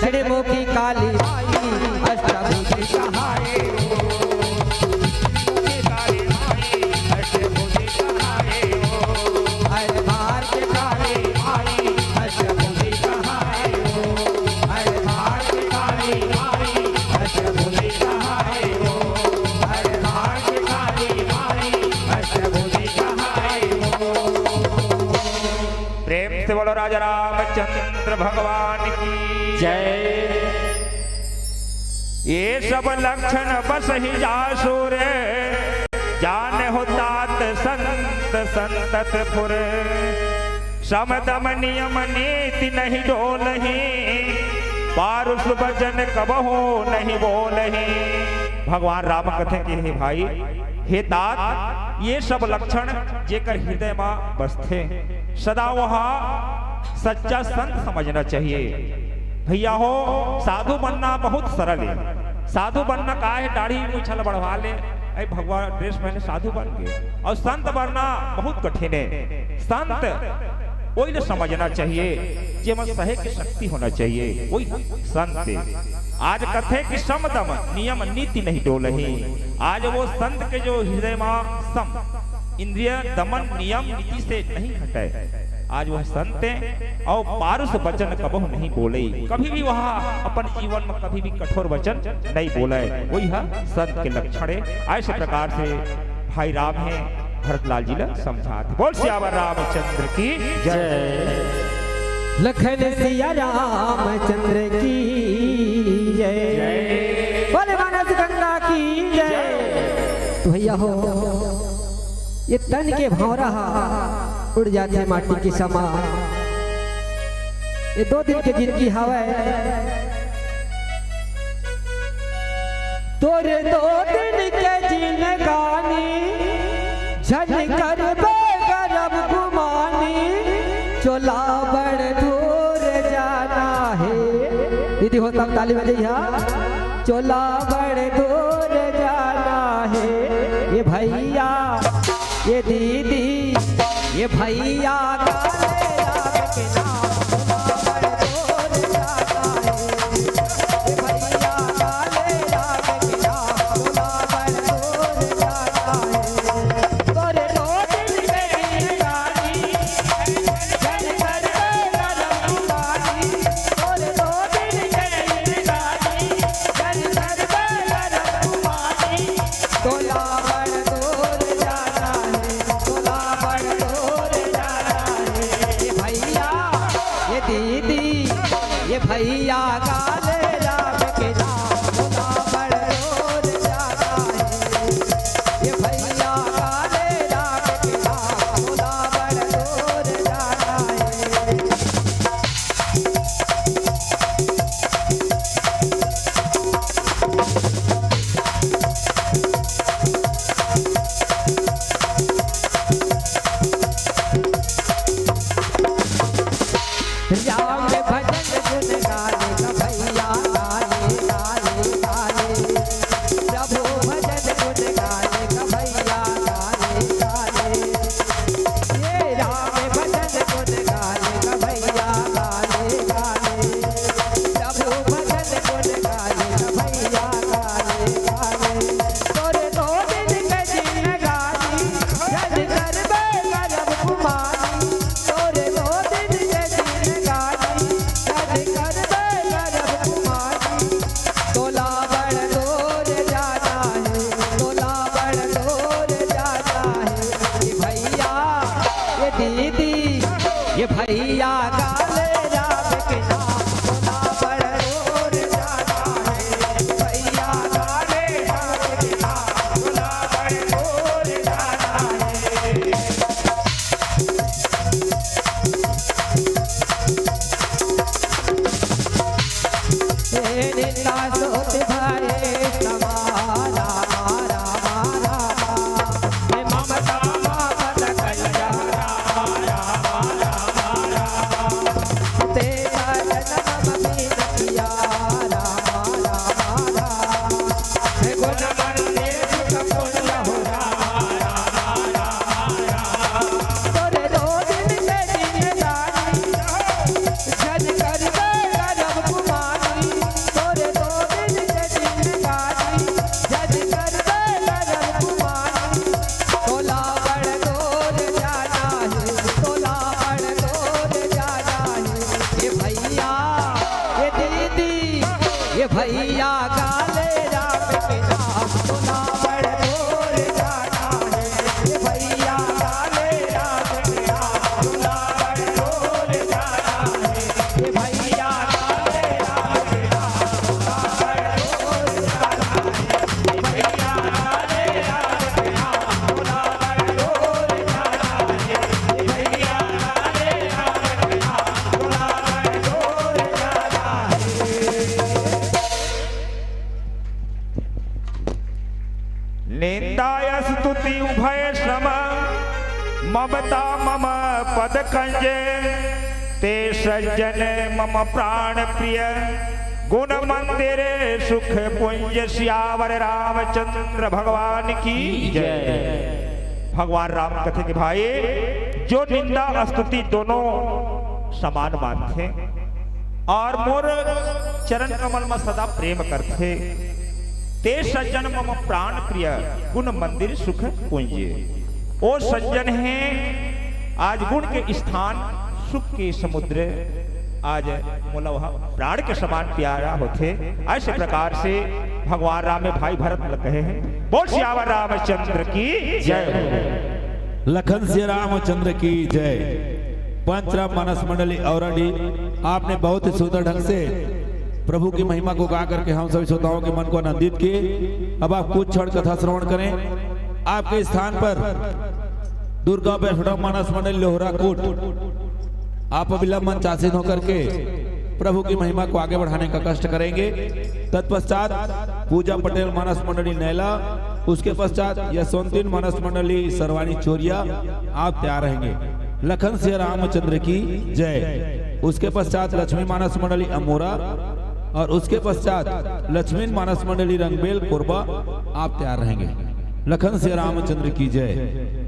दक्षिण मुखी काली माई अष्टभुजी कहाए हो। अरे भार के काली माई अष्टभुजी कहाए हो। अरे भार के काली माई अष्टभुजी कहाए हो। अरे भार के काली माई अष्टभुजी कहाए हो। प्रेम से बोलो राजा रामचंद्र भगवान की जय। ये सब लक्षण बस ही जासु रे, जाने हो तात संत संतत फुर। सम दम नियम नीति नहीं डोलही, पारुष वचन कबहु नहीं बोलही। भगवान राम कथे कि हे भाई, हे तात, ये सब लक्षण जेकर हृदय मा बसथे, सदा वहाँ सच्चा संत समझना चाहिए। भैया हो, साधु बनना बहुत सरल है। साधु बनना का है, दाढ़ी मूछा ल बढ़वा ले, अरे भगवान ड्रेस पहने साधु बन गए। और संत बनना बहुत कठिन है। संत वही ल समझना चाहिए, जेमा सहे के शक्ति होना चाहिए, वही संत। आज कथे कि सम दम नियम नीति नहीं डोलही। आज वो संत के जो हृदय मा सम, इंद्रिय दमन नियम नीति से नहीं घटे। आज वह संत है और पारुष वचन कबहु नहीं बोले। कभी भी वह अपन जीवन में कभी भी कठोर वचन नहीं बोले। वही है संत के लक्षण है। ऐसे प्रकार से भाई राम है, भरतलाल जी ला समझात। बोल सियावर रामचंद्र की जय। लखन सिया रामचंद्र की जय। बोले मानस गंगा की जय। तो भैया हो, ये तन के भौंरा हा उड़ जाथे माटी के समान। ये दो दिन के जिनगी हवय। तोरे दो दिन के जिनगानी, झन करबे गरब गुमानी, चोला बड़ दूर जाना हे। दीदी हो तब ताली बजइहा। चोला बड़ दूर जाना हे, ये भैया, ये दीदी, ये भैया काले राम के नाम, चोला बड़ दूर जाना हे। ये भैया काले राम के नाम, चोला बड़ दूर जाना हे। तोरे दो दिन के जिनगानी, झन करबे गरब गुमानी, तोरे दो दिन के जिनगानी, झन करबे गरब गुमानी, तोला बड़ दूर जाना हे, तोला बड़ दूर जाना हे। ये भैया, ये दीदी, ये भैया काले राम के नाम, तोला बड़ दूर जाना हे। ये भैया काले राम के नाम, तोला बड़ दूर जाना हे। राम भजन गुण गाने का भैया, गाने, गाने, गाने। प्रभु भजन गुण गाने का भैया, गाने, गाने। ये राम भजन गुण गाने का भैया, गाने, गाने। प्रभु भजन गुण गाने का भैया, गाने, गाने। तोरे दो दिन के जिनगानी, झन करबे गरब गुमानी। तोरे दो दिन के जिनगानी, झन करबे गरब गुमानी। तोला बड़ दूर जाना हे, तोला बड़ दूर जाना हे। ये भैया, ये दीदी, ये भैया काले राम के नाम, तोला बड़ दूर जाना हे। ये भैया काले राम के नाम, तोला बड़ दूर जाना हे। स्तुति उभय सम, ममता मम पद कंजे। ते सज्जन मम प्राण प्रिय, गुण मंदिर सुख पुंज। सियावर रामचंद्र भगवान की जय। भगवान राम कथे कि भाई, जो निंदा स्तुति दोनों समान मानथे और मोर चरण कमल म सदा प्रेम करथे, ते सज्जन मम प्राण प्रिय, गुण मंदिर सुख पुंज। ओ सज्जन हे, आज गुण के स्थान, सुख के समुद्र, आज मोला वह प्राण के समान प्यारा होथे। ऐसे प्रकार से भगवान राम में भाई भरत ल कहे हे। बोल सियावर रामचंद्र की जय हो। लखन सिया रामचंद्र की जय। पंचराम मानस मंडली औराडी, आपने बहुत ही सुंदर ढंग से प्रभु की महिमा को गा करके हम सभी श्रोताओं के मन को आनंदित किए। अब आप कुछ क्षण कथा श्रवण करें। आपके स्थान पर दुर्गा वैष्णव मानस मंडली लोहरा कोट, आप अविलंब मंचासीन होकर के प्रभु की महिमा को आगे बढ़ाने का कष्ट करेंगे। तत्पश्चात पूजा पटेल मानस मंडली नैला, उसके पश्चात यशवंतीन मानस मंडली सरवानी चोरिया, आप तैयार रहेंगे। लखन सिया रामचंद्र की जय। उसके पश्चात लक्ष्मी मानस मंडली अमोरा और उसके पश्चात लक्ष्मी मानस मंडली रंगबेल कोरबा, आप तैयार रहेंगे। लखन सिया रामचंद्र की जय।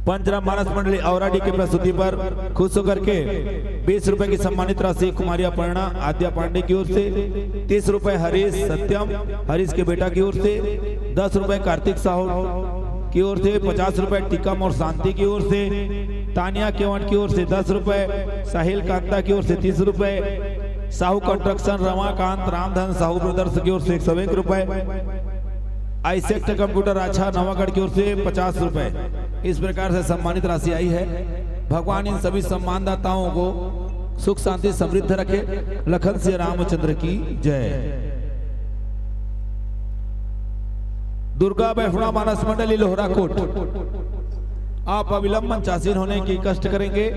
पंचराम मानस मंडली औराडी की प्रस्तुति पर खुश होकर के बीस रुपए की सम्मानित राशि कुमारी अपर्णा आद्या पांडे की ओर से, तीस रुपए हरीश सत्यम, हरीश के बेटा की ओर से, दस रुपए कार्तिक साहू की ओर से, पचास रुपए टीकम और शांति की ओर से, तानिया केवट की ओर से दस रुपए, साहिल कांता की ओर से तीस रुपए, साहू कंस्ट्रक्शन, रमाकांत, रामधन साहू ब्रदर्स की ओर से एक सौ एक रुपए, आइसेक्ट कंप्यूटर राछा नवागढ़ की ओर से पचास रुपए। इस प्रकार से सम्मानित राशि आई है। भगवान इन सभी सम्मानदाताओं को सुख शांति समृद्ध रखे। लखन सिया रामचंद्र की जय। दुर्गा वैष्णव मानस मंडली लोहरा कोट, आप अविलंब मंचासीन होने की कष्ट करेंगे।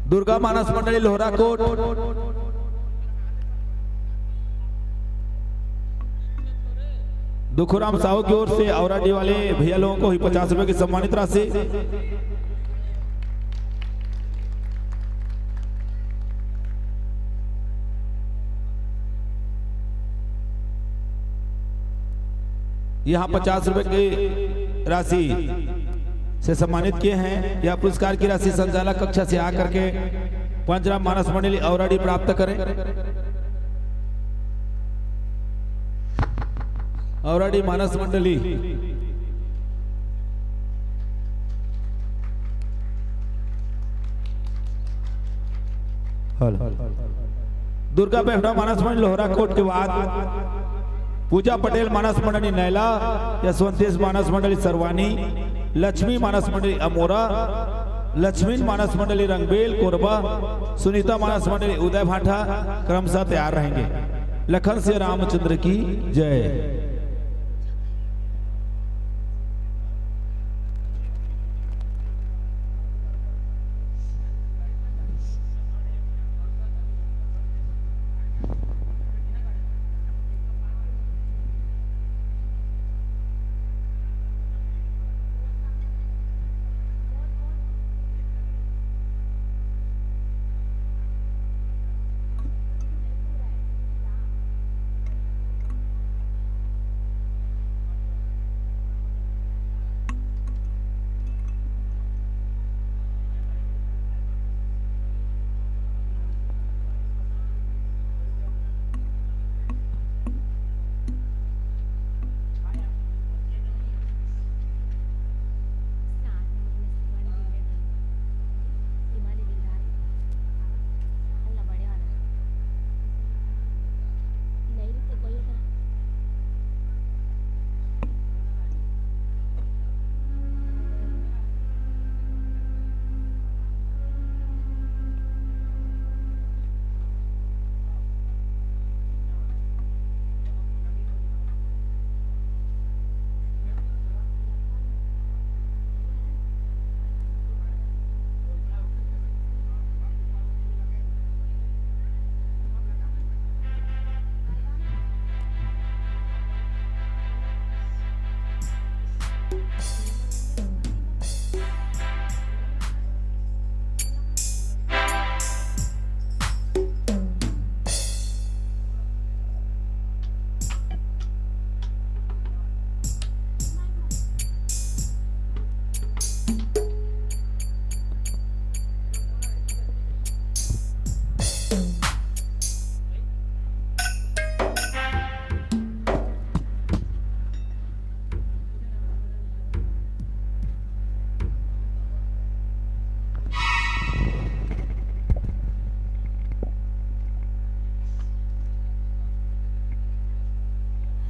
दुर्गा मानस मंडली लोहरा कोट, दुखुराम साहू की ओर से औराडी वाले भैया लोगों को ही पचास रुपए की सम्मानित राशि। यहाँ पचास रुपए की राशि से सम्मानित किए हैं। यह पुरस्कार की राशि संचालक कक्ष से आकर के पंचराम मानस मंडली औराडी प्राप्त करें। औराडी मानस मंडली। हेलो। दुर्गा वैष्णव मानस मंडली लोहरा कोट के बाद पूजा पटेल मानस मंडली नैला, यशवंतेश मानस मंडली सरवानी, लक्ष्मी मानस मंडली अमोरा, लक्ष्मी मानस मंडली रंगबेल कोरबा, सुनीता मानस मंडली उदय भाटा क्रमशः तैयार रहेंगे। लखन सिया रामचंद्र की जय।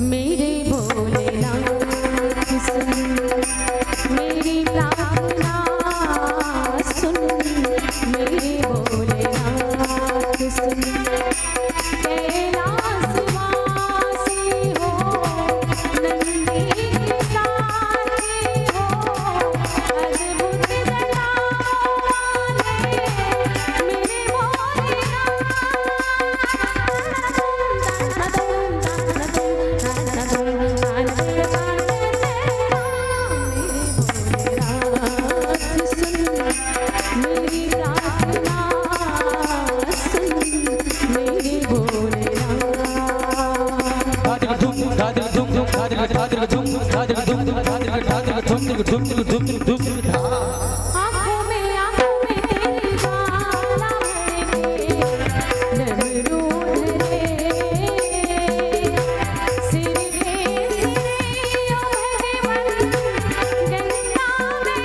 मेरे भोलेनाथ सुन, मेरी प्रार्थना सुन, मेरे भोलेनाथ सुन। कैलाशवासी हो, नंदी के साथी हो, अद्भुत जटा वाले मेरे भोलेनाथ। आंखों में, आंखों में तेरी ज्वाला है, डमरू धरे। सिर पे तेरे, ओ भगवान, गंगा में।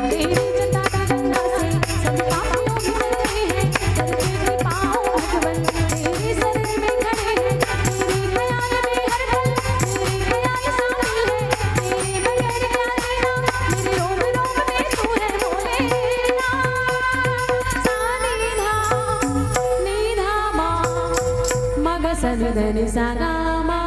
तेरी जटा की गंगा से सब पापों की धरती है। जल के कृपाओं भगवन तेरे शरण में खड़े हैं। तेरे ख्याल में हर पल, तेरे ख्याल साथी है। तेरे बगैर क्या जीना, मेरे रोम रोम में तू है भोलेनाथ। सा नी धा, नी धा मा, मग सा नी ध नी सा गा मा।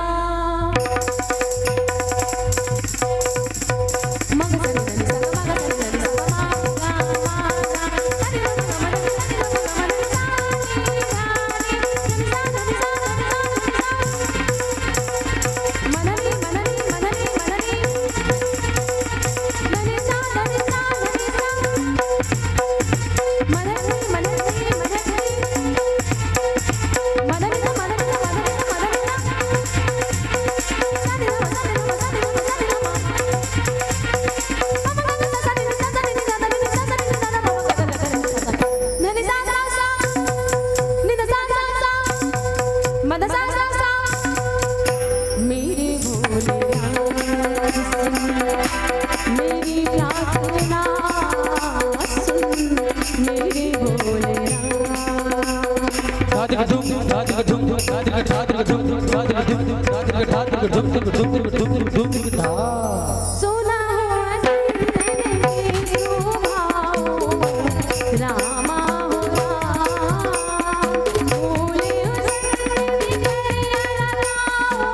सुना हुआ चंदन के सुभाव, रामा हो राम, भोले हो संग करे लगाओ,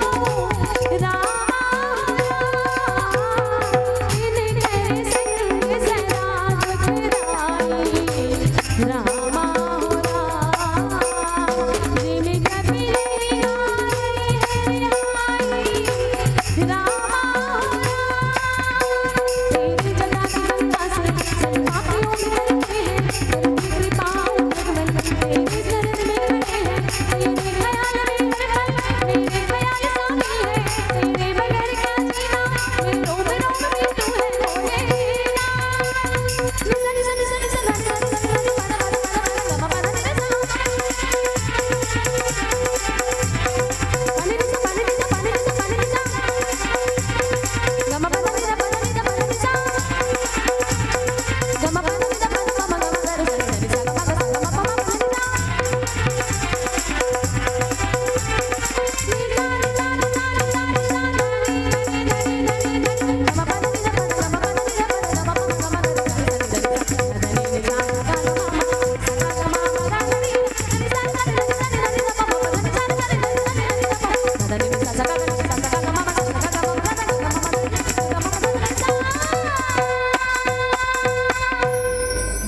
रामा हो राम, इनकर संग सदा दुखदाई। रामा हो राम, जिम कभी नहीं आई है आई। रामा हो राम, तेरी जटा की गंगा से सब पापियों में करते हैं, तेरी कृपा भगवन, तेरी शरण में खड़े हैं, तेरे ख्याल में हर पल, मेरे ख्याल साथी है, तेरे बगैर क्या जीना, मैं रोम रोम में तू है भोलेनाथ।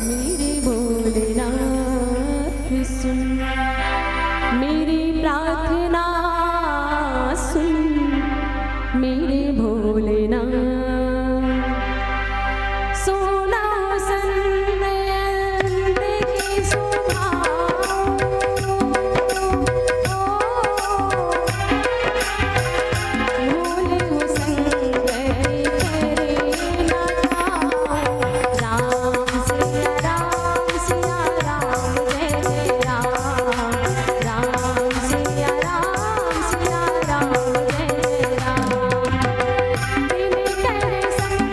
मेरे भोलेनाथ सुन, मेरी प्रार्थना सुन, मेरे भोलेनाथ। सुना संत के सुभाव। भोले हो संग करे ना था। राम सिया राम सिया राम जय जय राम। राम सिया राम सिया राम जय जय राम। दिन कर संग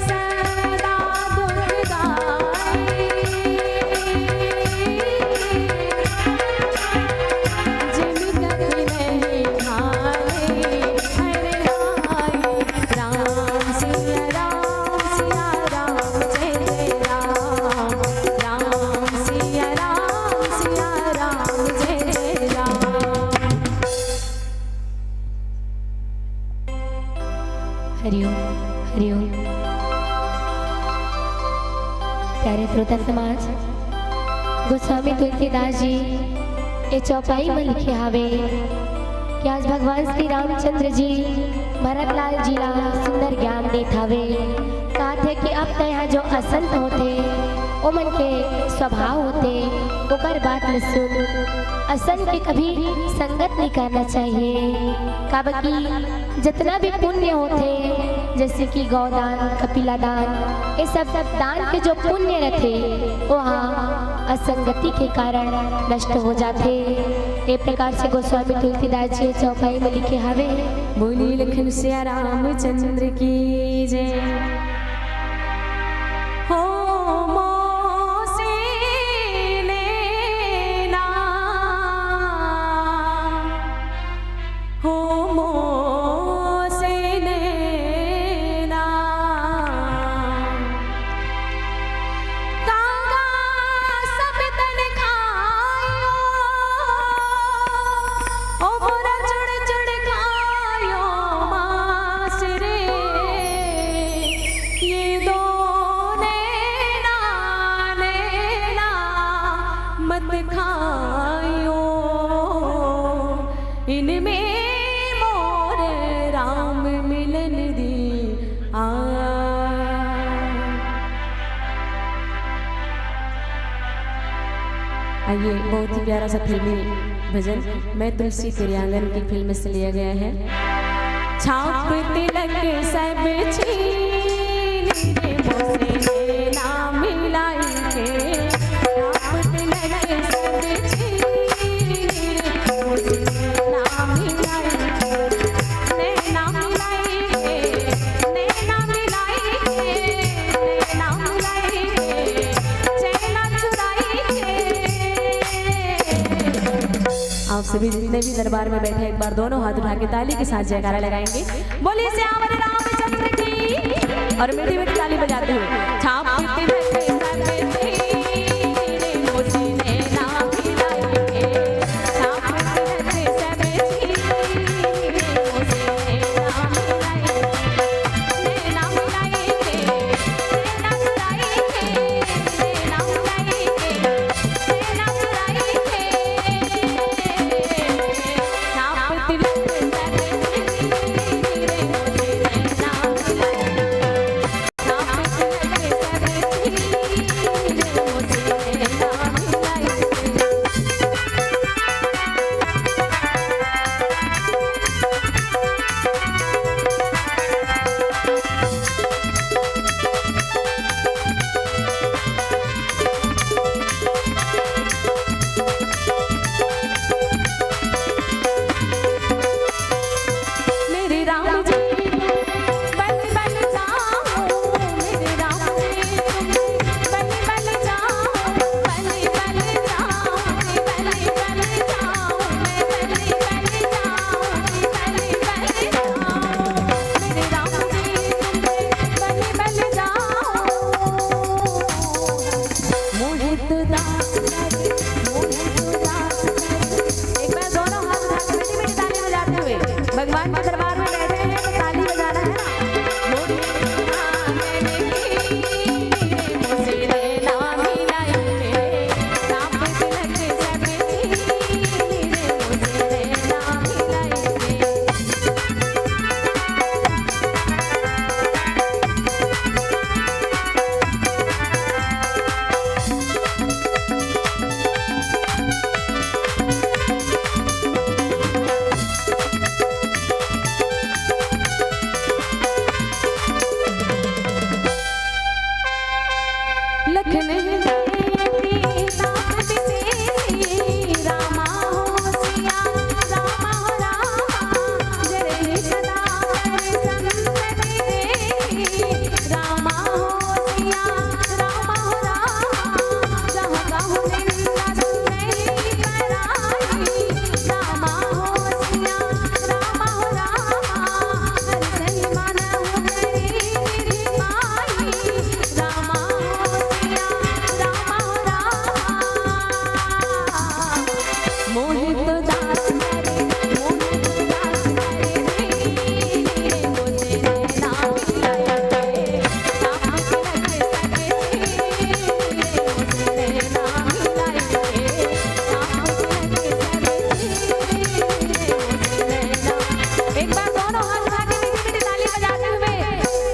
सदा दुखदाई। जिन गति नहीं हारे हर आई। राम सिया राम सिया राम जय जय राम। राम सिया राम सिया राम जय जय राम। हरिओम, हरिओम। प्यारे श्रोता समाज, गोस्वामी तुलसीदास जी ये चौपाई में लिखे हावे कि आज भगवान श्री रामचंद्र जी भरत लाल जी ला सुंदर ज्ञान देत हावे। कहत हे कि अब तैं हा जो असंत होथे, ओमन के स्वभाव होथे, ओकर बात ल सुन। असंत के कभी संगत नहीं करना चाहिए, काबर कि जितना भी पुण्य होथे, जैसे कि गौदान, कपिला दान, ये सब दान के जो पुण्य रथे, वो हा असंगति के कारण नष्ट हो जाथे। ये प्रकार से गोस्वामी तुलसीदास जी चौपाई में लिखे हवे। बोली लखन सिया रामचंद्र की जय। हो मोसे नैना, हो मोसे नैना, कागा सब तन खायो, ओ मोरा चुड़ चुड़ खायो मांस रे, ये दो नैना, नैना मत खायो, इनमें मोर राम मिलन दी आ। आइए, बहुत ही प्यारा सा फिल्मी भजन मैं तुलसी तेरे आंगन की फिल्म से लिया गया है। छाप तिलक सब छीन रे मोसे नैना मिलाई के, छाप तिलक सब छीन रे मोसे नैना मिलाई के, नैना मिलाई के, नैना मिलाई के, नैना मिलाई के, चैना चुराई के। आप सभी जितने भी दरबार में बैठे, एक बार दोनों हाथ उठा के ताली के साथ जयकारा लगाएंगे। बोलिए सियावर रामचंद्र की। और मीठी मीठी ताली बजाते हुए, छाप तिलक सब छीने, मोसी नैना मिलाई के। छाप तिलक सब छीने, मोसी नैना मिलाई के। नैना मिलाई के, नैना मिलाई के, नैना मिलाई के। एक बार दोनों हाथ उठा के मीठी मीठी ताली बजाते हुए, भगवान के दरबार में बैठे हैं तो ताली बजाना है ना। एक बार दोनों हाथ उठा के मीठी मीठी ताली बजाते हुए।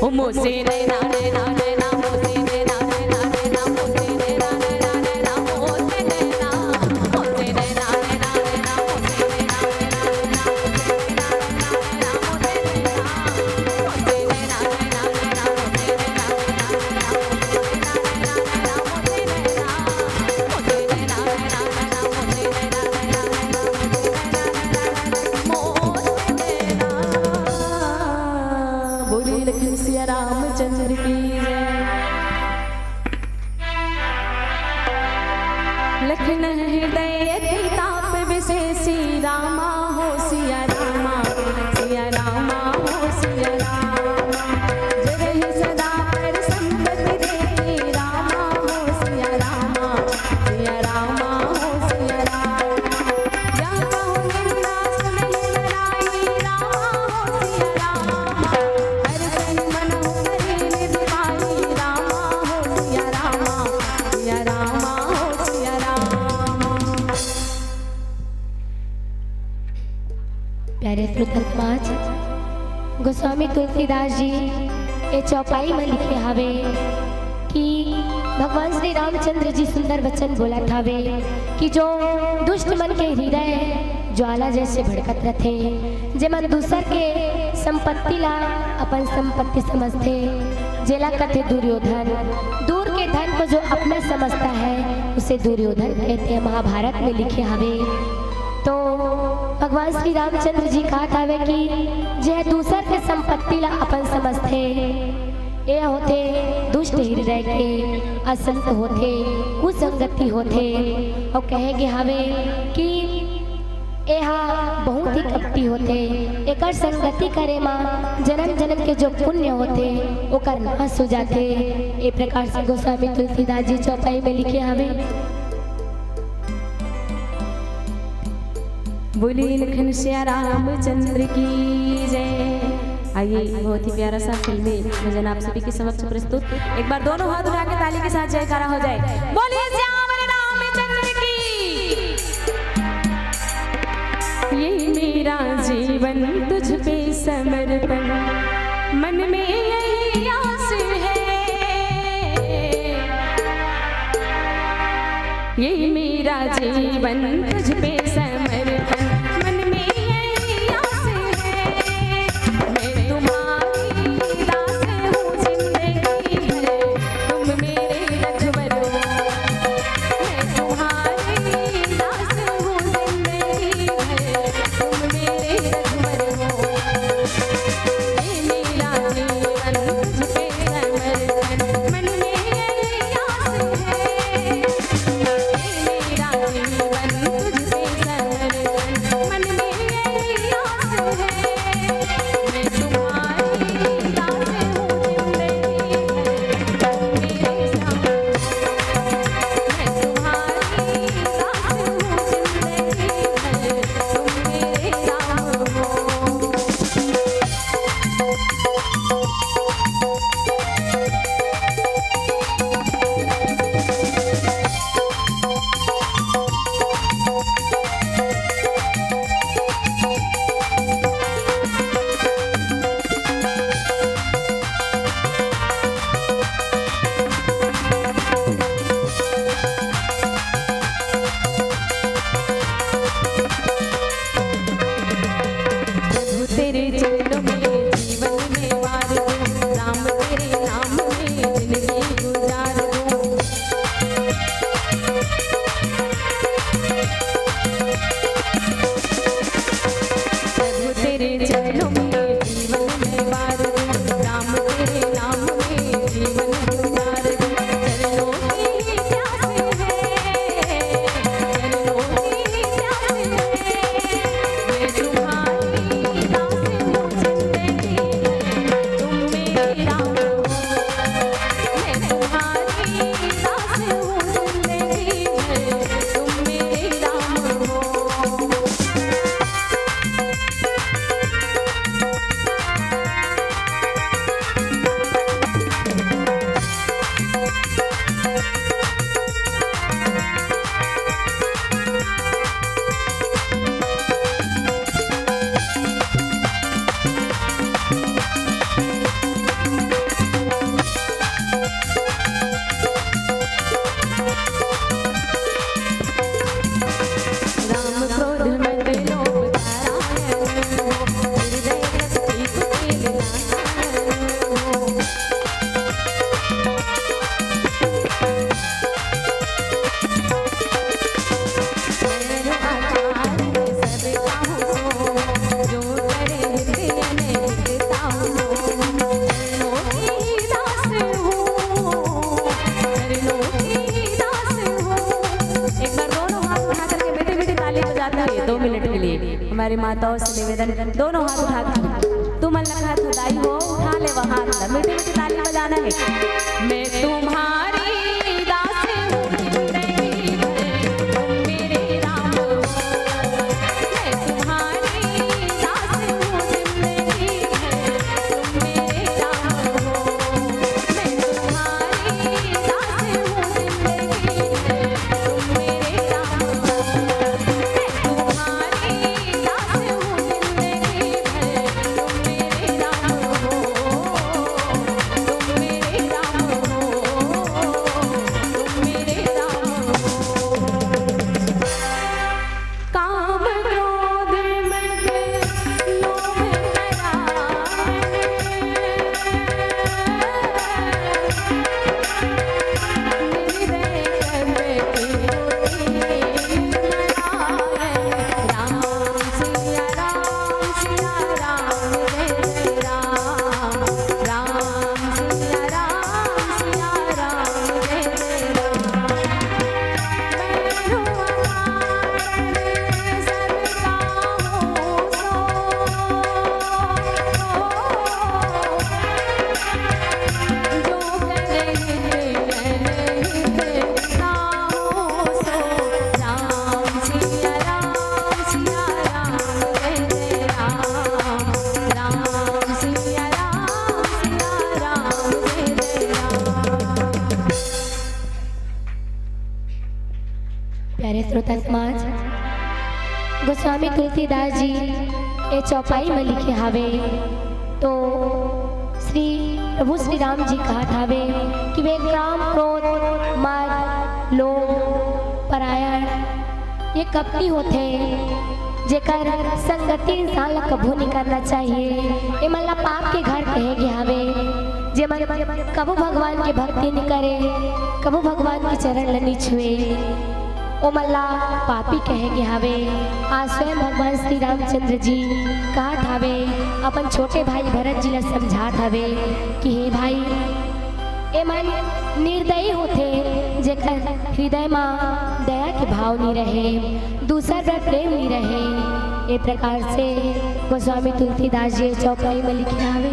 ओ मोसे नैना, नैना, नैना, मोसे नैना, नैना, नैना, मोसे नैना, नैना, नैना, मोसे नैना, मोसे नैना, नैना, मोसे नैना, नैना, नैना, मोसे नैना, नैना, मोसे नैना, मोसे नैना, नैना, नैना, मोसे नैना, नैना, मोसे नैना, नैना, मोसे नैना, नैना, नैना, मोसे नैना, नैना, नैना, मोसे नैना, नैना, मोसे नैना। बोलिए लखन सिया रामचंद्र की जय। लखन हृदय अति ताप विशेषी, रामा हो सिया रामा, सिया रामा हो सिया रामा। जय रहे सदा पर संपत्ति देती, रामा हो सिया रामा, सिया रामा हो सिया रामा। प्यारे श्रोता समाज, गोस्वामी तुलसीदास जी ये चौपाई में लिखे हावे कि भगवान श्री रामचंद्र जी सुंदर वचन बोलत हावे कि जो दुष्ट मन के हृदय ज्वाला जैसे भड़कत रथे, जेमन दूसर के संपत्ति ला अपन संपत्ति समझथे, जेला कथे दुर्योधन। दूर के धन को जो अपना समझता है, उसे दुर्योधन कहते हैं, महाभारत में लिखे हवे। तो भगवान श्री रामचंद्र जी कहत हवे कि जे दूसर के संपत्ति ला अपन समझथे, ये होथे दुष्ट हृदय के, असंत होथे, कुसंगति होथे। और कहे गे हवे कि एहा बहुत ही कपटी होथे। एकर संगति करे म जन्म जन्म के जो पुण्य होथे, ओकर नाश हो जाथे। ए प्रकार से गोस्वामी तुलसीदास जी चौपाई में लिखे हवे। बोलिए लखन सिया रामचंद्र की जय। आइए, बहुत ही प्यारा सा फिल्मी भजन आप सभी के समक्ष प्रस्तुत। एक बार दोनों हाथ उठा के ताली के साथ जयकारा हो जाए। बोलिए श्याम रामचंद्र की। ये मेरा जीवन तुझ पे समर्पण, मन में यही आस है। ये मेरा जीवन तुझ पे समर्पण, मन में यही आस है। मैं तुम्हारी दास हूँ जिंदगी भर, तुम मेरे रखवर हो। मैं तुम्हारी दास हूँ जिंदगी भर, तुम मेरे रखवर हो। ये मेरा जीवन तुझ पे समर्पण, मन में यही आस है। ये मेरा जीवन तुझ पे समर्पण, मन में यही आस है। मैं तुम्हारी दास हूँ जिंदगी भर, तुम मेरे राम हो। मैं तुम्हारी दास हूँ जिंदगी भर, तुम मेरे राम हो। प्रभु तेरे चरणों में जीवन में वार दूं, राम तेरे नाम में जिंदगी गुजार दूं। प्रभु तेरे चरणों में जीवन में वार दूं, राम तेरे नाम में जीवन गुजार दूं। चरणों की ही प्यास है, चरणों की ही प्यास है। मैं तुम्हारी दास हूँ जिंदगी भर, तुम मेरे राम हो। मैं तुम्हारी दास हूँ जिंदगी भर, तुम मेरे राम हो। राम क्रोध मद लोभ परायण हो, हृदय कपटी कुटिल नारायण हो। नैन आचार में सब ताहू सोहो, जो करे हित अनहित ताहू सोहो। चरणों की दास हूँ, चरणों की दास हूँ। एक बार दोनों हाथ उठा करके मीठी मीठी ताली बजाते हुए दो मिनट के लिए हमारी माताओं से निवेदन, दोनों हाथ उठा के, तुम मन लगा तो दाई हो, उठा ले वहाँ हाथ, मीठी मीठी ताली बजाना है। मैं तुम्हारी दास हूँ जिंदगी भर, तुम मेरे राम हो। मैं तुम्हारी दास हूँ जिंदगी भर, तुम मेरे राम हो। मैं तुम्हारी दास हूँ जिंदगी भर, तुम मेरे राम हो। मैं तुम्हारी दास हूँ जिंदगी भर, तुम मेरे राम हो। तुम मेरे राम हो। अरे श्रोता समाज, गोस्वामी तुलसीदास जी ए चौपाई में लिखे हावे, तो श्री प्रभु श्री राम जी कहत हावे कि वे काम, क्रोध, मद, लोभ, परायण, ये कपटी होथे, जेकर संगति इंसान ला कभू नहीं करना चाहिए। ये मन ला पाप के घर कहे गे हावे, जे मन कभू भगवान के भक्ति नहीं करे, कभू भगवान के चरण ला नहीं छुए, ओ मन ला पापी कहे गे हावे। आज स्वयं भगवान श्री रामचंद्र जी कहत हावे, अपन छोटे भाई भरत जी ला समझात हावे कि हे भाई, ए मन निर्दयी होथे, जेकर हृदय मा दया के भाव नहीं रहे, दूसर बर प्रेम नहीं रहे। ए प्रकार से गोस्वामी तुलसीदास जी चौपाई में लिखे हावे।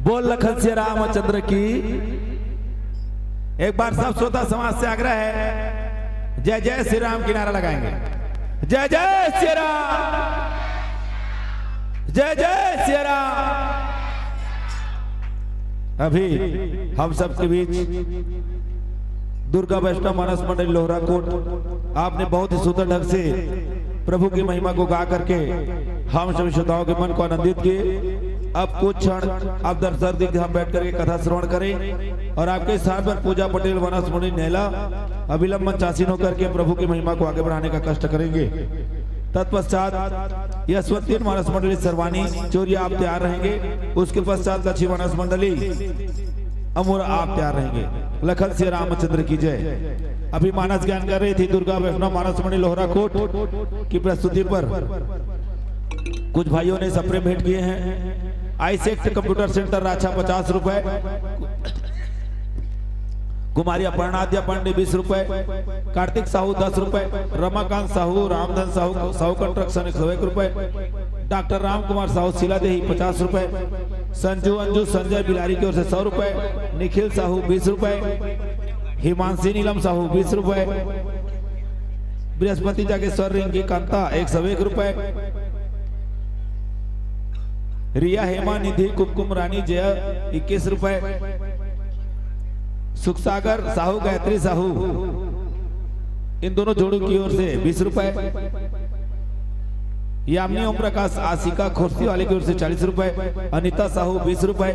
बोल लखन सिया रामचंद्र की। एक बार सब श्रोता समाज से आग्रह है, जय जय श्री राम की नारा लगाएंगे। जय जय श्री राम, जय जय श्री राम। अभी हम सबके बीच दुर्गा वैष्णव मानस मंडली लोहरा कोट, आपने बहुत ही सुंदर ढंग से प्रभु की महिमा को गा करके हम सभी श्रोताओं के मन को आनंदित किए। अब कुछ क्षण आप दर्शक दीर्घ हम बैठ करके कथा श्रवण करें और आपके स्थान पर पूजा पटेल मानस मंडली नेला अविलंब मंचासीन होकर के प्रभु की महिमा को आगे बढ़ाने का कष्ट करेंगे। तत्पश्चात यशवंतीन मानस मंडली सरवानी चोरिया आप तैयार रहेंगे। उसके पश्चात लक्ष्मी मानस मंडली अमूर आप तैयार रहेंगे। लखन सिया रामचंद्र की जय। अभी मानस ज्ञान कर रही थी दुर्गा वैष्णव मानस मंडली लोहरा कोट की प्रस्तुति पर कुछ भाइयों ने सप्रे भेंट किए हैं। आईसेक्ट कंप्यूटर सेंटर राछा पचास रुपए, कुमारी अपर्णाद्या पांडे बीस रुपए, कार्तिक साहू दस रुपए, रमाकांत साहू, रामधन साहू, साहू कंस्ट्रक्शन एक सौ एक रुपए, डॉक्टर राम कुमार साहू सिलादेही पचास रुपए, संजू अंजू संजय बिलारी की ओर से सौ रुपए, निखिल साहू बीस रुपए, हिमांशी नीलम साहू बीस रुपए, बृहस्पति जागेश्वर रिंकी कांता एक सौ एक रुपए, रिया हेमा निधि कुमकुम रानी जय इक्कीस रुपए, सुखसागर साहू गायत्री साहू इन दोनों जोड़ों की ओर से बीस रुपए, यामिनी ओम प्रकाश आशिका खोस्ती वाले की ओर से चालीस रुपए, अनिता साहू बीस रुपए,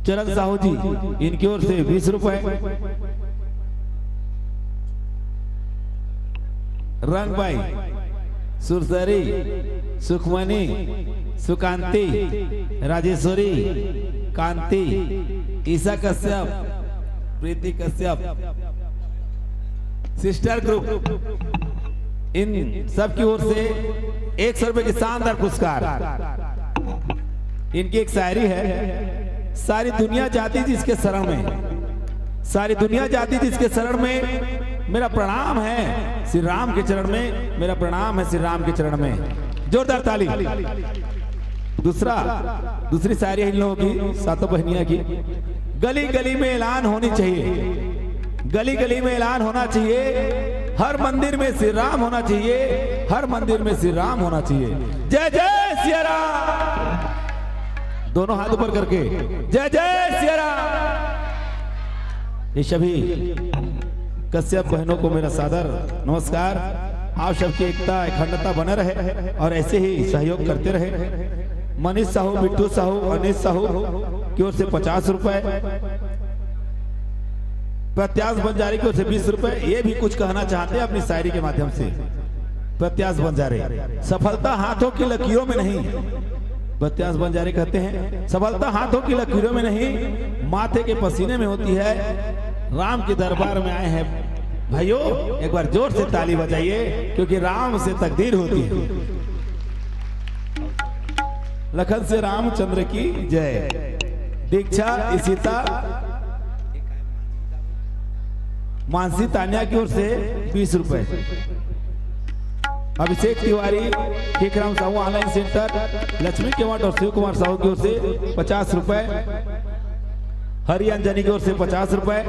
चरण साहू जी इनकी ओर से बीस रुपए, रंग भाई, सुरसरी, सुखमनी, सुकांति, राजेश्वरी, कांति, ईशा कश्यप, प्रीति कश्यप, सिस्टर ग्रुप, इन सब की ओर से एक सौ रुपए की शानदार पुरस्कार। इनकी एक शायरी है, सारी दुनिया जाती जिसके शरण में, सारी दुनिया जाती जिसके शरण में, मेरा प्रणाम है श्री राम के चरण में, मेरा प्रणाम है श्री राम के चरण में। जोरदार ताली। दूसरा, दूसरी शायरी है इन लोगों की, सातों बहनिया की। गली गली में ऐलान होनी चाहिए, गली गली में ऐलान होना चाहिए, हर मंदिर में श्री राम होना चाहिए, हर मंदिर में श्री राम होना चाहिए। जय जय सिया राम। दोनों हाथ ऊपर करके जय जय सिया राम। ये सभी कश्यप बहनों को मेरा सादर नमस्कार। आप सबकी एकता अखंडता बने रहे और ऐसे ही सहयोग करते रहे। मनीष साहू, बिट्टू साहू, अनिश साहू की ओर से पचास रुपए, प्रत्याश बंजारे की ओर से बीस रुपए। ये भी कुछ कहना चाहते हैं अपनी शायरी के माध्यम से। प्रत्याश बंजारे, सफलता हाथों की लकीरों में नहीं, प्रत्याश बंजारे कहते हैं, सफलता हाथों की लकीरों में नहीं, माथे के पसीने में होती है। राम के दरबार में आए हैं भाइयों, एक बार जोर से ताली बजाइए, क्योंकि राम से तकदीर होती है। लखन सिया रामचंद्र की जय। दीक्षा इशिता मानसी तानिया की ओर से बीस रुपए। अभिषेक तिवारी, खीखराम साहू ऑनलाइन सेंटर, लक्ष्मी केवट और शिव कुमार साहू की ओर से पचास रुपए, हरि अंजनी की ओर से पचास रुपए,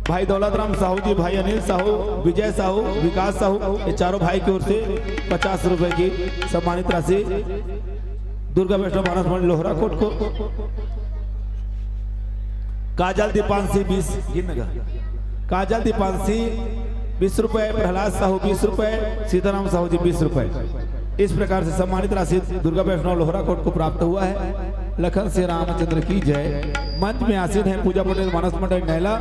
भाई दौलत राम साहू जी, भाई अनिल साहू, विजय साहू, विकास साहू, ये चारों भाई की ओर से पचास रुपए की सम्मानित राशि दुर्गा वैष्णव मानस मंडली लोहरा कोट को। काजल दीपांशी बीस, गिन गा। काजल दीपांशी बीस रुपए, प्रहलाद साहू बीस रुपए, सीताराम साहू जी बीस रुपए। इस प्रकार से सम्मानित राशि दुर्गा वैष्णव लोहरा कोट को प्राप्त हुआ है। लखन श्री रामचंद्र की जय। मंच में आसीन है पूजा पटेल मानस मंडली नैला,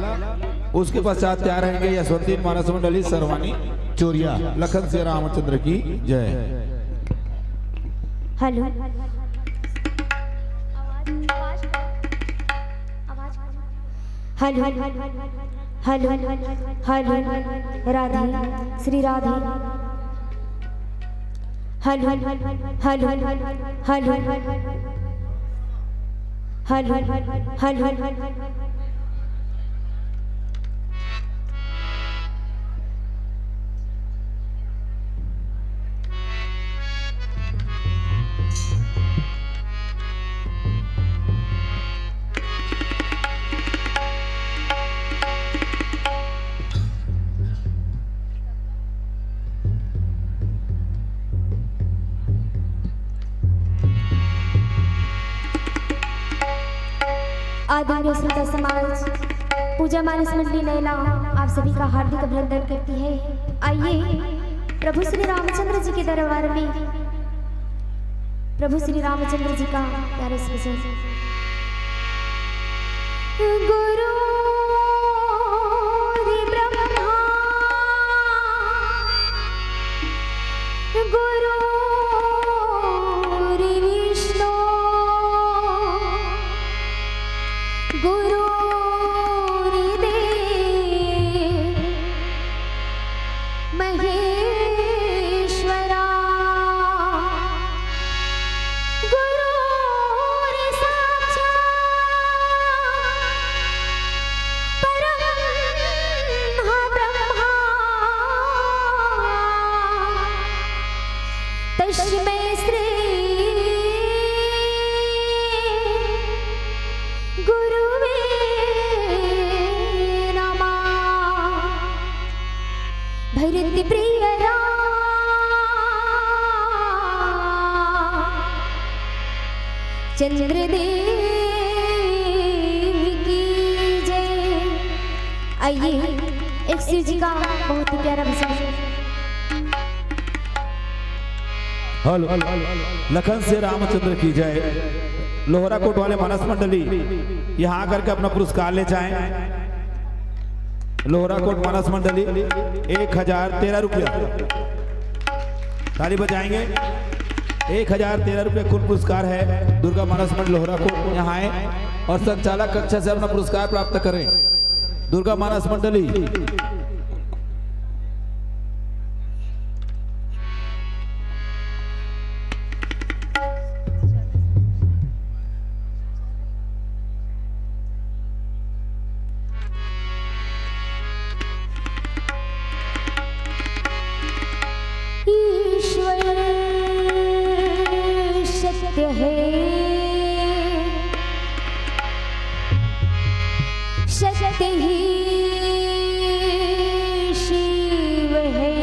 उसके पश्चात तैयार रहेंगे यशवंती मानस मंडली सरवानी चोरिया। लखन श्री रामचंद्र की जय। Hello. Hello, hello, hello, Radhe, Shri Radhe. Hello, hello, hello, hello, hello. आदरणीय श्रोता समाज, पूजा मानस मंडली नैला आप सभी का हार्दिक अभिनंदन करती है। आइए, प्रभु श्री रामचंद्र जी के दरबार में प्रभु श्री रामचंद्र जी का प्यारे से भजन। गुरु ब्रह्मा, गुरु विष्णु, गुरु देव महेश्वरा। गुरु साक्षात् परं ब्रह्मा। तस्मै श्री गुरुवे नमः। भरत प्रिय राम चंद्रदेव की जय। आइए, एक शिव जी का बहुत ही प्यारा भजन। हेलो, लखन श्री रामचंद्र की जय। लोहरा कोट वाले मानस मंडली यहाँ आकर के अपना पुरस्कार ले जाएं। लोहरा कोट मानस मंडली एक हजार तेरह रुपया, ताली बजाएंगे। एक हजार तेरह रुपया कुल पुरस्कार है। दुर्गा मानस मंडल लोहरा कोट यहाँ आए और संचालक कक्ष से अपना पुरस्कार प्राप्त करें। दुर्गा मानस मंडली। ईश्वर सत्य है, सत्य ही शिव है,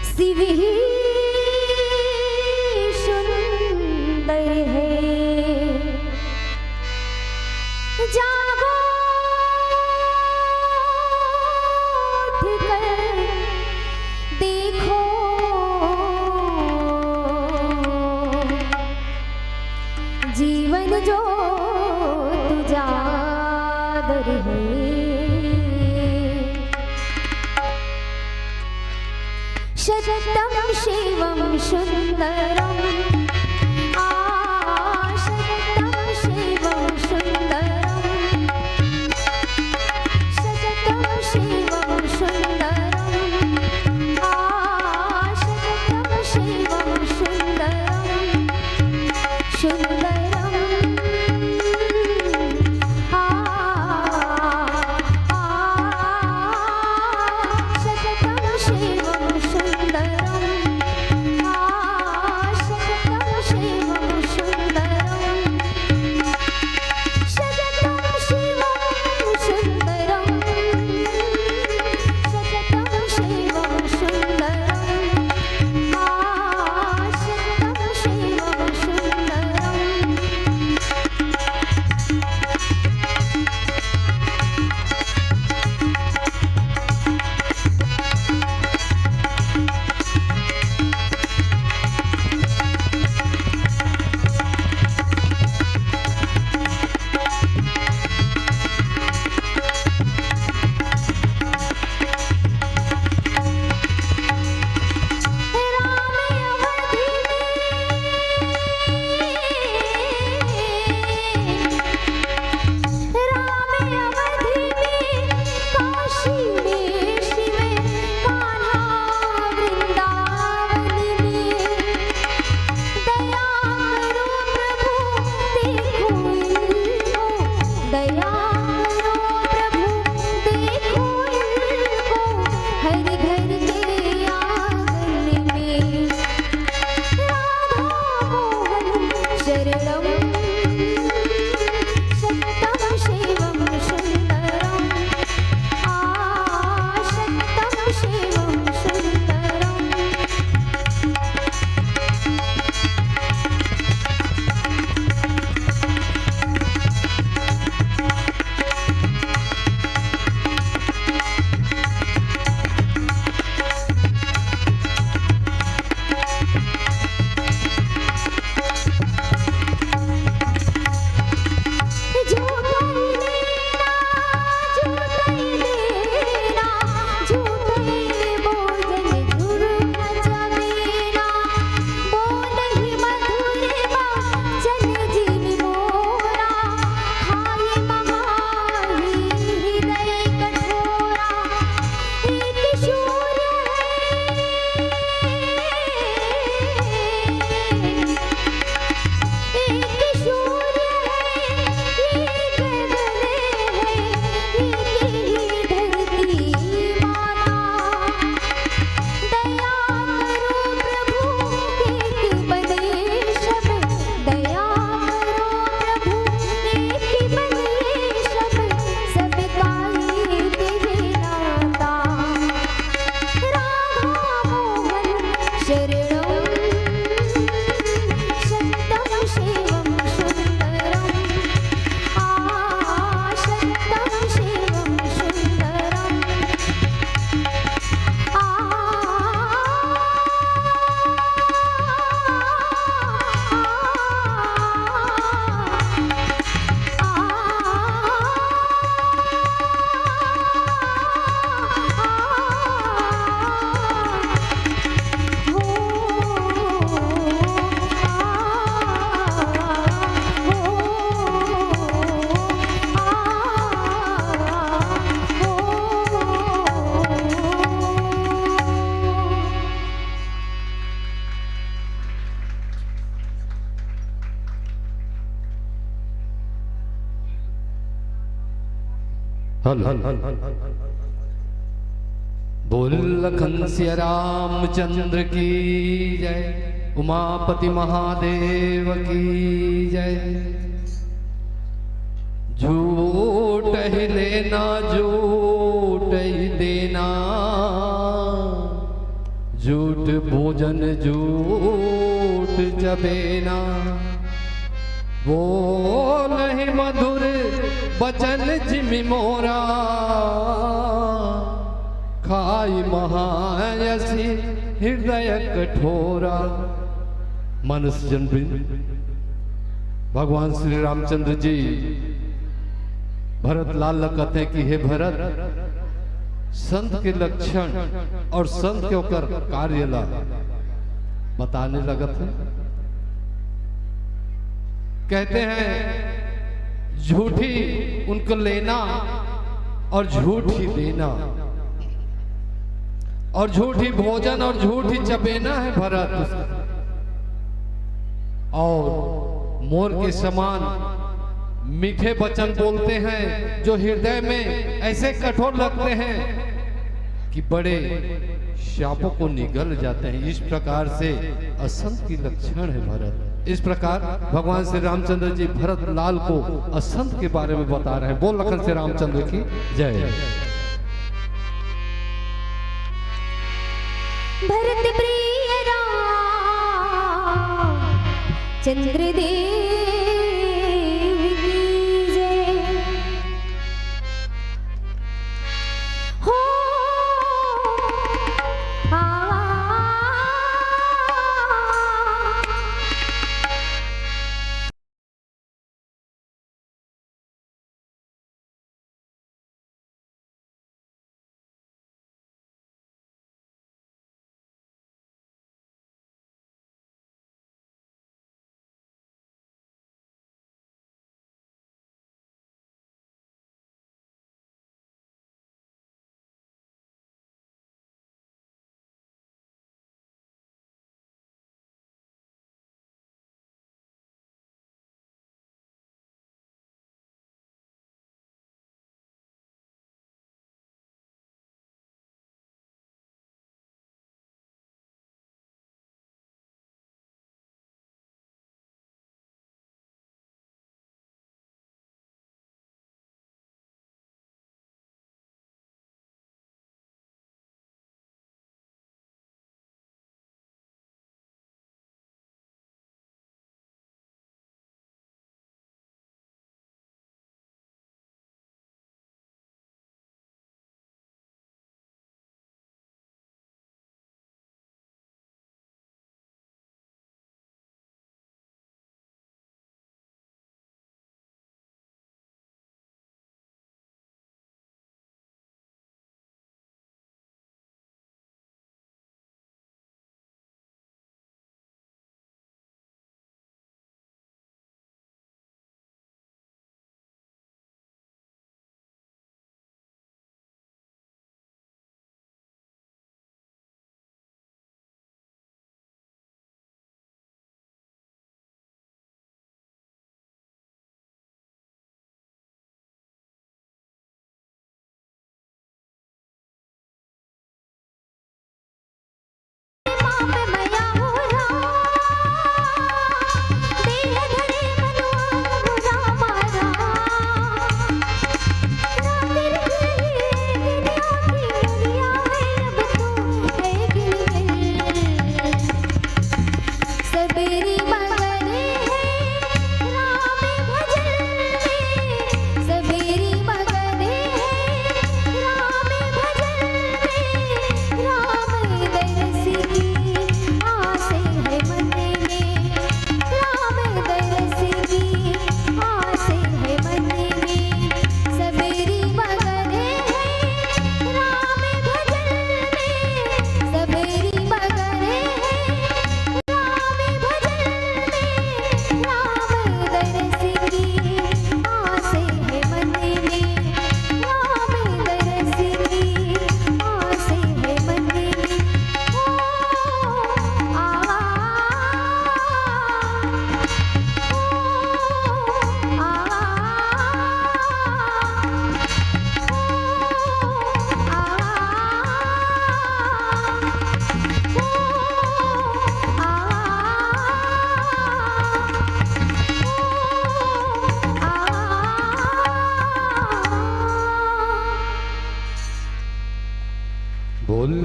शिव ही सुंदर है। जागो, उठकर देखो, जीवन ज्योत उजागर है। सत्यं शिवं सुंदरं, आ, सत्यं शिवं सुंदरं, हेलो। बोल लखन सिया रामचंद्र की जय, उमापति महादेव की जय। झूठ ही लेना, झूठ ही देना, झूठ भोजन, झूठ चबेना। बोलहि मधुर बचन जिमि मोरा, खाई महायसी हृदय कठोरा। मानुष जन वृंद, भगवान श्री रामचंद्र जी भरत लाल ल कहते हैं कि हे भरत, संत के लक्षण और संत के ओकर कार्य ला बताने लगत हे। कहते हैं, झूठी उनको लेना और झूठी देना, और झूठी भोजन और झूठी चबेना है भरत। और मोर के समान मीठे वचन बोलते हैं, जो हृदय में ऐसे कठोर लगते हैं कि बड़े शापों को निगल जाते हैं। इस प्रकार से असंत की लक्षण है भरत। इस प्रकार भगवान श्री रामचंद्र जी भरत लाल को असंत के बारे में बता रहे हैं। बोल लखन से रामचंद्र की जय। भरत प्रिय राम चंद्र देव की जय। हो।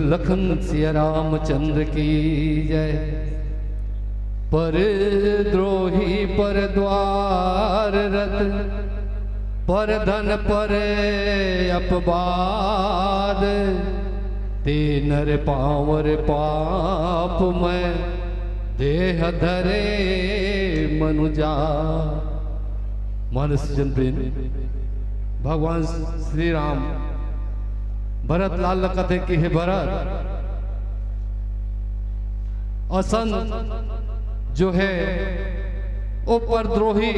लखन सिया रामचंद्र की जय। पर द्रोही पर द्वार रत, पर धन पर अपवाद, ते नर पांवर पाप में देह धरे मनुजा। मनुष्य जन प्रेम, भगवान श्री राम भरत लाल ल कथे कि हे भरत, असंत जो है वो परद्रोही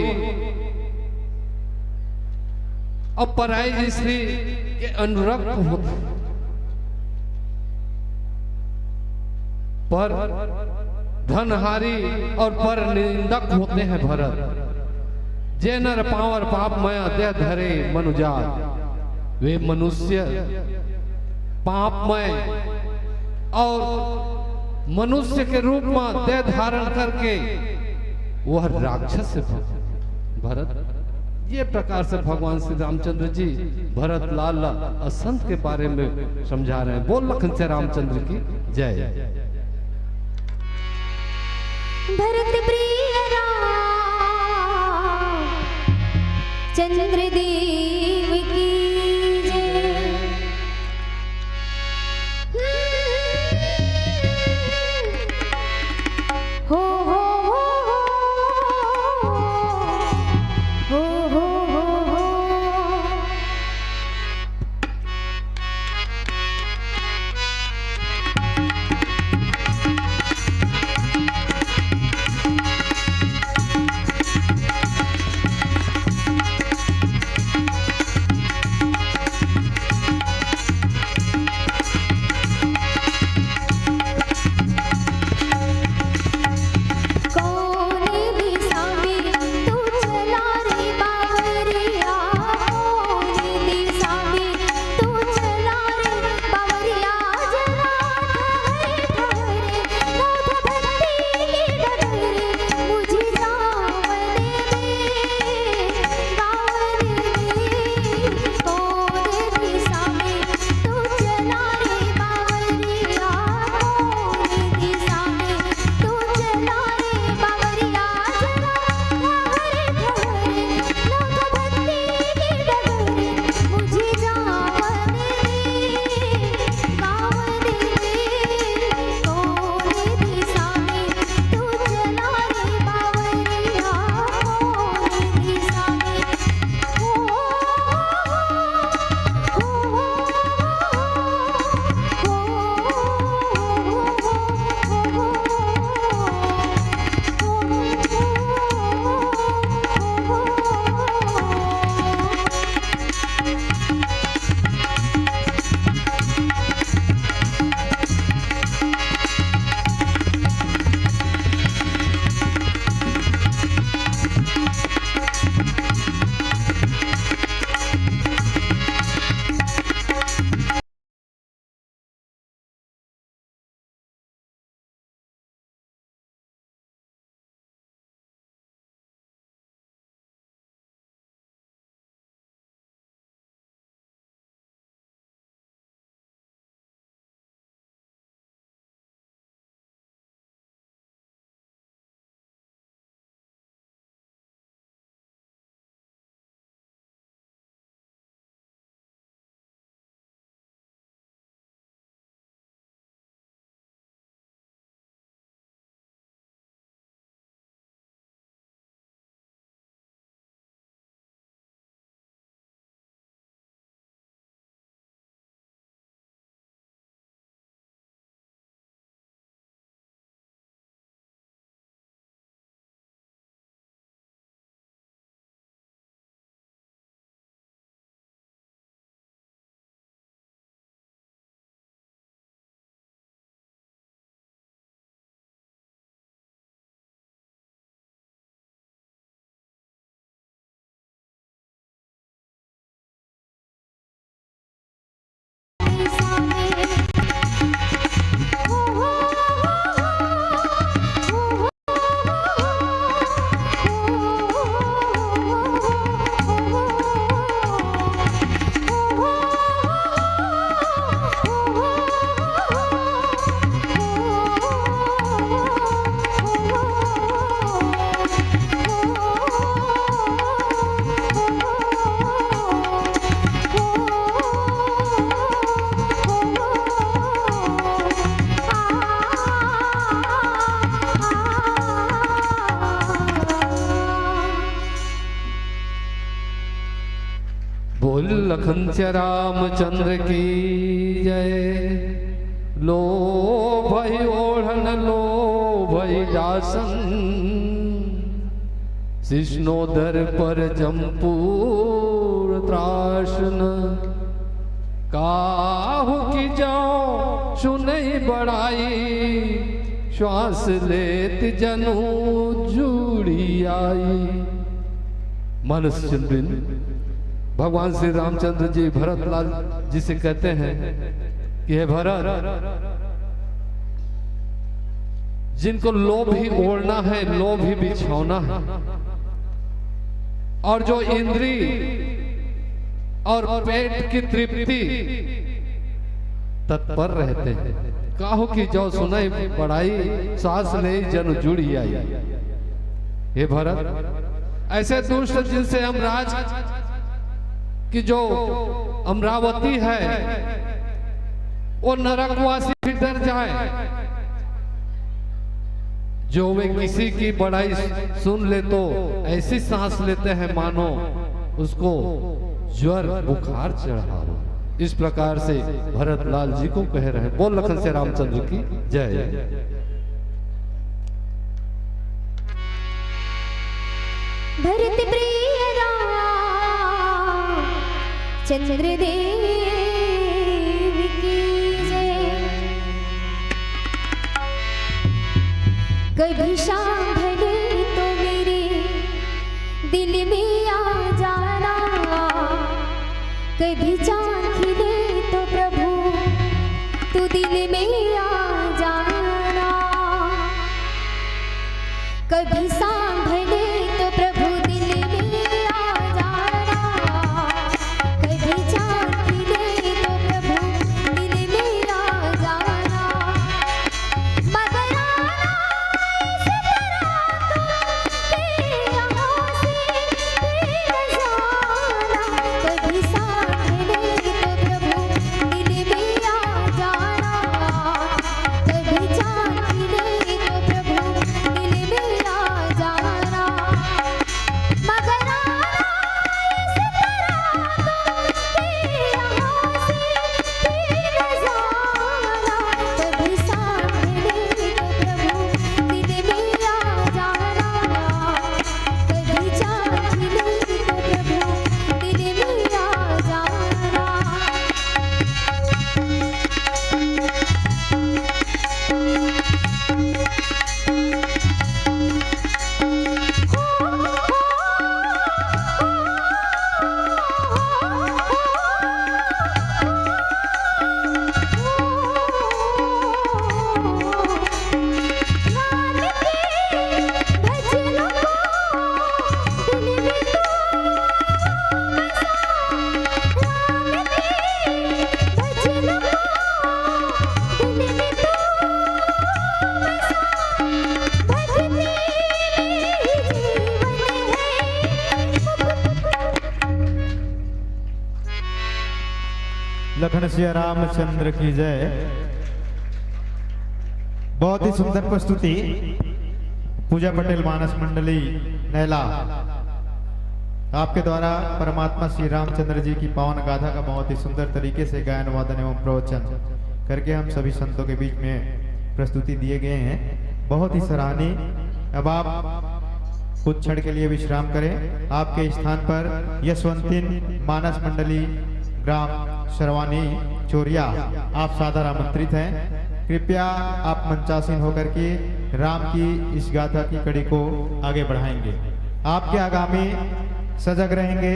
और पराई स्त्री के अनुरक्त होते, पर धनहारी और पर निंदक होते हैं भरत। जे नर पांवर पाप मया देह धरे मनुजात, वे मनुष्य पापमय और मनुष्य के रूप में देह धारण करके वह राक्षस से भ-, भरत, ये प्रकार से भगवान श्री रामचंद्र जी भरत लाल ला असंत के बारे में समझा रहे हैं। बोल लखन से रामचंद्र की जय। भरत प्रिय राम चंद्र देव की जय। हो, हो, हो, हो, हो, हो, हो, हो। बोल लखन सिया रामचंद्र की जय। लो भई ओढ़न, लो भई जासन, सिसनोदर पर जम्पूर त्रासन। काहू कि जौं सुनई बड़ाई, श्वास लेत जनु जुड़ी आई। मानस चिंतन, भगवान श्री रामचंद्र जी भरतलाल जी से कहते हैं कि हे भरत, जिनको लो भी ओढ़ना है, लो भी बिछौना है, और जो इंद्री और पेट की तृप्ति तत्पर रहते हैं, काहू कि जौं सुनई बड़ाई, श्वास लेई जनु जुड़ी आई। हे भरत, ऐसे दुष्ट जिनसे हम राज कि जो अमरावती है, वो नरकवासी भी डर जाए। जो वे किसी की बड़ाई सुन ले तो ऐसी सांस लेते हैं मानो उसको ज्वर बुखार चढ़ा हो। इस प्रकार से भरतलाल जी को कह रहे हैं। बोल लखन सिया रामचंद्र की जय। भरत प्रिय राम चंद्र देव की जय। कभी शाम ढले तो मेरे दिल में आ जाना, कभी चांद खिले तो प्रभु तू दिल में आ जाना, कभी शाम ढले तो प्रभु दिल में आ जाना, कभी चांद खिले तो प्रभु दिल में आ जाना। मगर आना इस तरह तुम के यहाँ से भी न जाना, कभी साथ ले तो प्रभु दिल में आ जाना, कभी चांद खिले तो प्रभु दिल में आ जाना। मगर आना इस तरह तुम के यहाँ से भी न जाना, कभी साथ ले तो प्रभु दिल में आ जाना, कभी चांद खिले तो प्रभु दिल में आ जाना। लखन सिया रामचंद्र की जय। बहुत ही सुंदर प्रस्तुति। पूजा पटेल मानस मंडली नैला, आपके द्वारा परमात्मा श्री रामचंद्र जी की पावन गाथा का बहुत ही सुंदर तरीके से गायन वादन एवं प्रवचन करके हम सभी संतों के बीच में प्रस्तुति दिए गए हैं, बहुत ही सराहनीय। अब आप कुछ क्षण के लिए विश्राम करें। आपके स्थान पर यशवंतिन मानस मंडली, ग्राम सरवानी चोरिया, आप सादर आमंत्रित हैं। कृपया आप मंचासीन होकर के राम की इस गाथा की कड़ी को आगे बढ़ाएंगे। आपके आगामी सजग रहेंगे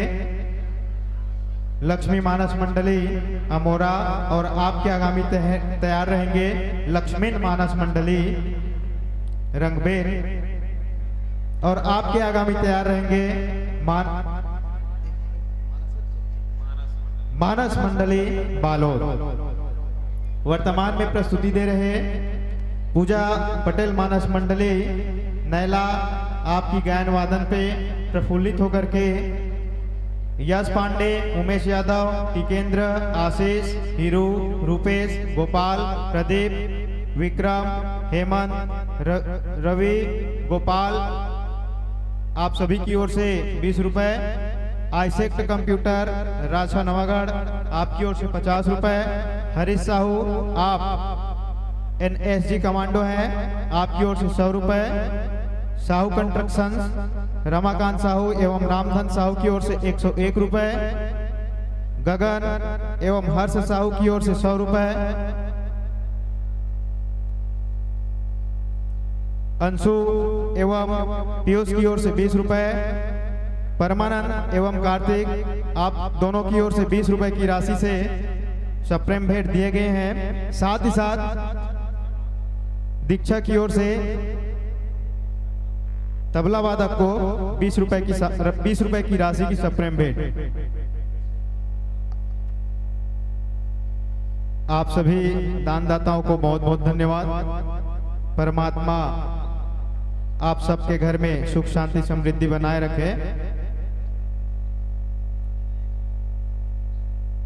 लक्ष्मी मानस मंडली अमोरा, और आपके आगामी तह-, तैयार रहेंगे लक्ष्मीन मानस मंडली रंगबेर, और आपके आगामी तैयार रहेंगे मान-, मानस मंडली बालोद। वर्तमान में प्रस्तुति दे रहे पूजा पटेल मानस मंडली नैला, आपकी गायन वादन पे प्रफुल्लित होकर के यश पांडे, उमेश यादव, टिकेंद्र, आशीष, हीरू, रूपेश, गोपाल, प्रदीप, विक्रम, हेमंत, र-, रवि, गोपाल, आप सभी की ओर से बीस रुपए। आइसेक्ट कंप्यूटर, राजनांदगांव, आपकी ओर से पचास रुपए। हरीश साहू, आप एनएसजी कमांडो हैं, आपकी ओर से सौ रुपए। साहू कंस्ट्रक्शंस, रमाकांत साहू एवं रामधन साहू की ओर से एक सौ एक रुपए। गगन एवं हर्ष साहू की ओर से सौ रुपए। अंशु एवं पीयूष की ओर से बीस रुपए। परमानंद एवं कार्तिक, आप दोनों की ओर से बीस रुपए की राशि से सप्रेम भेंट दिए गए हैं। साथ ही साथ दीक्षा की ओर से तबला वादक को बीस रुपए की सा-, बीस रुपए की राशि की सप्रेम भेंट। आप सभी दानदाताओं को बहुत बहुत धन्यवाद। परमात्मा आप सबके घर में सुख, शांति, समृद्धि बनाए रखे।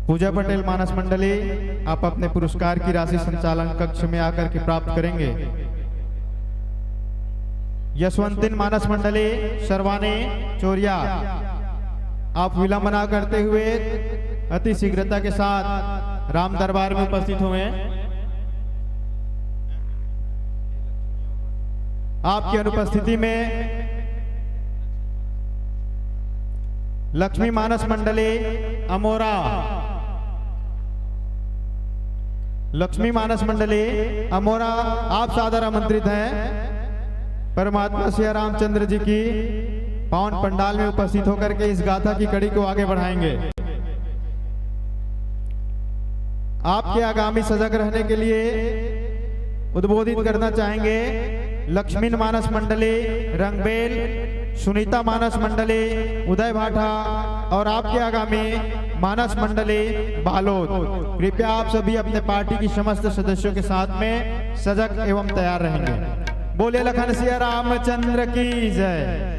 पूजा पटेल मानस मंडली, आप अपने पुरस्कार की राशि संचालन कक्ष में आकर के प्राप्त करेंगे। यशवंतिन मानस मंडली, सरवानी, चोरिया, आप विलंब ना करते हुए अति शीघ्रता के साथ राम दरबार में उपस्थित हुए। आपकी अनुपस्थिति में लक्ष्मी मानस मंडली अमोरा, लक्ष्मी मानस मंडली अमोरा, आप सादर आमंत्रित हैं। परमात्मा सिया रामचंद्र जी की पावन पंडाल में उपस्थित होकर के इस गाथा की कड़ी को आगे बढ़ाएंगे। आपके आगामी सजग रहने के लिए उद्बोधित करना चाहेंगे लक्ष्मी मानस मंडली रंगबेल, सुनीता मानस मंडली उदय भाटा और आपके आगामी मानस मंडली बालोद। कृपया आप सभी अपने पार्टी की समस्त सदस्यों के साथ में सजग एवं तैयार रहेंगे। बोलिए लखन सिया रामचंद्र की जय।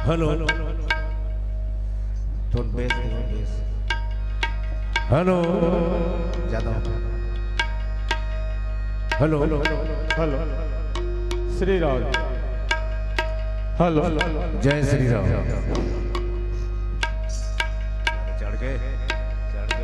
Hello. Tone bass, tone bass। Hello. ज्यादा हो गया। Hello. Hello. Shri Ram. Hello. जय श्री राम। चढ़ के, चढ़ के।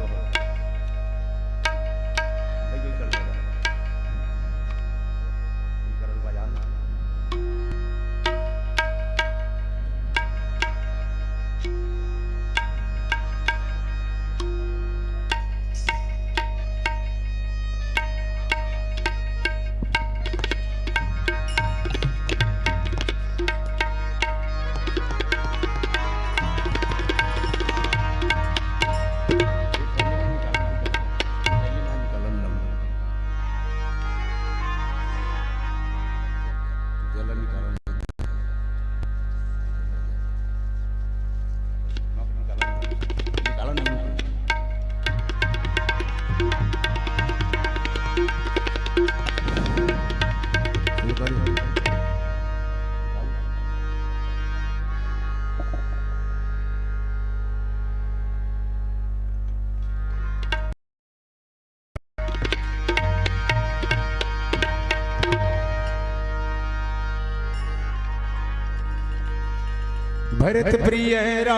भरत प्रिय राम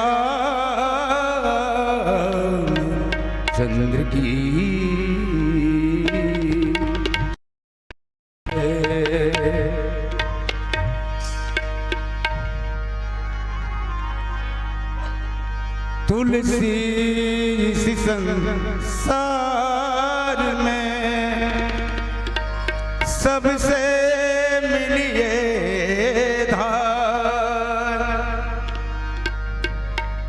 चंद्र की। तुलसी इस संसार में सबसे मिली ये धार,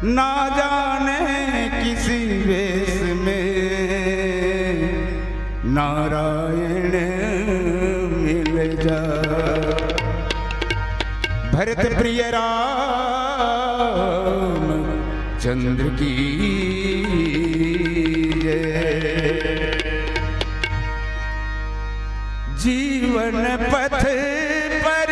ना जाने किसी वेश में नारायण मिल जा। भरत प्रिय राम चंद्र की जय। जीवन पथ पर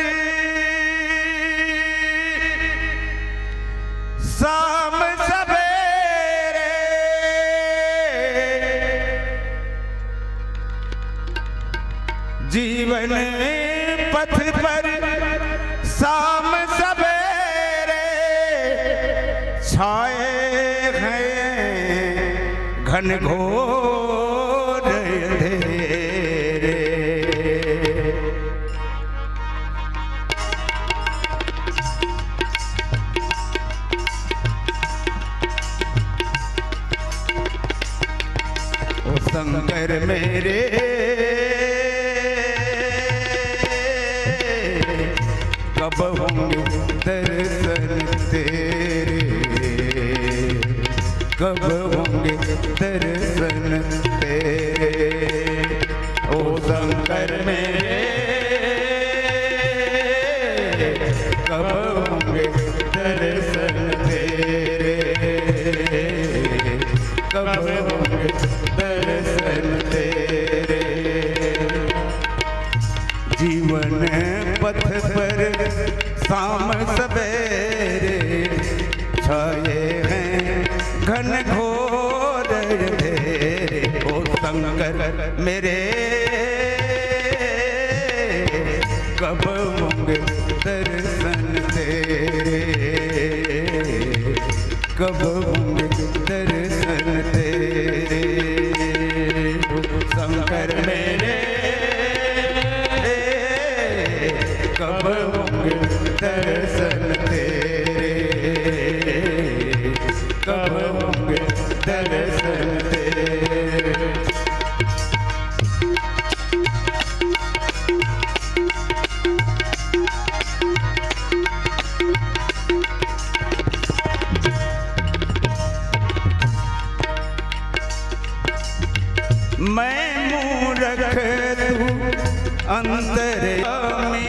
शाम सवेरे, जीवन पथ पर शाम सवेरे छाए हैं घनघोर अंधेरे। ओ शंकर मेरे, कब होंगे दर्शन तेरे, कब होंगे दर्शन तेरे। ओ शंकर मेरे, कब होंगे दर्शन तेरे, कब होंगे दर्शन तेरे। जीवन पथ पर शाम सवेरे छाए हैं घनघोर अंधेरे। ओ शंकर मेरे, कब होंगे दर्शन तेरे, कब होंगे दर्शन तेरे। ओ शंकर मेरे, कब होंगे दर्शन तेरे, कब होंगे दर्शन तेरे। मैं मूरख तू अंतर्यामी।